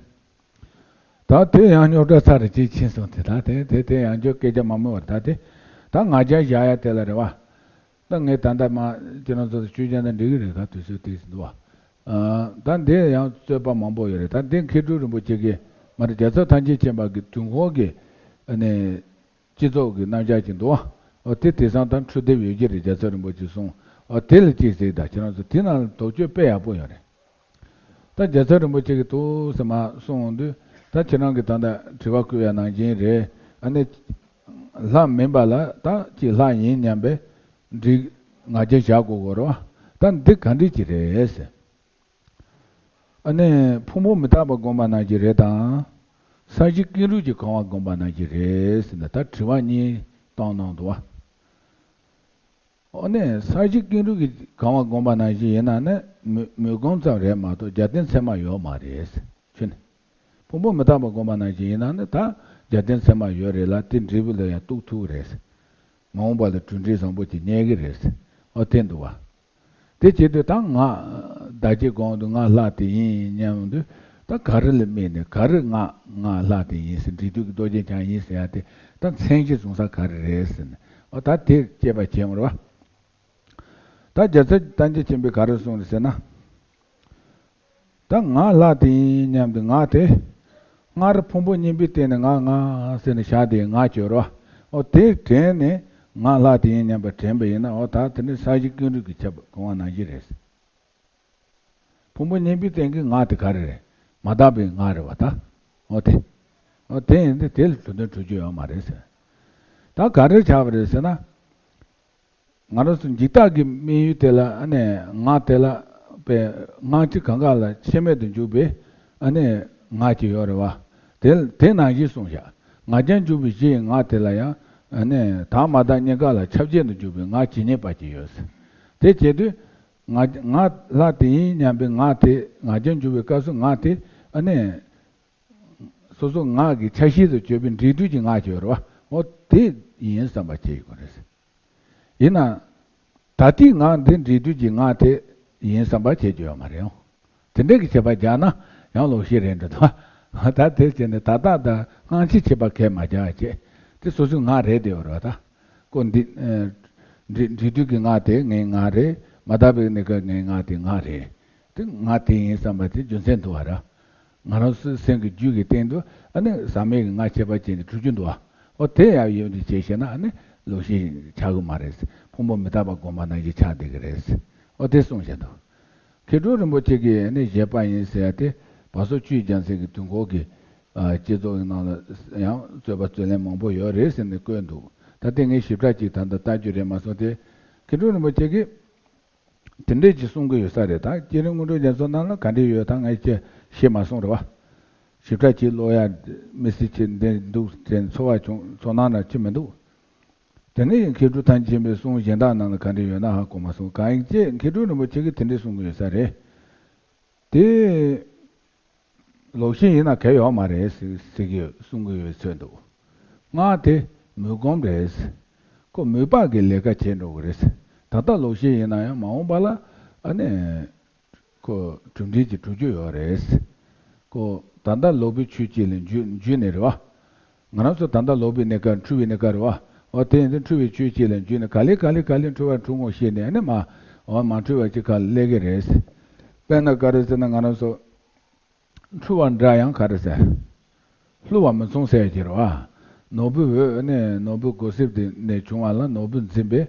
ད་དེ་ཡང་རྙོག་དྲ་ཚ་རེ་ཅིག་ཕྱིན་སོང་དེ། ད་དེ་དེ་དེ་ཡང་བསྐྱར་སྐད་ཆ་མ་སྨྲ་བར་ད་དེ། ད་ང་རྒྱལ་བཞག་ཡ་དེ་ལ་རེད་བ། ད་ངས་ད་ལྟ་མ་ཁྱེད་རང་ཚོ་ཆོས་ཅན་ན་འགྲིག་གི་རེད། ད་དུས་ཚོད་ཏིག་ཙམ་འདུག་བ། ཨ། ད་འདི་ཡང་རྩོད་པ་མང་པོ་ཡོད་རེད། ད་འདི་མཁས་གྲུབ་རིན་པོ་ཆེ་གིས་མ་རེད། རྒྱལ་ཚབ་ཐམས་ཅད་མཁྱེན་པ་གི་དུས་འཁོར་གྱི་ཨ་ནི་སྤྱི་ཚོགས་ཀྱི་རྣམ་གཞག་ཅིག་འདུག་བ། འོ་དེ་དེང་སང་ད་འཕྲོས་དེབ་ཡོད་ཀྱི་རེད། རྒྱལ་ཚབ་རིན་པོ་ཆེ་གསུང་། འོ་དེ་ལ་ཅིག་གཟིགས་དང་། ཁྱེད་རང་ཚོ་དེ་ནང་ལ་དོགས་གཅོད་དཔེ་ཡག་པོ་ཡོད་རེད། ད་རྒྱལ་ཚབ་རིན་པོ་ཆེ་གིས་ཏོག་ཙམ་མར་གསུངས་འོང་དུས། ད་ཁྱེད་རང་གིས་ད་ལྟ་དྲི་བ་བཀོད་ཡ་ནང་བཞིན་རེད། ཨ་ནི་ལྷ་མིན་པ་ལ་ད་ཅིག་ལྷ་ཡིན་སྙམ་པའི་འགྲིག་ང་རྒྱལ་བཞག་དགོས་གོ་རེད་བ། ད་འདི་ག་འདྲ་ཅིག་རེད་ཟེར། ཨ་ནི་ཕུང་པོ་མི་རྟག་པ་བསྒོམས་པ་ནང་བཞིན་རེད་དམ། ས་གཞི་ཀེང་རུས་ཀྱིས་གང་བ་བསྒོམས་པ་ནང་བཞིན་རེད་ཟེར་ན། ད་དྲི་བ་གཉིས་བཏང་གནང་འདུག་བ། འོ་ནས་ས་གཞི་ཀེང་རུས་ཀྱིས་གང་བ་བསྒོམས་པ་ནང་བཞིན་ཡིན་ན་ནི་མོས་མོས་གུས་ཙམ་རེད་མ་གཏོགས་རྒྱབ་རྟེན་ཚད་མ་ཡོད་མ་རེད། ཁྱོད་ནི་ཕུང་པོ་མི་རྟག་པ་བསྒོམས་པ་ནང་བཞིན་ཡིན་ན་ནི་ད་རྒྱབ་རྟེན་ཚད་མ་ཡོད་རེད་ལ། དེ་འབྲས་བུ་ལ་ཡང་གཏུག་ཐུབ་རེད། མ་འོངས་པ་ལ་གྲུབ་འབྲས་བཟང་པོ་ཅིག་རྙེད་ཀྱི་རེད། འོ་དེ་འདུག་བ། དེ་བྱེད་དུས་ད་ང་བདག་ཅེས་དགོངས་དུས་ང་ལྷ་དེ་ཡིན་སྙམ་དུས། ད་ག་རེ་ལ་དམིགས་ནས་ག་རེ་ང་ང་ལྷ་དེ་ཡིན་ཟེར། འབྲས་དུས་ཀྱི་རྡོ་རྗེ་འཆང་ཡིན་ཟེར་ཡ་དེ་ད་མཚན་གཞི་བཟུང་ས་ག་རེ་རེད་ཟེར་ནས། འོ་ད་དེ་དཔྱད་པ་བྱེད་འོང་རེད་བ། ད་རྒྱལ་ཚབ་ཐམས་ཅད་མཁྱེན་པས་ག་རེ་གསུངས་རེད་ཟེར་ན། ད་ང་ལྷ་དེ་ཡིན་སྙམ་དུ་ང་དེ། སྔར་ཕུང་པོ་གཉིས་པོའི་སྟེང་ནས་ང་ང་ཟེར་ནས་བཞག་དེ་ང་སྐྱོ་རོ། འོ་དེ་དྲན་ནས་ང་ལྷ་དེ་ཡིན་སྙམ་པ་དྲན་པ་ཡིན་ན། འོ་ད་དེ་ནི་ས་གཞི་ཀེང་རུས་ཀྱིས་ཁྱབ་པ་གང་བ་ནང་བཞིན་རེད། ཕུང་པོ་གཉིས་པོའི་སྟེང་གི་ང་དེ་ག་རེ་རེད། མ་དག་པའི་ང་རེད་བ་ད། འོ་དེ། འོ་དེ་ཡིན་དུས་དེ་ལ་གྲུབ་དོན་གྲུབ་རྒྱུ་ཡོད་མ་རེད་ཟེར། ད་ག་རེ་ཆགས་པ་རེད་ཟེར་ན། ང་རང་ཚོ་འཇིག་ལྟ་གི་དམིགས་ཡུལ་དེ་ལ་ཨ་ནི་ང་དེ་ལ་པའི་ངང་ཅིག་གང་ག་ལ་ཆད་མེད་དུ་འཇུག་པའི་ཨ་ནི་ང་ཅིག་ཡོད་རེད་བ། དེ་དེ་ནང་བཞིན་གསུངས་བཞག་ང་རྒྱལ་འཇུག་པའི་གཞི་ཡི་ང་དེ་ལ་ཡང་ཨ་ནི་དང་མ་དག་གཉིས་ཀ་ལ་ཁྱབ་བྱེད་དུ་འཇུག་པའི་ང་ཇི་སྙེད་པ་ཅིག་ཡོད་ཟེར། དེ་བྱེད་དུས་ང་ང་ལྷ་དེ་ཡིན་སྙམ་པའི་ང་དེ་ང་རྒྱལ་འཇུག་པའི་སྐབས་སུ་ང་དེ་ཨ་ནི། སོ་སོ་ང་གི་ཆ་ཤས་སུ་གྱུར་པའི་འབྲས་དུས་ཀྱི་ང་ཅིག་ཡོད་རེད་བ། འོ་དེ་ཡིན་བསམ་པ་བྱེད་དགོས་རེད། ཡིན་ན། ད་ལྟའི་ང་འདི་འབྲས་དུས་ཀྱི་ང་དེ་ཡིན་བསམ་པ་བྱེད་རྒྱུ་ཡོད་མ་རེད། འོ་དེ་འདྲ་གི་བྱེད་པ་རྒྱག་ན་ཡང་ལོག་ཤེས་རེད་འགྲོ་འདུག་བ། ད་དེ་བྱས་ནས་ད་ལྟ་ད་སྔ་ཕྱི་བྱེད་པ་གས་མ་རྒྱག་བྱས། དེ་སོ་སོའི་ང་རེད་དེ་ཡོད་རེད་བ་ད། ཀོ་འདི། འབྲས་འབྲས་དུས་ཀྱི་ང་དེ་ངའི་ང་རེད། མ་དག་པའི་གནས་སྐབས་ངའི་ང་དེ་ང་རེད། དེ་ང་དེ་ཡིན་བསམ་པ་དེ་རྒྱུ་མཚན་འདུག་བ་ར། ང་རང་སོའི་སེམས་ཀྱི་རྒྱུད་ཀྱི་སྟེང་དུ་ཨ་ནི་ཟག་མེད་ཀྱི་ང་ཁྱད་པར་ཅན་དེ་གྲུབ་རྒྱུ་འདུག་བ། འོ་དེ་ཡང་ཡོད་འདི་བྱས་ཤེ་ན་ཨ་ནི་ལོག་ཤེས་ཆགས་གི་མ་རེད། ཕུང་པོ་མི་རྟག་པ་བསྒོམས་པ་ནང་བཞིན་ཆགས་བསྡད་ཀྱི་རེད། འོ་དེ་གསུངས་བཞག་འདུག་མཁས་གྲུབ་རིན་པོ་ཆེ་གིས་ཨ་ནི་བཞེད་པ་ཡིན་ཟེར་ཡ་དེ་བ་སོ་བཅུའི་རྒྱལ་མཚན་གྱི་དུས་འཁོར་གྱི་ཨ་བསྐྱེད་རྫོགས་ཀྱི་ནང་ལ་ཡང་རྩོད་པ་རྩོད་ལེན་མང་པོ་ཡོད་རེད་ཟེར་ནས་བཀོད་འདུག་ད་དེ་ངས་ཞིབ་ཕྲ་ཅིག་ད་ལྟ་ལྟ་རྒྱུ་རེད་མ་སོང་སྟེ། མཁས་གྲུབ་རིན་པོ་ཆེ་གིས་དེ་འདྲས་ཅིག་གསུང་གི་ཡོད་ས་རེད། ད་བསྐྱེད་རིམ་དངོས་གྲུབ་རྒྱ་མཚོ་ནང་ལ་ག་འདྲས་ཡོད་ད་ངས་ཅི་ཤེས་མ་སོང་རེད་བ། ཞིབ་ཕྲ་ཅིག་ཀློག་ཡ་མི་སྲིད་ཅིག་འདི་འདུག་དྲན་ཚོར་བ་བྱུང་ཚོར་སྣང་ར་ཅི་མི་འདུག་དེ་ནས་མཁས་གྲུབ་ཐམས་ཅད་མཁྱེན་པའི་གསུང་གཞན་དག་ནང་ལ་ག་འདྲས་ཡོད་ན་ཧ་གོ་མ་སོང་། གང་ཡིན་ཅེས་མཁས་གྲུབ་རིན་པོ་ཆེ་གིས་དེ་འདྲས་གསུང་གི་ཡོད་ས་རེད། དེ། ལོག་ཤེས་ཡིན་ན་གལ་ཡོད་མ་རེད་ཟེར་ཟེར་གི་གསུང་གི་ཡོད་ཚོད་འདུག་སྔགས་དེ་མོས་གུས་རེད། ཁོ་མོས་པ་གི་ལས་ཀ་བྱེད་འགྲོ་གི་རེད། ད་ལྟ་ལོག་ཤེས་ཡིན་ན་ཡང་མ་འོངས་པ་ལ་ ཨ་ནི། ཁོ་གྲུབ་འབྲས་ཀྱི་གྲུབ་རྒྱུ་ཡོད་རེད། ཁོ་ད་ལྟ་ལོག་པའི་ཆོས་ཅིག་ལ་འཇུས་འཇུས་ནས་རེད་བ། ང་རང་ཚོ་ད་ལྟ་ལོག་པའི་གནས་སྐབས་འཁྲུལ་བའི་གནས་སྐབས་རེད་བ། འོ་དེ་ཡིན་དུས་འཁྲུལ་བའི་ཆོས་ཅིག་ལ་འཇུས་ནས་ག་ལེ་ག་ལེ་ག་ལེ་འཁྲུལ་བ་འཁྲུལ་ངོ་ཤེས་ནས་ཨ་ནི་མ་འོ་མ་འཁྲུལ་བ་ཅིག་ག་ལ་སླེབས་ཀྱི་རེད། དཔེར་ན་ག་རེ་ཟེར་ན་ང་རང་ཚོ་འཁྲུལ་བ་འདྲ་ཡང་ག་རེ་ཟེར། བསླུ་བ་མི་མཚུངས་ཟེར་གྱི་རེད་བ། ནོར་བུའི་འོད་ནི་ནོར་བུ་གོ་སྲིབ་དེ་ནས་བྱུང་བ་ལ་ནོར་བུ་འཛིན་པའི་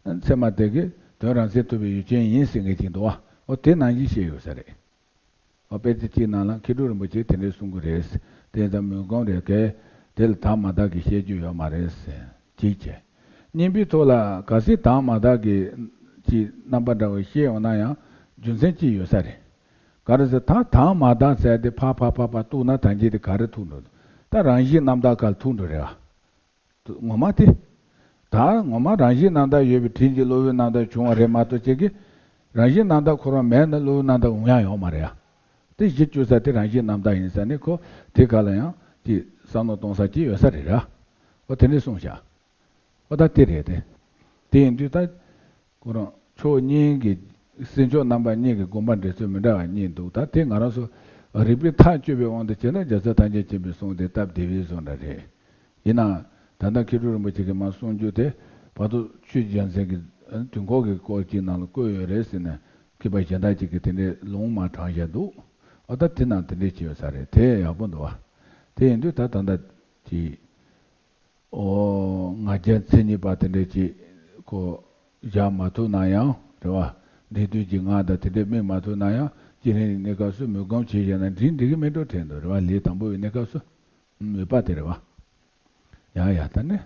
མཚན་མ་དེ་གི་དོན་རང་མཚན་ཐུབ་པའི་ཡུལ་ཅན་ཡིན་ཟེར་མཁན་ཅིག་འདུག་བ། འོ་དེ་ནང་བཞིན་བཤད་ཡོད་ས་རེད། འོ་དཔེ་ཆ་གཅིག་ནང་ལ་མཁས་གྲུབ་རིན་པོ་ཆེས་དེ་འདྲས་གསུང་གི་རེད། དེ་ཙམ་མོས་གང་རེད་གས། དེ་ལ་དག་མ་དག་གི་བཤད་རྒྱུ་ཡོད་མ་རེད་ཟེར་གཅིག་བྱས། གཉིས་པའི་ཐོག་ལ་གལ་སྲིད་དག་མ་དག་གི་ཅིག་རྣམ་པ་འདྲ་བོ་བཤད་ཡོང་ན་ཡང་རྒྱུ་མཚན་གཅིག་ཡོད་ས་རེད། ག་རེ་ཟེར་ད་དག་མ་དག་ཟེར་དེ་ཕ་ཕ་ཕ་ཕ་གཏུགས་ན་ད་འགྱེད་དེ་ག་རེ་ཐུག་འགྲོ། ད་རང་བཞིན་རྣམ་དག་ག་ལ་ཐུག་འགྲོ་རེད་བ། ངོ་མ་དེ། ད་ངོ་མ་རང་བཞིན་རྣམ་དག་ཡོད་པའི་དྲིན་གྱིས་གློ་བུར་རྣམ་དག་བྱུང་བ་རེད་མ་གཏོགས་ཁྱེད་ཀྱིས་རང་བཞིན་རྣམ་དག་ཁོ་རང་མེད་ན་གློ་བུར་རྣམ་དག་འོང་ཡ་ཡོད་མ་རེད་ཡ། དེ་གཞི་བཅོལ་ས་དེ་རང་བཞིན་རྣམ་དག་ཡིན་ས་ནས་ཁོ་དེ་ག་ལ་ཡང་ཅིག་བསམ་བློ་གཏོང་ས་ཅིག་ཡོད་ས་རེད་ར། ཨོ་དེ་འདྲས་གསུངས་ཤག་ཨོ་ད་དེ་རེད་དེ། དེ་ཡིན་དུས་ད། ཁོ་རང་ཕྱོགས་གཉིས་ཀྱི་སེམས་ཕྱོགས་རྣམ་པ་གཉིས་ཀྱི་དགོངས་པ་འགྲེལ་ཚུལ་མི་འདྲ་བ་གཉིས་འདུག་ད་དེ་ང་རང་ཚོ་རིགས་པས་ཐག་གཅོད་པའི་དབང་དུ་བྱས་ན་རྒྱལ་སྲས་ཐམས་ཅད་མཁྱེན་པའི་གསུང་དེ་སྟབས་བདེ་བའི་བཟོ་འདྲ་རེད། ཡིན་ནའང་ད་ལྟ་མཁས་གྲུབ་རིན་པོ་ཆེ་གིས་མར་གསུང་རྒྱུ་དེ་བར་དུ་ཆོས་རྒྱལ་མཚན་གྱི་དུས་འཁོར་གྱི་སྐོར་གྱི་ནང་ལ་བཀོད་ཡོད་རེད་ཟེར་ནས་མཁས་པ་གཞན་དག་ཅིག་གིས་དེ་འདྲའི་ལུང་མར་དྲངས་བཞག་འདུག་ཨ་ད་དེ་ནང་དེ་འདྲས་བྱས་ཡོད་ས་རེད་དེ་ཡག་པོ་འདུག་བ། དེ་ཡིན་དུས་ད་ད་ལྟ་ཅིག་ཨོ། ང་རྒྱལ་མཚན་ཉིད་པ་དེ་འདྲས་ཅིག་ཁོ་བཞག་མ་ཐུབ་ན་ཡང་རེད་བ། འདས་དུས་ཀྱི་ང་དང་དེ་འདྲས་དམིགས་མ་ཐུབ་ན་ཡང་སྐྱེ་རིང་གི་གནས་སྐབས་སུ་མོས་གང་བྱས་བཞག་ན་འགྲིག་འགྲིག་གི་མེད་འགྲོ་དྲན་འདུག་རེད་བ། ལས་དང་པོ་ཡི་གནས་སྐབས་སུ་མོས་པ་དེ་རེད་བ། ཡ་ཡ་ད་ནི།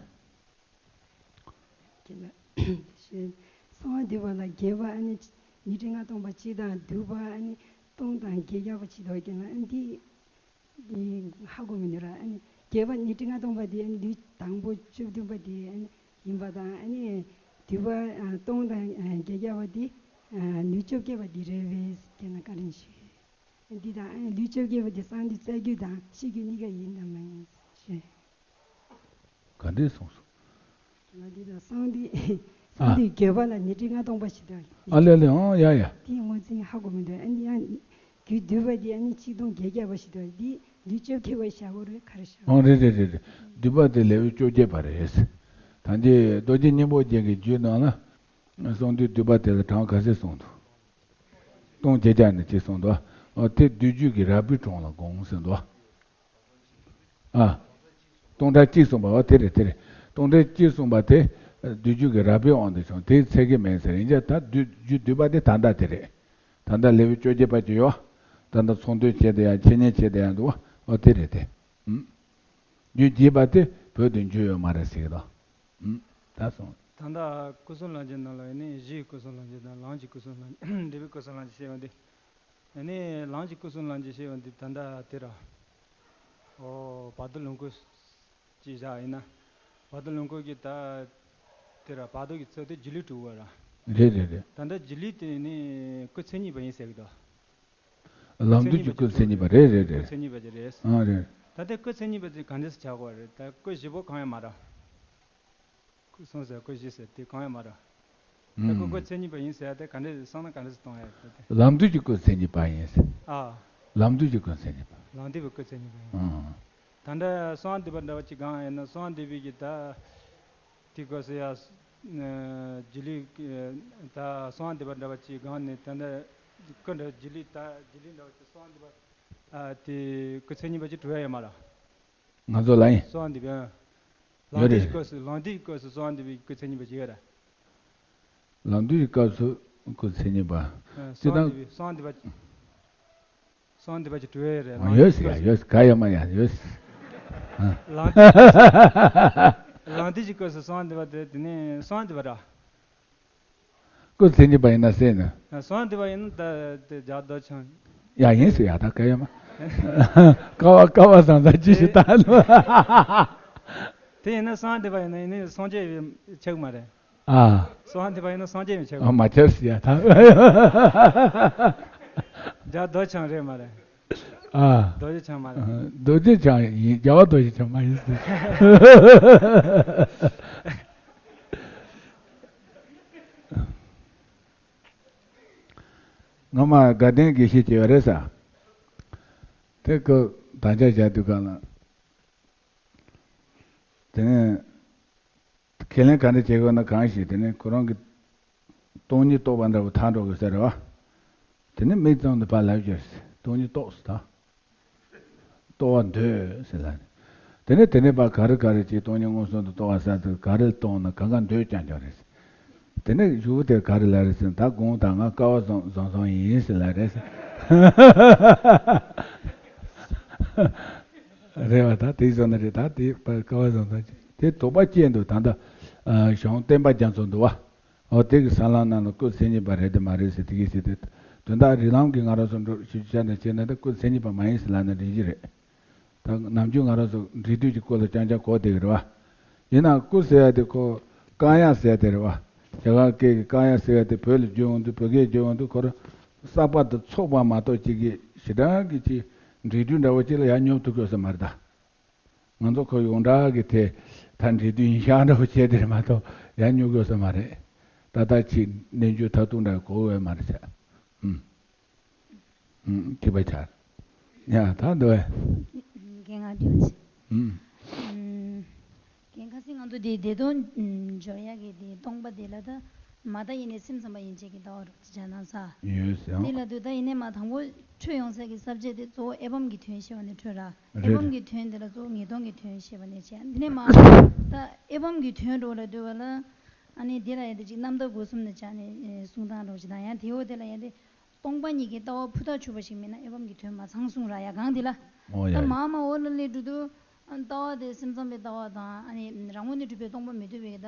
གསང་བ་འདུས་པ་ལ་རྒྱས་པ་ཨ་ནི་ཉི་ཁྲི་ལྔ་སྟོང་པ་གཅིག་དང་བསྡུས་པ་ཨ་ནི་སྟོང་དང་བརྒྱད་བརྒྱ་པ་གཅིག་འདུག་ཀྱང་ཨ་འདི་འདི་ཧ་གོ་མི་འདུག་ར། ཨ་ནི་རྒྱས་པ་ཉི་ཁྲི་ལྔ་སྟོང་པ་དེ་ཨ་ནི་ལུས་དང་པོ་བཅུ་བདུན་པ་དེ་ཨ་ནི་ཡིན་པ་དང་ཨ་ནི་བསྡུས་པ་ཨ་སྟོང་དང་ཨ་བརྒྱད་བརྒྱ་པ་དེ་ཨ་ལུས་བཅོ་བརྒྱད་པ་དེ་རེད་པས་ཟེར་ན་བཀའ་དྲིན་ཞུ། འདི་དང་ཨ་ནི་ལུས་བཅོ་བརྒྱད་པ་དེ་གསང་འདུས་རྩ་རྒྱུད་དང་ཤེས་རྒྱུད་གཉིས་ཀ་ཡིན་དམ་མ་ཡིན་ཞུ། ག་འདྲས་གསུངས་སོང་། ང་འདི་དང་གསང་འདུས་གསང་ཨ། འདུས་བརྒྱད་པ་ལ་ཉི་ཁྲི་ལྔ་སྟོང་པ་ཞིག་དང་། ཨ་ལེ་ལེ་ཨང་ཡ་ཡ། དེའི་ངོས་འཛིན་ཧ་གོ་མི་འདུག་ཨ་ནི་ཡང་རྒྱུད་བསྡུས་པ་དེ་ཨ་ནི་ཆིག་སྟོང་བརྒྱད་བརྒྱ་པ་ཞིག་དང་འདི་ལུས་བཅོ་བརྒྱད་པ་བཞག་དགོས་རེད་ག་རེ་བཞག་ཨང་རེད་རེད་རེད་རེད། བསྡུས་པ་དེ་ལེའུ་བཅོ་བརྒྱད་པ་རེད། ད་འདི་རྡོ་རྗེ་སྙིང་པོ་རྒྱན་གྱི་རྒྱུད་ནང་ལ་གསང་འདུས་བསྡུས་པ་དེ་ལ་གྲངས་ག་ཚད་གསུངས་འདུག་སྟོང་བརྒྱད་བརྒྱ་ནས་གཅིག་གསུངས་འདུག་ཨ་དེ་བསྡུས་རྒྱུད་ཀྱི་རལ་པའི་གྲངས་ལ་དགོངས་ཟེར་འདུག་ཨ། སྟོང་ཕྲག་གཅིག་གསུངས་པ་འོ་དེ་རེད་དེ་རེད། སྟོང་ཕྲག་གཅིག་གསུངས་པ་དེ་བསྡུས་རྒྱུད་ཀྱི་རལ་པའི་དབང་དུ་བྱུང་དེའི་ཚད་ཀྱི་མིན་ཟེར་ཡིན་ཀྱང་ད་བསྡུས་རྒྱུད་བསྡུས་པ་དེ་ད་ལྟ་དེ་རེད། ད་ལྟ་ལེའུ་བཅོ་བརྒྱད་པ་ཅིག་ཡོད། ད་ལྟ་ཚོགས་འདུའི་ཆེད་དུ་ཡང་འཆད་ཉན་བྱེད་དུ་ཡང་འདུག་བ་འོ་དེ་རེད་དེ། ཨུམ། རྒྱུད་རྒྱས་པ་དེ་བོད་དུ་འགྱུར་ཡོད་མ་རེད་ཟེར་གི་འདུག་ཨུམ། ད་སོང་། ད་ལྟ་སྐུ་གསུམ་ལམ་གྱི་ནང་ལ་ཡིན་ནི་གཞིའི་སྐུ་གསུམ་ལམ་གྱི་དང་ལམ་གྱི་སྐུ་གསུམ་ལམ་འབྲས་བུའི་སྐུ་གསུམ་ལམ་གྱི་ཞེས་པ་འདི། ཨ་ནི་ལམ་གྱི་སྐུ་གསུམ་ལམ་གྱི་ཞེས་པ་འདི་ད་ལྟ་དེ་ར། ཨོ་བར་དོ་ལུང་ཁུག་ཅིག་བཞག་ཡིན་ན། བར་དོ་ལུང་ཁུག་གི་ད། དེ་ར་བར་དོ་གི་ཚུལ་དེ་སྒྱུ་ལུས་གྲུབ་པ་ར། རེད་རེད་རེད། ད་ལྟ་སྒྱུ་ལུས་དེ་ནི་སྐུ་མཚན་ཉིད་པ་ཡིན་ཟེར་གི་འདུག་ལམ་དུས་ཀྱི་སྐུ་མཚན་ཉིད་པ་རེད་རེད་རེད། སྐུ་མཚན་ཉིད་པ་ཅིག་རེད། ཨ་རེད། ད་ལྟ་སྐུ་མཚན་ཉིད་པ་དེ་ག་འདྲས་སུ་ཆགས་དགོས་རེད། ད་སྐུ་བཞི་པོ་གང་ཡང་མ་ར། སྐུ་གསུམ་ཟེར་སྐུ་བཞི་ཟེར་དེ་གང་ཡང་མ་ར། ད་སྐུ་ཨུམ། སྐུ་མཚན་ཉིད་པ་ཡིན་ཟེར་ཡ་དེ་ག་འདྲས་བསམ་ན་ག་འདྲས་སུ་གཏོང་ཡ་དེ། ལམ་དུས་ཀྱི་སྐུ་མཚན་ཉིད་པ་ཡིན་ཟེར། ཨ། ལམ་དུས་ཀྱི་སྐུ་མཚན་ཉིད་པ། ལམ་དུས་ཀྱི་སྐུ་མཚན་ཉིད་པ་ཡིན། ཨུམ། ད་ལྟ་གསང་བ་འདུས་པ་འདྲ་བ་ཅིག་གང་ཡིན་ན་གསང་བ་འདུས་པའི་གི་ད། དེ་སྐབས་སུ་ཡ། སྒྱུ་ལུས། ད་གསང་བ་འདུས་པ་འདྲ་བ་ཅིག་གང་ནས་ད་ལྟ། སྐུ་འདྲ་སྒྱུ་ལུས་ད་སྒྱུ་ལུས་འདྲ་བ་ཅིག་གསང་བ་འདུས་པ། ཨ་དེ་སྐུ་མཚན་ཉིད་པ་ཅིག་གྲུབ་ཡ་ཡོད་མ་ར། ང་ཚོ་ལ་ཡིན། གསང་བ་འདུས་པའི། ཡོད་ལམ་དུས་ཀྱི་རེད། སྐབས་སུ་ལམ་དུས་ཀྱི་སྐབས་སུ་གསང་བ་འདུས་པའི་སྐུ་མཚན་ཉིད་པ་ཅིག་ཡོད་ར། ལམ་དུས་ཀྱི་སྐབས་སུ་སྐུ་མཚན་ཉིད་པ། ཨ་སྤྱིར་བཏང་། གསང་བ་འདུས་པ་གསང་བ་འདུས་པ་ཅིག་གྲུབ་ཡ་ཡོད་རེད། ཨ་ལམ་ཡོད་དུས་ཀྱི་ཟེར་ཡ་སྐབས་སུ། ཡོད་ཟེར་ཡ་ག་ཡོད་མ་ཡ་ཡོད་ཟེར། ཨ། ལམ་དུས་ཀྱི་སྐབས་སུ། ལམ་དུས་ཀྱི་སྐབས་སུ་གསང་བ་འདུས་པ་དེ་དེ་ནས་གསང་བ་འདུས་པ་ར། སྐུ་མཚན་ཉིད་པ་ཡིན་ན་ཟེར་ན། གསང་བ་འདུས་པ་ཡིན་ན་ད་དེ་རྒྱ་རྡོ་རྗེ་འཆང་། ཡ་ཡིན་ཟེར་ཡ་ད་ག་ཡོད་མ། ཀ་བ་ཀ་བ་བཟང་ས་ཅི་ཞིག་ད་ལོ། དེ་ཡིན་ན་གསང་བ་འདུས་པ་ཡིན་ན་ཡིན་ན་སངས་རྒྱས་ཡིན་ཆགས་མ་རེད། ཨ། གསང་བ་འདུས་པ་ཡིན་ན་སངས་རྒྱས་ཡིན་ཆགས་མ། ཨ་མ་ཆགས་ཟེར་ཡ་ད། རྒྱ་རྡོ་རྗེ་འཆང་རེད་མ་རེད། ཨ། རྡོ་རྗེ་འཆང་མ་རེད། རྡོ་རྗེ་འཆང་ཡིན། རྒྱལ་བ་རྡོ་རྗེ་འཆང་མ་ཡིན་ཟེར། ངོ་མ་དགའ་ལྡན་དགེ་བཤེས་ཀྱི་ཡོད་རེད་ས། དེ་ཁོ་དམ་བཅའ་བཞག་དུས་གང་ལ། དེ་ནས་ཁས་ལེན་ག་འདྲ་བྱེད་དགོས་ན། གང་ཞིག་དེ་ནས་ཁོ་རང་གི་སྟོང་ཉིད་རྟོགས་པ་འདྲ་བོ་ཐལ་འགྲོ་གི་ཟེར་བ། དེ་ནས་མིག་བཙུམ་དུ་ཕར་ལབ་ཀྱི་རེད། སྟོང་ཉིད་རྟོགས་སོ་ད། རྟོགས་པར་འདོད་ཟེར་ལབ་ནས། དེ་ནས་དེ་ནས་ཕར་ག་རེ་ག་རེ་ཅིག་སྟོང་ཉིད་མངོན་སུམ་དུ་རྟོགས་པ་ཟེར་དུས་ག་རེ་རྟོགས་ན་གང་ག་འདོད་རྐྱང་རྐྱང་རེད། དེ་ནས་གཞུག་གུ་དེར་ག་རེ་ལབ་རེད་ཟེར་ན། ད་དགོངས་དག་ང་སྐལ་བ་བཟང་བཟང་བཟང་ཡིན་ཟེར་ལབ་རེད་ཟེར། རེད་བ། ད་དེ་བཟོ་ན་རེད། ད་དེ་སྐལ་བ་བཟང་བཟང་ཅིག་དེ་དོགས་པ་སྐྱེས་འདུག་ད་ལྟ་གཞུང་བསྟན་པ་རྒྱ་མཚོ་འདུག་བ། འོ་དེ་གི་ས་ལམ་ནང་ལ་སྐུ་མཚན་ཉིད་པ་རེད་དེ་མ་རེད་ཟེར་དེ་གིས་ཟེར་ཏེ། དོན་དག་རིགས་ལམ་གྱི་ང་རང་ཚོ་འགྲོ་ཞུ་ཆ་ནས་བྱས་ན་ད་སྐུ་མཚན་ཉིད་པ་མ་ཡིན་ཟེར་ལབ་ན་འགྲིག་གི་རེད། ད་ནམ་རྒྱུན་ང་རང་ཚོ་འབྲི་དུས་ཀྱི་སྐོར་ལ་རྐྱང་རྐྱང་གོ་བསྡད་ཀྱི་རེད་བ། ཡིན་ནའང་སྐུ་ཟེར་ཡ་དེ་ཁོ་བཀག་ཡ་ཟེར་ཡ་དེ་རེད་བ། རྒྱ་གར་སྐད་ཀྱི་བཀག་ཡ་ཟེར་ཡ་དེ་བོད་ལ་བསྒྱུར་ཡོང་དུས། བོད་སྐད་བསྒྱུར་ཡོང་དུས་ཁོ་རང་གསར་པ་དང་ཚུགས་པ་མ་གཏོགས་ཅིག་གི་ཞེ་དྲག་གི་ཅིག་འབྲི་དུས་འདྲ་བོ་ཅིག་ལ་ཡར་སྙོབ་ཐུབ་དགོས་ས་མ་རེད་ད། ང་ཚོ་ཁོ་ཡོངས་གྲགས་ཀྱི་དེ་ད་འབྲི་དུས་ཡིན་ཤག་འདྲ་བོ་བྱས་དེ་རེད་མ་གཏོགས་ཡར་སྙོབ་དགོས་ས་མ་རེད། ད་ལྟ་ཅིག་གནས་འགྱུ་མཐར་ཐུག་འདྲ་གོ་འོས་མ་རེད་ཤག་ཨུམ། ཨུམ། ཐིགས་པ་ཆར། ཡ་ད་འདུག་བས། རྒན་ང་དྲི་བ་ཅིག་ཨུམ། ཨུམ། རྒན་ཁ་སང་ང་ཚོ་དེ་བདེ་སྟོང་ཨུམ་འབྱོར་ཡག་གི་དེ་སྟོང་པ་དེ་ལ་ད་མ་བརྟགས་ཡེ་ནས་སེམས་ཙམ་པ་ཡན་ཆད་ཀྱི་ལྟ་བ་རོགས་ཅིག་སྦྱར་གནང་ས། ཡོད་ཟེར། དེ་ལ་དུས་ད་ཡིན་ནས་མ་དང་པོ་འཕྲོད་ཡོང་ས་གི་ས་བཅད་དེ་གཙོ་བོ་ཨེ་བམ་གྱི་དོན་བཤད་པ་ནས་འཕྲོད་ར། ཨེ་རེད་བམ་རེད། གྱི་དོན་དེ་ལ་གཙོ་བོ་ངེས་སྟོང་གི་དོན་བཤད་པ་ནས་བྱས། དེ་ནས་མ་ད་ཨེ་བམ་གྱི་དོན་འགྲོ་ལ་དུས་བ་ལ། ཨ་ནི་དེ་ལ་ཡ་དེ་ཅིག་རྣམ་ཐར་སྒོ་གསུམ་ནས་སྦྱར་ནས་གསུང་སྟངས་རོགས་ཅིག་དང་། ཡང་དེའོ་དེ་ལ་ཡ་དེ། སྟོང་པ་ཉིད་ཀྱི་ལྟ་བ་ཕུ་ཐག་ཆོད་པ་ཞིག་མིན་ན་ཨེ་བམ་གྱི་དོན་མ་ཚང་གསུང་ར་ཡ་གང་དེ་ལ། ཨོ་ཡ་ད་ཡ། མ་མ་འོ་ལ་ལས་འགྲོ་དུས། ཨ་ལྟ་བ་དེ་སེམས་ཙམ་པའི་ལྟ་བ་དང་། ཨ་ནི་རང་ངོས་ནས་གྲུབ་པའི་སྟོང་པ་མི་ལྟོས་པའི་ད།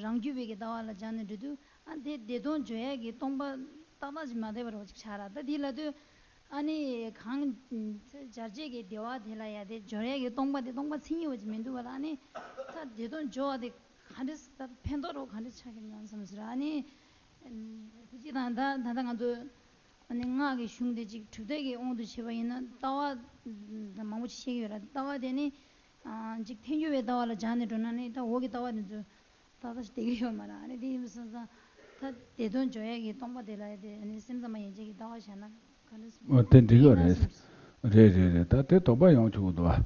རང་རྒྱུད་པའི་གི་ལྟ་བ་ལ་སྦྱར་ནས་འགྲོ་དུས། ཨ་དེ་བདེ་སྟོང་འཇོག་ཡས་ཀྱི་སྟོང་པ་ཏག་ཏག་ཅིག་མ་བསྡད་པ་རོགས་ཅིག་ཆགས་ར། ད་དེ་ལ་དུས། ཨ་ནི་གང་། སྦྱར་བྱེད་ཀྱི་བདེ་བ་དེ་ལ་ཡ་དེ་འཇོག་ཡས་ཀྱི་སྟོང་པ་དེ་སྟོང་པ་མཚན་ཉིད་པ་ཅིག་མི་འདུག་བ་ལ། ཨ་ནི་ད་བདེ་སྟོང་འཇོག་པ་དེ་ག་འདྲ་ད་ཕན་ཐོགས་རོགས་ག་འདྲ་ཆགས་ཀྱི་ཡོད་སམ་ཟེར། ཨ་ནི། ཁོ་ཅིག་དང་ད་ད་ལྟ་ང་ཚོ་ཨ་ནི་སྔགས་ཀྱི་གཞུང་དེ་ཅིག་གྲུབ་མཐའ་གི་དབང་དུ་བྱས་པ་ཡིན་ན་ལྟ་བ་ད་མང་པོ་ཅིག་བཤད་ཀྱི་ཡོད་ར། ལྟ་བ་དེ་ནི་ཨ་ཅིག་ཐལ་འགྱུར་བའི་ལྟ་བ་ལ་སྦྱར་ནས་འགྲོ་ན་ནི་ད་འོག་གི་ལྟ་བ་དེ་ཚོ་ཏག་ཏག་ཅིག་བསྡད་ཀྱི་ཡོད་མ་རེད། ཨ་ནི་དེ་ཡིན་པ་སོང་ཙང་ད་བདེ་སྟོང་འཇོག་ཡས་ཀྱི་སྟོང་པ་དེ་ལ་དེ་ཨ་ནི་སེམས་ཙམ་པ་ཡན་ཆད་ཀྱི་ལྟ་བ་བཞག་ན་ག་འདྲ་སོང་། ཨོ་དེ་འགྲིག་གི་ཡིན་ན་རེད། སོང་། རེད་རེད་རེད། ད་དེ་དོགས་པ་ཡོང་ཆོག་གི་འདུག་བ།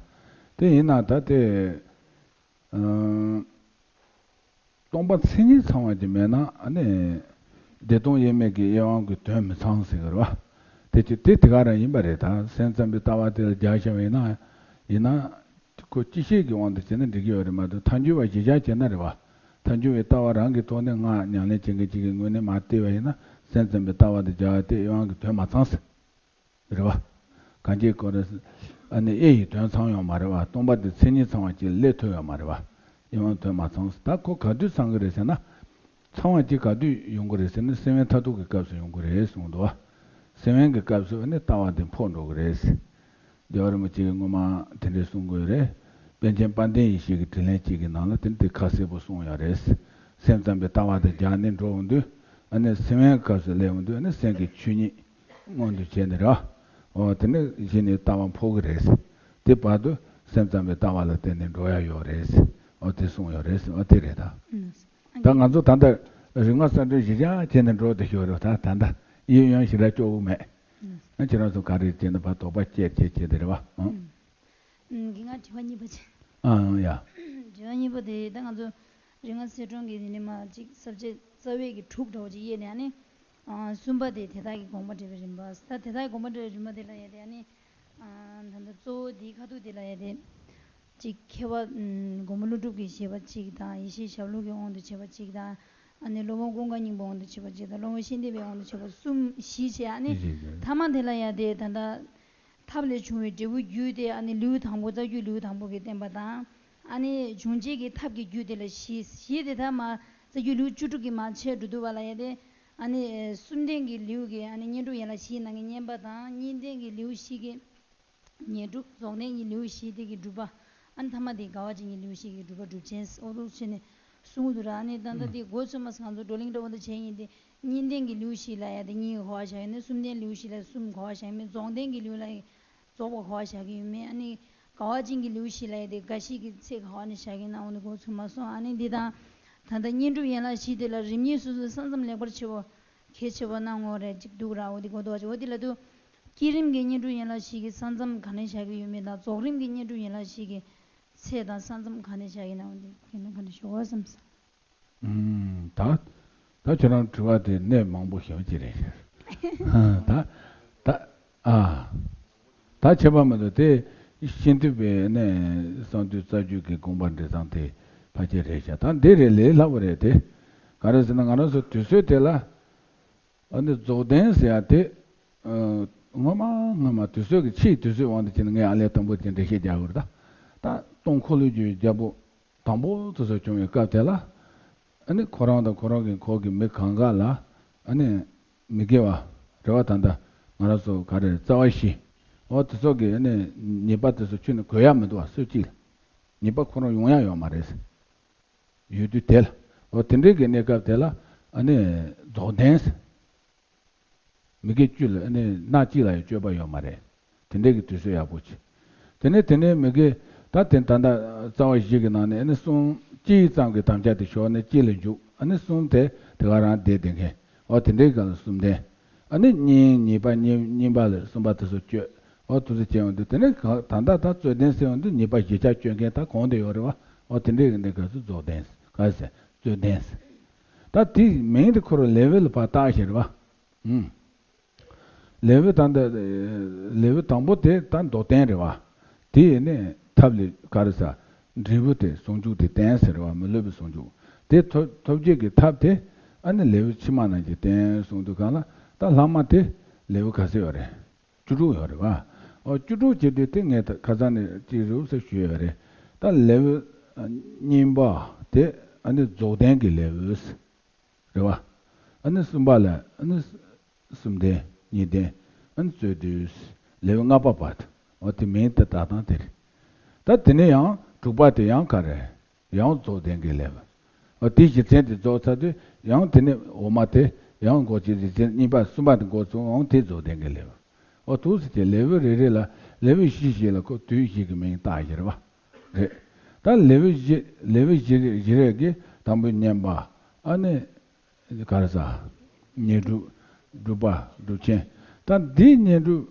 དེ་ཡིན་ན་ད་དེ། ཨ། སྟོང་པ་མཚན་ཉིད་ཚང་བ་ཅིག་མེད་ན་ཨ་ནི། བདེ་སྟོང་དབྱེར་མེད་ཀྱི་དབྱེ་བ་གི་དོན་མི་ཚང་ཟེར་གི་རེད་བ། དེ་ཅི་དེ་དེ་ག་རང་ཡིན་པ་རེད། ད་སེམས་ཙམ་པའི་ལྟ་བ་དེ་ལ་སྦྱར་བཞག་པ་ཡིན་ན། ཡིན་ན། ཁོ་སྤྱི་བཤད་ཀྱི་དབང་དུ་བྱས་ན་འགྲིག་གི་ཡོད་རེད་མ་གཏོགས་ཐལ་འགྱུར་བ་གཞི་བཞག་བྱས་ན་རེད་བ། ཐལ་འགྱུར་བའི་ལྟ་བ་རང་གི་ཐོག་ནས་སྔགས་ཉམས་ལེན་བྱེད་མཁན་གཅིག་གི་ངོས་ནས་མར་བལྟས་པ་ཡིན་ན་སེམས་ཙམ་པའི་ལྟ་བ་དེ་སྦྱར་བ་དེ་དབྱེ་བ་གི་དོན་མ་ཚང་ཟེར། རེད་བ། གང་ཅིའི་སྐོར་རེད། ཨ་ནི་དབྱེ་ཡི་དོན་ཚང་ཡོད་མ་རེད་བ། སྟོང་པ་དེ་མཚན་ཉིད་ཚང་བ་ཅིག་སླེབས་ཐུབ་ཡོད་མ་རེད་བ། དབྱེ་བ་དོན་མ་ཚང་། ད་ཁོ་ག་དུས་ཚང་གི་རེད་ཟེར་ན། ཚང་བ་ཅིག་ག་དུས་ཡོང་གི་རེད་ཟེར་ན་སེམས་དབེན་མཐར་ཐུག་གི་སྐབས་སུ་ཡོང་གི་རེད་གསུངས་འདུག་བ། སེམས་དབེན་གྱི་སྐབས་སུ་ཨ་ནི་ལྟ་བ་དེ་འཕོ་འགྲོ་གི་རེད། རྒྱལ་བ་རིན་པོ་ཆེ་གིས་སྔོན་མ་དེ་འདྲས་གསུང་གི་ཡོད་རེད། པཎ་ཆེན་དཔལ་ལྡན་ཡེ་ཤེས་ཀྱི་དྲིན་ལན་གཅིག་གི་ནང་ལ་དེ་འདི་ཁ་གསལ་པོ་གསུངས་ཡོད་རེད། སེམས་ཙམ་པའི་ལྟ་བ་དེ་སྦྱར་ནས་འགྲོ་འོང་དུས། ཨ་ནི་སེམས་དབེན་གྱི་སྐབས་སུ་སླེབས་འོང་དུས་ཨ་ནི་སེམས་ཀྱི་ཆོས་ཉིད། མངོན་དུ་བྱས་ནས་རེད། འོ་དེ་ནི་གཞི་ནས་ལྟ་བ་འཕོ་གི་རེད། དེ་བར་དུ་སེམས་ཙམ་པའི་ལྟ་བ་ལ་བརྟེན་ནས་འགྲོ་ཡ་ཡོད་རེད། འོ་དེ་གསུངས་ཡོད་རེད། འོ་དེ་རེད་ད། ཨང་། ད་ང་ཚོ་ད་ལྟ་རིག་མ་གསར་འགྲེལ་གཞི་བཞག་བྱས་ནས་འགྲོ་བསྡད་ཡོད་རེད། ད་ད་ལྟ་གཡས་གཡོན་ཞེ་དྲག་སྐྱོ་བོ་མེད། ཨང་། ཨ་ཁྱེད་རང་ཚོ་ག་རེ་བྱས་ནས་ཕར་དོགས་པ་སྐྱེས་བྱས་བྱས་དེ་རེད་བ། ཨང་། ཨང་། གི་ང་དྲི་བ་གཉིས་པ་བྱས། ཨང་ཡ། དྲི་བ་གཉིས་པ་དེ་ད་ང་ཚོ་རིག་མ་གསལ་སྒྲོན་གྱི་དེ་ནས་མ་ཅིག་ས་བཅད་རྩ་བའི་གི་དྲུག་འདྲ་བོ་ཅིག་དབྱེ་ནས་ཨ་ནི། ཨ་གསུམ་པ་དེ་དེ་དག་གི་དགོངས་པ་འགྲེལ་བའི་རིམ་པ། ད་དེ་དག་གི་དགོངས་པ་འགྲེལ་བའི་རིམ་པ་དེ་ལ་ཡ་དེ་ཨ་ནི། ཨ་ད་ལྟ་གཙོ་བོ་དེའི་ཁ་ཐུག་དེ་ལ་ཡ་དེ། གཅིག་མཁས་པ་ཨ་མགོན་པོ་ཀླུ་སྒྲུབ་ཀྱི་བཞེད་པ་གཅིག་དང་། ཡེ་ཤེས་ཞབས་ལུགས་ཀྱི་དབང་དུ་བྱས་པ་གཅིག་དང་། ཨ་ནི་སློབ་དཔོན་ཀུན་དགའ་སྙིང་པོའི་དབང་དུ་བྱས་པ་གཅིག་དང་། སློབ་དཔོན་ཤེས་འདོད་པའི་དབང་དུ་བྱས་པ་གསུམ་བཞི་བྱས། ཨ་ནི་བཞི་བྱས། ཐ་མ་དེ་ལ་ཡ་དེ་ད་ལྟ། ཐབས་ལས་བྱུང་བའི་འབྲས་བུ་རྒྱུ་དེ་ཨ་ནི་ལེའུ་དང་པོ་རྩ་རྒྱུད་ལེའུ་དང་པོ་གིས་བསྟན་པ་དང་། ཨ་ནི་འབྱུང་བྱེད་ཀྱི་ཐབས་ཀྱི་རྒྱུ་དེ་ལ་བཞི། བཞི་དེ་ད་མ་རྩ་རྒྱུད་ལེའུ་བཅུ་དྲུག་གི་མ་ཆད་འགྲོ་དུས་བ་ལ་ཡ་དེ། ཨ་ནི་གསུམ་ལྡན་གྱི་ལེའུ་གི་ཨ་ནི་བསྙེན་སྒྲུབ་ཡན་ལག་བཞིའི་ནང་གི་བསྙེན་པ་དང་། གཉིས་ལྡན་གྱི་ལེའུ་བཞི་གི་བསྙེན་སྒྲུབ། རྫོགས་ལྡན་གྱི་ལེའུ་བཞི་དེ་གི་སྒྲུབ་པ། ཨ་ནི་ཐ་མ་དེ་དགའ་བ་བཅས་ཀྱི་ལེའུ་བཞི་གི་སྒྲུབ་པ་སྒྲུབ་ཆེན་གསུངས་འདུག་ར། ཨ་ནི་ད་ལྟ་དེ་མགོ་ཚོས་མ་ང་ཚོ་བགྲོ་གླེང་འདྲ་བོ་འདི་བྱས་ཡིན་ཏེ། གཉིས་ལྡན་གྱི་ལེའུ་བཞི་ལ་ཡ་དེ་གཉིས་གོ་བ་བཞག་ཡོད་ན། གསུམ་ལྡན་ལེའུ་བཞི་ལ་གསུམ་གོ་བ་བཞག་ཡོད་མེད། རྫོགས་ལྡན་གྱི་ལེའུ་ལ་རྫོགས་པ་གོ་བ་བཞག་གི་ཡོད་མེད། ཨ་ནི་དགའ་བ་ཅན་གྱི་ལེའུ་བཞི་ལ་ཡ་དེ་དགའ་བཞི་གི་ཚེ་ག་བ་ནས་བཞག་གི་ན་འོ་ནི་མགོ་ཚོས་མ་སོང་། ཨ་ནི་འདི་དང་ད་ལྟ་བསྙེན་སྒྲུབ་ཡན་ལག་བཞི་དེ་ལ་རིམ་གཉིས་སོ་སོའི་ས་མཚམས་ལེགས་པར་ཕྱེ་བ། གལ་ཆེ་བ་གནང་ངོ་རེད་ཅིག་འདུག་ར། འོ་དེ་གོ་དོ་བ་ཅིག་འོ་དེ་ལ་དུ། བསྐྱེད་རིམ་གྱི་བསྙེན་སྒྲུབ་ཡན་ལག་བཞི་གི་ས་མཚམས་ག་ནས་བཞག་གི་ཡོད་མེད་དང་རྫོགས་རིམ་གྱི་བསྙེན་སྒྲུབ་ཡན་ལག་བཞི་གི་ཚད་དང་ས་མཚམས་ག་ནས་བཞག་གི་ན་འོ་དེ་ག་ནས་ག་ནས་ཞུ་བ་བསམ་ས། ཨུམ། ད་ད་ཁྱོད་རང་དྲི་བ་དེ་གནད་མང་པོ་ཞེ་པོ་ཅིག་རེད་ཤག་ད་ད་ཨ། ད་ཁྱད་པར་མི་འདུག་དེ་ཤེས་འདོད་པའི་ནས་གསང་འདུས་རྩ་རྒྱུད་ཀྱི་དགོངས་པ་འགྲེལ་སྟངས་དེ་ཕལ་ཆེར་རེད་ཤག་ད་འདི་རེད་ལས་སླ་པོ་རེད་དེ། ག་རེ་ཟེར་ན་ང་རང་ཚོ་དུས་ཚོད་དེ་ལ་ཨ་ནི་རྫོགས་ལྡན་ཟེར་ཡ་དེ་ཨ་སྔོན་མ་སྔོན་མ་དུས་ཚོད་ཀྱི་ཕྱིའི་དུས་ཚོད་དབང་དུ་བྱས་ནས་ངས་ཨ་ལས་དང་པོ་དེ་འགྲེལ་བཤད་རྒྱག་དགོས་རེད་ད། ད་སྟོང་འཁོར་ལོས་སྒྱུར་བའི་རྒྱལ་པོ་དང་པོ་དེ་ཚོ་བྱུང་བའི་སྐབས་དེ་ལ། ཨ་ནི་ཁོ་རང་དང་ཁོ་རང་གི་འཁོར་གྱི་མི་གང་ག་ལ་ཨ་ནི་མི་དགེ་བ་རེ་བ་ད་ལྟ་ང་རང་ཚོ་ག་རེ་རྩ་བ་བཞི། འོ་དེ་ཚོ་གི་ཨ་ནི་ཉེས་པ་དེ་ཚོ་ཁྱོན་ནས་གོས་ཡ་མི་འདུག་བ། སུ་གཅིག་ལ་ཉེས་པ་ཁོ་རང་ཡོང་ཡ་ཡོད་མ་རེད། ཡོད་དུས་དེ་ལ་འོ་དེ་འདྲའི་གི་གནས་སྐབས་དེ་ལ་ཨ་ནི་རྫོགས་ལྡན། མི་དགེ་བཅུ་ལ་ཨ་ནི་སྣ་གཅིག་ལ་ཡང་སྤྱོད་པ་ཡོད་མ་རེད། དེ་འདྲའི་གི་དུས་ཚོད་ཡག་པོ་ཅིག་དེ་ནས་དེ་ནས་མི་དགེ་ད་དེ་ད་ལྟ་རྩ་བ་བཞི་གི་ནང་ནས་ཨ་ནི་གསུམ་གཅིག་ཙམ་གྱི་དམ་བཅའ་དེ་ཞོག་ནས་གཅིག་ལ་འཇུག་ཨ་ནི་གསུམ་དེ་དེ་ག་རང་བསྡད་བསྡད་མཁན། འོ་དེ་འདྲའི་སྒང་ལ་གསུམ་ལྡན། ཨ་ནི་གཉིས་གཉིས་པ་གཉིས་གཉིས་པ་ལ་གསུམ་པ་དེ་ཚོ་སྤྱོད། འོ་དེ་ཚོ་བྱས་ཡོང་དུས་དེ་ནས་ག་ད་ལྟ་ད་རྩོད་ལྡན་ཟེར་ཡོང་དུས་ཉེས་པ་བཞི་ཆ་སྤྱོད་མཁན་ད་གང་དུ་ཡོད་རེད་བ། འོ་དེ་འདྲའི་གི་འདི་ག་ཚོད་རྫོགས་ལྡན་ག་ཟེར་རྩོད་ལྡན། ད་དེའི་མིང་དེ་ཁོ་རང་ལེ་ཝལ་ཕར་བཏགས་ཤེས་རེད་བ། ཨུམ། ལེའུ་ད་ལྟ་ལེའུ་དང་པོ་དེ་ད་མདོར་བསྟན་རེད་བ། དེ་ཡིན་ནས་ཐབས་ལས་ག་རེ་ཟ། འབྲས་བུ་དེ་ཟུང་འཇུག་དེ་བསྟན་ཟེར་བ། མི་སློབ་པའི་ཟུང་འཇུག་དེ་ཐོབ་ཐོབ་བྱེད་ཀྱི་ཐབས་དེ་ཨ་ནི་ལེའུ་ཕྱི་མ་ནང་གི་བསྟན་གསུངས་འདུག་གང་ལ་ད་ལྷག་མ་དེ་ལེའུ་ག་ཚོད་ཡོད་རེད། བཅུ་དྲུག་ཡོད་རེད་བ། ཨོ་བཅུ་དྲུག་བྱེད་དུས་དེ་ངས་ད་ཁ་སང་ནས་ཅིག་རུབ་ས་ཞུས་ཡོད་རེད། ད་ལེའུ་གཉིས་པ་དེ་ཨ་ནི་རྫོགས་ལྡན་གྱི་ལེའུ། རེད་བ། ཨ་ནི་གསུམ་པ་ལ་ཨ་ནི་གསུམ་ལྡན་གཉིས་ལྡན་ཨ་ནི་རྩོད་དུས་ལེའུ་ལྔ་པ་བར་དུ་འོ་དེ་མིང་དེ་བཏགས་སྟངས་དེ་རེད། ད་དེ་ནས་ཡང་དྲུག་པ་དེ་ཡང་ག་རེ། ཡང་རྫོགས་ལྡན་གྱི་ལེའུ། འོ་དེ་གཞི་མཚན་དེ་རྫོགས་ཚར་དུས་ཡང་དེ་ནས་འོག་མ་དེ་ཡང་འགོ་བྱེད་གཞི་མཚན་གཉིས་པ་གསུམ་པ་དེ་འགོ་ཚུགས་འོང་དེ་རྫོགས་ལྡན་གྱི་ལེའུ། འོ་ཐུགས་སུ་ཆེ་ལེའུ་རེ་རེ་ལ་ལེའུ་བཞི་བཞི་ལ་ཁོ་དུས་བཞི་གི་མིང་བཏགས་བཞག་རེད་བ། རེད། ད་ལེའུ་བཞི་ལེའུ་བཞི་བཞི་རེ་གི་དང་པོའི་བསྙེན་པ་ཨ་ནི། ག་རེ་ཟ། བསྙེན་སྒྲུབ། སྒྲུབ་པ་སྒྲུབ་ཆེན། ད་འདིའི་བསྙེན་སྒྲུབ།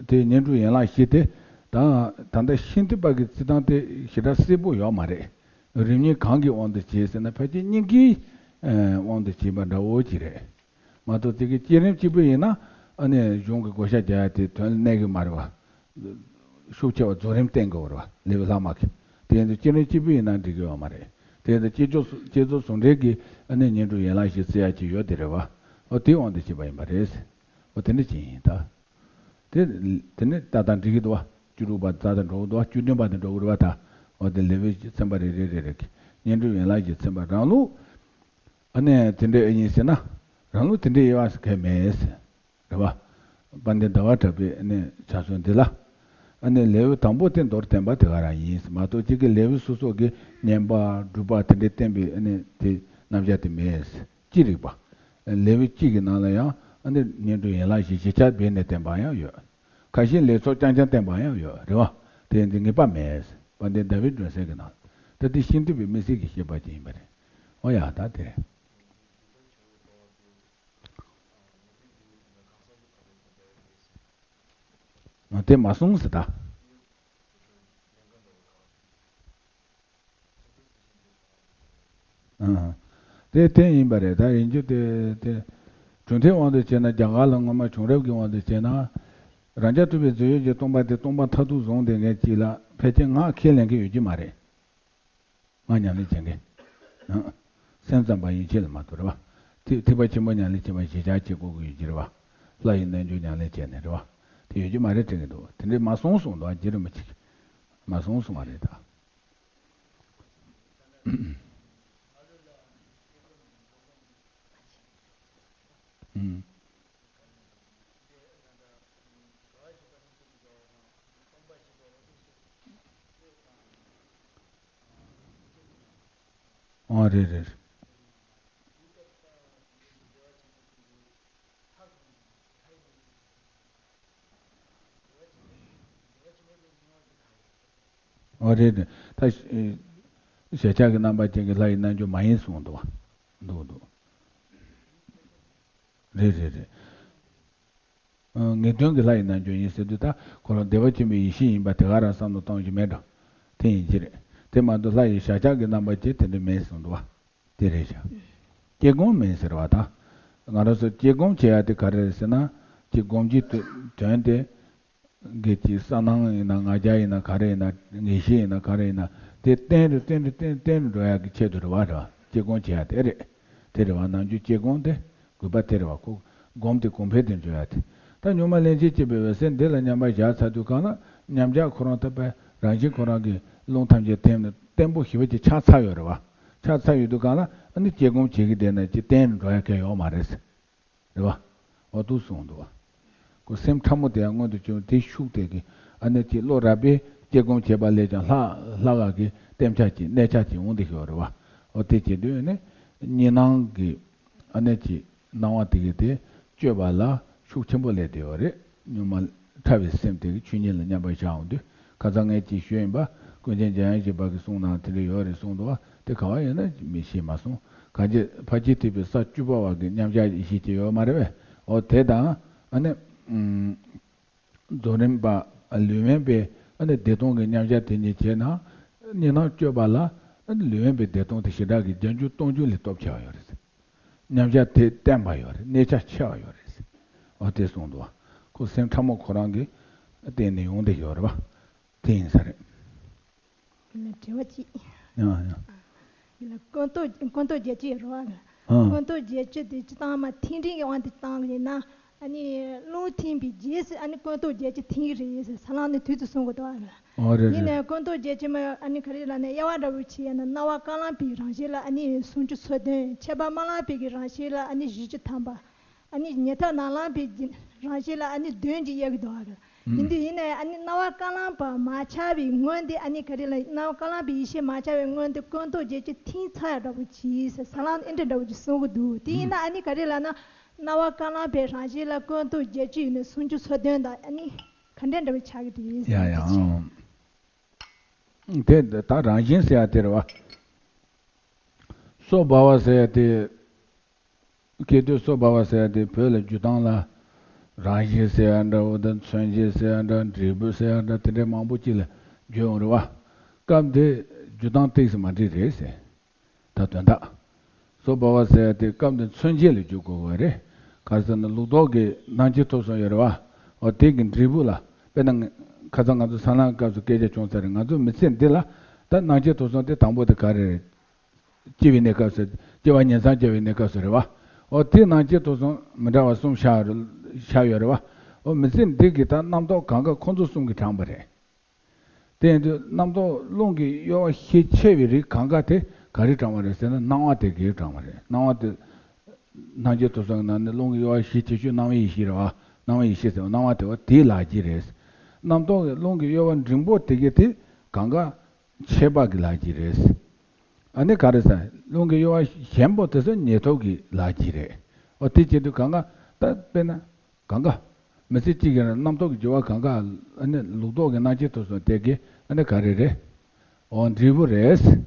དེ་བསྙེན་སྒྲུབ་ཡན་ལག་བཞི་དེ། ད་ད་ལྟ་ཤིང་ཏོག་པ་གི་རྩི་སྟངས་དེ་ཞེ་དྲག་གསལ་པོ་ཡོད་མ་རེད། རིམ་གཉིས་གང་གི་དབང་དུ་བྱས་ཟེར་ན་ཕལ་ཆེར་སྙིང་གའི་དབང་དུ་བྱས་པ་འདྲ་བོ་ཅིག་རེད། མ་གཏོགས་དེ་གི་བསྐྱེད་རིམ་གཅིག་པུ་ཡིན་ན་ཨ་ནི་གཞུང་གི་བགོ་བཤའ་རྒྱག་ཡ་དེ་དོན་ལ་གནས་གི་མ་རེད་བ། ཤུགས་ཆེ་བ་རྫོགས་རིམ་བསྟན་དགོས་པ་རེད་བ་ལེའུ་ལྷག་མ་གི། དེ་ཡིན་དུས་བསྐྱེད་རིམ་གཅིག་པུ་ཡིན་ན་འགྲིག་གི་ཡོད་མ་རེད། དེ་ཡིན་དུས་བསྐྱེད་རྫོགས་བསྐྱེད་རྫོགས་ཟུང་འབྲེལ་གྱི་ཨ་ནི་བསྙེན་སྒྲུབ་ཡན་ལག་བཞི་བརྩི་ཡ་ཅིག་ཡོད་དེ་རེད་བ། འོ་དེའི་དབང་དུ་བྱས་པ་ཡིན་པ་རེད། འོ་དེ་འདྲ་ཅིག་ཡིན་ད། དེ་དེ་ནི་ཏག་ཏག་འགྲིག་གི་འདུག་བ། བཅུ་དྲུག་པ་ཏག་ཏག་འགྲོ་གི་འདུག་བ། བཅུ་བདུན་པ་དེ་འགྲོ་གི་རེད་བ་ད། འོ་དེ་ལེའུ་བཞི་ཚན་པ་རེ་རེ་རེ་རེ་གི་བསྙེན་སྒྲུབ་ཡན་ལག་བཞི་ཚན་པ་རང་ལུགས། ཨ་ནི་དེ་འདྲ་ཨེ་ཡིན་ཟེར་ན། རང་ལུགས་དེ་འདྲ་དབྱེ་བ་ཟེར་མཁན་མེད་ཟེར། རེད་བ། དཔལ་ལྡན་ཟླ་བ་གྲགས་པའི་ཨ་ནི་ཕྱག་སྲོལ་འདི་ལ། ཨ་ནི་ལེའུ་དང་པོ་དེ་མདོར་བསྟན་པ་དེ་ག་རང་ཡིན་ཟེར་མ་གཏོགས་གཅིག་གི་ལེའུ་སོ་སོ་གི་བསྙེན་པ་སྒྲུབ་པ་དེ་འདྲ་བསྟན་པའི་ཨ་ནི་དེ་རྣམ་གཞག་དེ་མེད་ཟེར། ཅི་རིགས་པ། ལེའུ་གཅིག་གི་ནང་ལ་ཡང་ཨ་ནི་བསྙེན་སྒྲུབ་ཡན་ལག་བཞི་བཞི་ཆར་སྦས་ནས་བསྟན་པ་ཡང་ཡོད། ཁ་ཤས་ལས་ཚོགས་རྐྱང་རྐྱང་བསྟན་པ་ཡང་ཡོད་རེད་བ། དེ་འདི་ངེས་པ་མེད་ཟེར། དཔལ་ལྡན་ཟླ་བའི་སྒྲོན་གསལ་གྱི་ནང་། ད་འདི་ཤིང་ཏོག་པའི་དམིགས་བསལ་གྱི་བཤད་པ་ཅིག་ཡིན་པ་རེད། འོ་ཡ་ད་དེ་རེད། དེ་མ་གསུངས་ཟེར་ད། ཨང་། དེ་དེ་ཡིན་པ་རེད་ད་ཡིན་རྒྱུ་དེ་དེ། གྲུབ་མཐའི་དབང་དུ་བྱས་ན་རྒྱ་གར་ལ་སྔོན་མ་བྱུང་རབས་ཀྱི་དབང་དུ་བྱས་ན། རང་རྐྱ་ཐུབ་པའི་རྫས་ཡོད་ཀྱི་སྟོང་པ་དེ་སྟོང་པ་མཐར་ཐུག་བཟུང་བསྡད་མཁན་གཅིག་ལ་ཕལ་ཆེར་ངག་ཁས་ལེན་གྱི་ཡོད་ཀྱི་མ་རེད། ང་ཉམས་ལེན་བྱེད་མཁན། ཨང་། སེམས་ཙམ་པ་ཡན་ཆད་ལ་མ་གཏོགས་རེད་བ། ཐེག་ཐེག་པ་ཆེན་པོ་ཉམས་ལེན་བྱེད་པ་ཞེ་ཆགས་བྱེད་དགོས་ཀྱི་ཡོད་ཀྱི་རེད་བ། ལྷ་ཡི་རྣལ་འབྱོར་ཉམས་ལེན་བྱས་ནས་རེད་བ། དེ་ཡོད་ཀྱི་མ་རེད་དྲན་གྱི་འདུག་དེ་འདྲས་མ་གསུངས་གསུངས་འདུག་རྗེ་རིན་པོ་ཆེས། མ་གསུངས་གསུངས་པ་རེད་ད། ཨང་། ཨོ་རེད་རེད། ཨོ་རེད་རེད། ད་ཞལ་ཆགས་ཀྱི་རྣམ་པ་ཅན་གྱི་ལྷ་ཡི་རྣལ་འབྱོར་མ་ཡིན་གསུངས་འདུག་བ། འདུག་འདུག་རེད་རེད་རེད། ཨ། ངེས་དོན་གྱི་ལྷ་ཡི་རྣལ་འབྱོར་ཡིན་ཟེར་དུས་ད་ཁོ་རང་བདེ་བ་ཆེན་པོའི་ཡེ་ཤེས་ཡིན་པ་དེ་ག་རང་བསམ་བློ་གཏོང་རྒྱུ་མེད་འགྲོ། དེ་ཡིན་གྱི་རེད། དེ་མ་གཏོགས་ལྷ་ཡི་བྱ་བྱེད་ཀྱི་རྣམ་པ་ཅན་དེ་འདྲ་མེད་གསུངས་འདུག་བ། དེ་རེད་ཤག། སྐྱེ་སྒོམ་མིན་ཟེར་བ་དང་། ང་རང་ཚོ་སྐྱེ་སྒོམ་བྱེད་ཡ་དེ་ག་རེ་རེད་ཟེར་ན། སྐྱེ་སྒོམ་གྱི་དོན་དེ། གི་ཅིག་གསལ་སྣང་ཡིན་ན་ང་རྒྱལ་ཡིན་ན་ག་རེ་ཡིན་ན་ངེས་ཤེས་ཡིན་ན་ག་རེ་ཡིན་ན་དེ་བརྟན་རུ་བརྟན་རུ་བརྟན་རུ་བརྟན་རུ་འགྲོ་ཡག་གི་ཆེད་དུ་རེད་བ། རེད་བ། སྐྱེ་སྒོམ་བྱེད་ཡག་དེ་རེད། དེ་རེད་བ། ནམ་རྒྱུན་སྐྱེ་སྒོམ་དེ་དགོས་པ་དེ་རེད་བ། ཁོ་སྒོམ་དེ་གོང་འཕེལ་དུ་འགྲོ་ཡག་དེ། ད་སྔོན་མ་ལྷན་ཅིག་སྐྱེས་པའི་འོད་གསལ་འདི་ལ་མཉམ་པར་བཞག་ཚར་དུས་གང་ལ་མཉམ་བཞག་ཁོ་རང་ཐོབ་པའི་རང་བཞིན་ཁོ་རང་གི་རླུང་ཐམས་ཅད་ཐིམ་ནས་བརྟན་པོ་ཞེ་པོ་ཅིག་ཆགས་ཚར་ཡོད་རེད་བ། ཆགས་ཚར་ཡོད་དུས་གང་ལ་ཨ་ནི་སྐྱེ་སྒོམ་བྱེད་ཀྱི་བསྡད་ན་ཅིག་བརྟན་རུ་འགྲོ་ཡག་གི་ཡོད་མ་རེད། རེད་བ། འོ་འདུག་གསུངས་འདུག་བ། ཁོ་སེམས་ཕྲ་མོ་དེ་ཡང་མངོན་དུ་བྱུང་དེ་ཤུགས་དེ་གི་ཨ་ནེ་ཅིག་བློ་རགས་པས་སྐྱེ་སྒོམ་བྱེད་པ་ལས་ཀྱང་ལྷག་ལྷག་ག་གི་གཏན་ཆགས་ཀྱི་གནས་ཆགས་ཀྱི་འོང་དེ་ཤོར་རེད་བ། འོ་དེ་བྱེད་དུས་ནི་གཉིས་སྣང་གི་ཨ་ནེ་ཅིག་སྣང་བ་དེ་གི་དེ་གཅོད་པ་ལ་ཤུགས་ཆེན་པོ་སླེབས་བསྡད་ཡོད་རེད། སྔོན་མ་ཕྲ་བའི་སེམས་དེ་གི་ཆོས་ཉིད་ལ་མཉམ་པར་བཞག་འོང་དུས། ཁ་སང་ངས་ཅིག་ཞུས་ཡིན་པ། ཀུན་མཁྱེན་འཇམ་དབྱངས་བཞད་པ་གི་གསུང་ནང་དེ་འདྲ་ཡོད་རེད་གསུངས་འདུག་བ། དེ་ག་བ་ཡིན་ན་མི་ཤེས་མ་སོང་། གང་ཅི་ཕར་ཕྱིན་ཐེག་པའི་ས་བཅུ་པ་བ་གི་མཉམ་གཞག་ཡེ་ཤེས་ཅིག་ཡོད་མ་རེད་པས། འོ་དེ་དང་ཨ་ནི་ཨུམ། རྫོགས་རིམ་པ་ལུས་དབེན་པའི་ཨ་ནི་བདེ་སྟོང་གི་མཉམ་གཞག་དེ་གཉིས་བྱས་ན། གཉིས་སྣང་གཅོད་པ་ལ་ཨ་ནི་ལུས་དབེན་པའི་བདེ་སྟོང་དེ་ཞེ་དྲག་གི་བརྒྱ་འགྱུར་སྟོང་འགྱུར་ལས་སྟོབས་ཆེ་བ་ཡོད་རེད། མཉམ་གཞག་དེ་བརྟན་པ་ཡོད་རེད། གནས་ཆ་ཆེ་བ་ཡོད་རེད། འོ་དེ་གསུངས་འདུག་བ། ཁོ་སེམས་ཕྲ་མོ་ཁོ་རང་གི་སྟེང་ནས་ཡོང་བསྡད་ཡོད་རེད་བ། དེ་ཡིན་ས་རེད། ཡིན་ན་དྲི་བ་གཅིག་ཡང་ཡང་། ཡིན་ན་ཀུན་རྟོག་ཀུན་རྟོག་བརྒྱད་ཅུ་ཡོད་རེད་བ། ཨ། ཀུན་རྟོག་བརྒྱད་ཅུ་དེ་སྤྱིར་བཏང་མ་ཐིམ་རིམ་གྱི་དབང་དུ་བཏང་བ་ཡིན་ན། ཨ་ནི་རླུང་ཐིམ་པའི་རྗེས་སུ་ཨ་ནི་ཀུན་རྟོག་བརྒྱད་ཅུ་ཐིམ་གྱི་རེད་ཟེར་ས་ལམ་ནས་དུས་སུ་གསུང་གི་འདུག་བ། ཨོ་རེད་ཡིན་རེད། ནའི་ཀུན་རྟོག་བརྒྱད་ཅུ་མ་ཨ་ནི་ག་རེ་ལབ་ན་དབྱེ་བ་འདྲ་བོ་ཕྱེ་ཡ་ན་སྣང་བ་ཀ་ལམ་པའི་རང་བཞིན་ལ་ཨ་ནི་སུམ་ཅུ་སོ་བདུན། མཆེད་པ་རྨི་ལམ་པའི་གི་རང་བཞིན་ལ་ཨ་ནི་བཞི་བཅུ་ཐམ་པ། ཨ་ནི་ཉལ་ཐ་ནང་ལམ་པའི་རང་བཞིན་ལ་ཨ་ནི་བདུན་གྱིས་དབྱེ་གི་འདུག་ཨ། ཡིན་དུས་ཡིན་ནའི་ཨ་ནི་སྣང་བ་ཀ་ལམ་པ་མ་ཆགས་པའི་སྔོན་དེ་ཨ་ནི་ག་རེ་ལ་སྣང་བ་ཀ་ལམ་པའི་ཡེ་ཤེས་མ་ཆགས་པའི་སྔོན་དེ་ཀུན་རྟོག་བརྒྱད་ཅུ་ཐིམ་ཚར་ཡ་འདྲ་བོ་གྱིས་ཟེར་ས་ལམ་ཨེ་འདྲ་འདྲ་བོ་ཅིག་གསུང་གི་འདུག་དེ་ཡིན་ན་ཨ་ནི་ག་རེ་ལབ་ན་སྣང་བ་ཀ་ལམ་པའི་རང་བཞིན་ལ་ཀུན་རྟོག་བརྒྱད་ཅུ་ཡིན་ནའི་སུམ་ཅུ་སོ་བདུན་དང་ཨ་ནི་ག་འདྲ་འདྲ་བོ་ཆགས་ཀྱི་རེད་ཟེར་ཡ་ཡང་དེ་ད་རང་བཞིན་ཟེར་ཡ་དེ་རེད་བ། སོ་སྦ་བ་ཟེར་ཡ་དེ། སྐྱེ་དུས་སོ་སྦ་བ་ཟེར་ཡ་དེ་བོད་ལ་འཇུག་སྟངས་ལ། རང་བཞིན་ཟེར་ཡ་འདྲ་བོ་དང་མཚོན་བྱེད་ཟེར་ཡ་འདྲ་འབྲས་བུ་ཟེར་ཡ་འདྲ་དེ་འདྲའི་མང་པོ་ཅིག་ལ་བརྗོད་ཡོང་རེད་བ། སྐབས་འདི་འཇུག་སྟངས་ཏོག་ཙམ་མ་འགྲིག་རེད་ཟེར། ད་དོན་དག་སོ་སྦ་བ་ཟེར་ཡ་དེ་སྐབས་འདི་མཚོན་བྱེད་ལ་འཇུག་དགོས་པ་རེད། ག་རེ་ཟེར་ན་ལུགས་ལྡོག་གི་སྣང་མཆེད་ཐོབ་གསུམ་ཡོད་རེད་བ། འོ་དེ་གི་འབྲས་བུ་ལ་དཔེར་ན་ཁ་སང་ང་ཚོ་ས་ལམ་སྐབས་སུ་སྐད་ཆ་བྱུང་ཚར་རེད། ང་ཚོ་མི་ཚེ་འདི་ལ་ད་སྣང་མཆེད་ཐོབ་གསུམ་དེ་དང་པོ་དེ་ག་རེ་རེད། སྐྱེ་བའི་གནས་སྐབས་སུ། སྐྱེ་བ་ཉིང་མཚམས་སྐྱེ་བའི་གནས་སྐབས་སུ་རེད་བ། འོ་དེ་སྣང་མཆེད་ཐོབ་གསུམ་མི་འདྲ་བ་གསུམ་ཤར་ཤར་ཡོད་རེད་བ། འོ་མི་ཚེ་འདི་གི་ད་རྣམ་རྟོག་གང་ག་ཁོ་ཚོ་གསུམ་གྱིས་དྲངས་པ་རེད། དེ་ཡིན་དུས་རྣམ་རྟོག་རླུང་གི་གཡོ་བ་ཤས་ཆེ་བའི་རིགས་གང་ག་དེ་ག་རེས་དྲངས་པ་རེད་ཟེར་ན་སྣང་བ་དེ་གིས་དྲངས་པ་རེད། སྣང་བ་དེ། སྣང་མཆེད་ཐོབ་གསུམ་གྱི་ནང་ནས་རླུང་གི་གཡོ་བ་ཤས་ཆེ་ཤོས་སྣང་བའི་ཡེ་ཤེས་རེད་བ། སྣང་བའི་ཡེ་ཤེས་ཟེར་བ་སྣང་བ་དེ་བ་དེའི་ལག་རྗེས་རེད། རྣམ་རྟོག་གི་རླུང་གི་གཡོ་བ་འབྲིང་པོ་དེ་གས་དེ་གང་ག་མཆེད་པ་གི་ལག་རྗེས་རེད། ཨ་ནི་ག་རེ་ཟེར་རླུང་གི་གཡོ་བ་ཞན་པོ་དེ་ཚོ་ཉེ་ཐོབ་ཀྱི་ལག་རྗེས་རེད། འོ་དེ་བྱེད་དུས་གང་ག་ད་དཔེར་ན་གང་ག་མི་ཚེ་གཅིག་གི་རིང་རྣམ་རྟོག་གི་རྒྱུ་བ་གང་ག་ཨ་ནི་ལུགས་ལྡོག་གི་སྣང་མཆེད་ཐོབ་གསུམ་དེ་གས་ཨ་ནི་ག་རེ་རེད། འོ་འབྲས་བུ་རེད།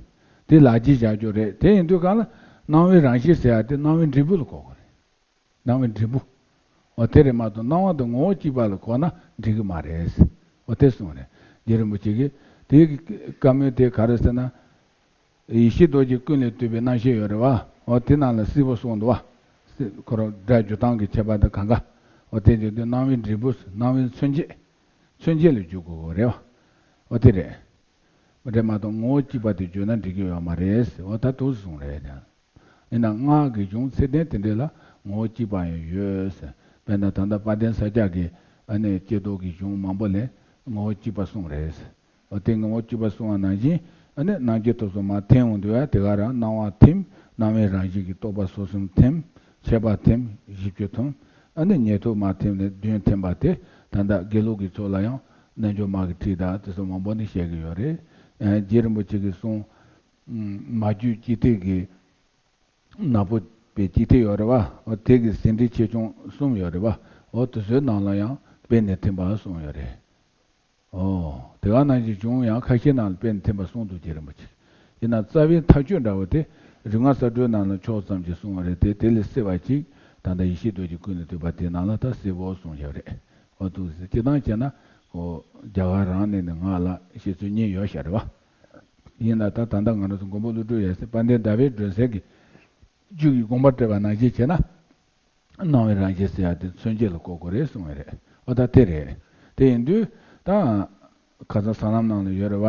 དེ་ལག་རྗེས་བཞག་རྒྱུ་རེད། དེ་ཡིན་དུས་གང་ལ་སྣང་བའི་རང་བཞིན་ཟེར་ཡ་དེ་སྣང་བའི་འབྲས་བུ་ལ་གོ་དགོས་རེད། སྣང་བའི་འབྲས་བུ། འོ་དེ་རེད་མ་གཏོགས་སྣང་བ་དང་ངོ་བོ་གཅིག་པ་ལ་གོ་ན་འགྲིག་གི་མ་རེད། འོ་དེ་གསུངས་རེད། རྗེ་རིན་པོ་ཆེ་གིས་དེའི་བཀའ་མོལ་དེ་ག་རེ་ཟེར་ན། ཡེ་ཤེས་རྡོ་རྗེ་ཀུན་ལས་བཏུས་པའི་རྣམ་བཤད་ཡོད་རེད་བ། འོ་དེ་ནང་ལ་སིལ་བུ་གསུངས་འདུག་བ། སི་ཁོ་རང་སྒྲ་འཇུག་སྟངས་ཀྱི་ཁྱད་པར་དང་གང་ག་འོ་དེ་བརྗོད་དུས་སྣང་བའི་འབྲས་བུ་སྣང་བའི་མཚོན་བྱེད། མཚོན་བྱེད་ལ་འཇུག་དགོས་རེད་བ། འོ་དེ་རེད། མི་འདྲ་མ་གཏོགས་ངོ་བོ་གཅིག་པ་དེ་བརྗོད་ན་འགྲིག་གི་ཡོད་མ་རེད་ཟེར། འོ་ད་དུ་གསུངས་རེད་ཀྱང་། ཡིན་ན་སྔགས་ཀྱི་གཞུང་ཚད་ལྡན་དེ་འདྲ་ལ་ངོ་བོ་གཅིག་པ་ཡང་ཡོད་ཟེར། དཔེར་ན་ད་ལྟ་དཔལ་ལྡན་ས་སྐྱ་གི་ཨ་ནི་ཀྱེ་རྡོར་གྱི་གཞུང་མང་པོ་ལས་ངོ་བོ་གཅིག་པ་གསུངས་རེད་ཟེར། འོ་དེ་ངོ་བོ་གཅིག་པ་གསུངས་པ་ནང་བཞིན་ཨ་ནི་རྣམ་མཁྱེན་ཐོབ་གསུམ་མར་ཐིམ་འོང་དུས་ཡང་དེ་ག་རང་སྣང་བ་ཐིམ། སྣང་བའི་རང་བཞིན་གྱི་རྟོག་པ་སོ་གསུམ་ཐིམ། མཆེད་པ་ཐིམ། བཞི་བཅུ་ཐིམ། ཨ་ནི་ཉེ་ཐོབ་མར་ཐིམ་ནས་བདུན་ཐིམ་པ་དེ་ད་ལྟ་དགེ་ལུགས་ཀྱི་ཚོགས་ལ་ཡང་རྣལ་འབྱོར་མ་གི་ཁྲིད་དང་དེ་ཚོ་མང་པོ་ནས་བཤད་ཀྱི་ཡོད་རེད། ཨ་རྗེ་རིན་པོ་ཆེ་གི་གསུང་། མ་རྒྱུད་སྤྱི་ཐེག་གི་ནག་པོ་པའི་སྤྱི་ཐེག་ཡོད་རེད་བ། འོ་དེ་གི་ཟིན་བྲིས་ཆེ་ཆུང་གསུམ་ཡོད་རེད་བ། འོ་དེ་ཚོའི་ནང་ལ་ཡང་དཔེ་ནས་ཐིམ་པ་གསུངས་ཡོད་རེད། འོ། དེ་ག་ནང་བཞིན་གཞུང་ཡང་ཁ་ཤས་ནང་ལ་དཔེ་ནས་ཐིམ་པ་གསུངས་འདུག་རྗེ་རིན་པོ་ཆེ། ཡིན་ན་རྩ་བའི་མཐའ་དཔྱོད་འདྲ་བོ་དེ་རིག་སྔགས་གསར་བགྲོས་ནང་ལ་ཕྱོགས་ཙམ་ཅིག་གསུངས་པ་རེད་དེ། དེ་ལས་གསལ་བ་ཅིག་ ད་ལྟ་ཡེ་ཤེས་རྡོ་རྗེ་ཀུན་ལས་བཏུས་པ་དེའི་ནང་ལ་ད་གསལ་པོ་གསུངས་བཞག་རེད། འོ་འདུག་ཟེར། སྤྱིར་བཏང་བྱས་ན་ཁོ་རྒྱ་གར་རང་ནས་ནི་ང་ལ་བཤད་ཚུལ་གཉིས་ཡོད་ཤག་རེད་བ། ཡིན་ན་ད་ད་ལྟ་ང་རང་ཚོ་མགོན་པོ་ཀླུ་སྒྲུབ་ཡབ་སྲས་དཔལ་ལྡན་ཟླ་བའི་སྒྲོན་གསལ་གྱི་རྒྱུད་ཀྱི་དགོངས་པ་བཀྲལ་བ་ནང་བཞིན་བྱས་ན། སྣང་བའི་རང་བཞིན་ཟེར་ཡ་དེ་མཚོན་བྱེད་ལ་གོ་དགོས་རེད་གསུངས་པ་རེད། འོ་ད་དེ་རེད། དེ་ཡིན་དུས་ད་ཁ་སང་གསང་ལམ་ནང་ལ་ཡོད་རེད་བ།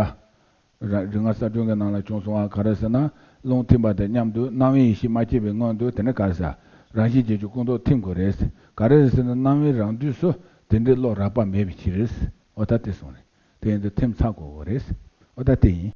ར་རིགས་ལྔ་གསལ་སྒྲོན་གྱི་ནང་ལ་བྱུང་སོང་བ། ག་རེ་ཟེར་ན། རླུང་ཐིམ་པ་དང་མཉམ་དུ་སྣང་བའི་ཡེ་ཤེས་མ་སྐྱེས་པའི་སྔོན་དུ་དེ་ནི་ག་རེ་ཟེར། རང་བཞིན་བརྗོད་བྱ་ཀུན་རྟོག་ཐིམ་དགོས་རེད། ག་རེ་ཟེར་ན། སྣང་བའི་རང་དུས་སུ་དེ་འདྲའི་བློ་རགས་པ་མེད་པའི་ཕྱིར། འོ་ད་དེ་གསུངས་རེད། དེ་ཡིན་དུས་ཐིམ་ཚར་དགོས་རེད། འོ་ད་དེ་ཡིན།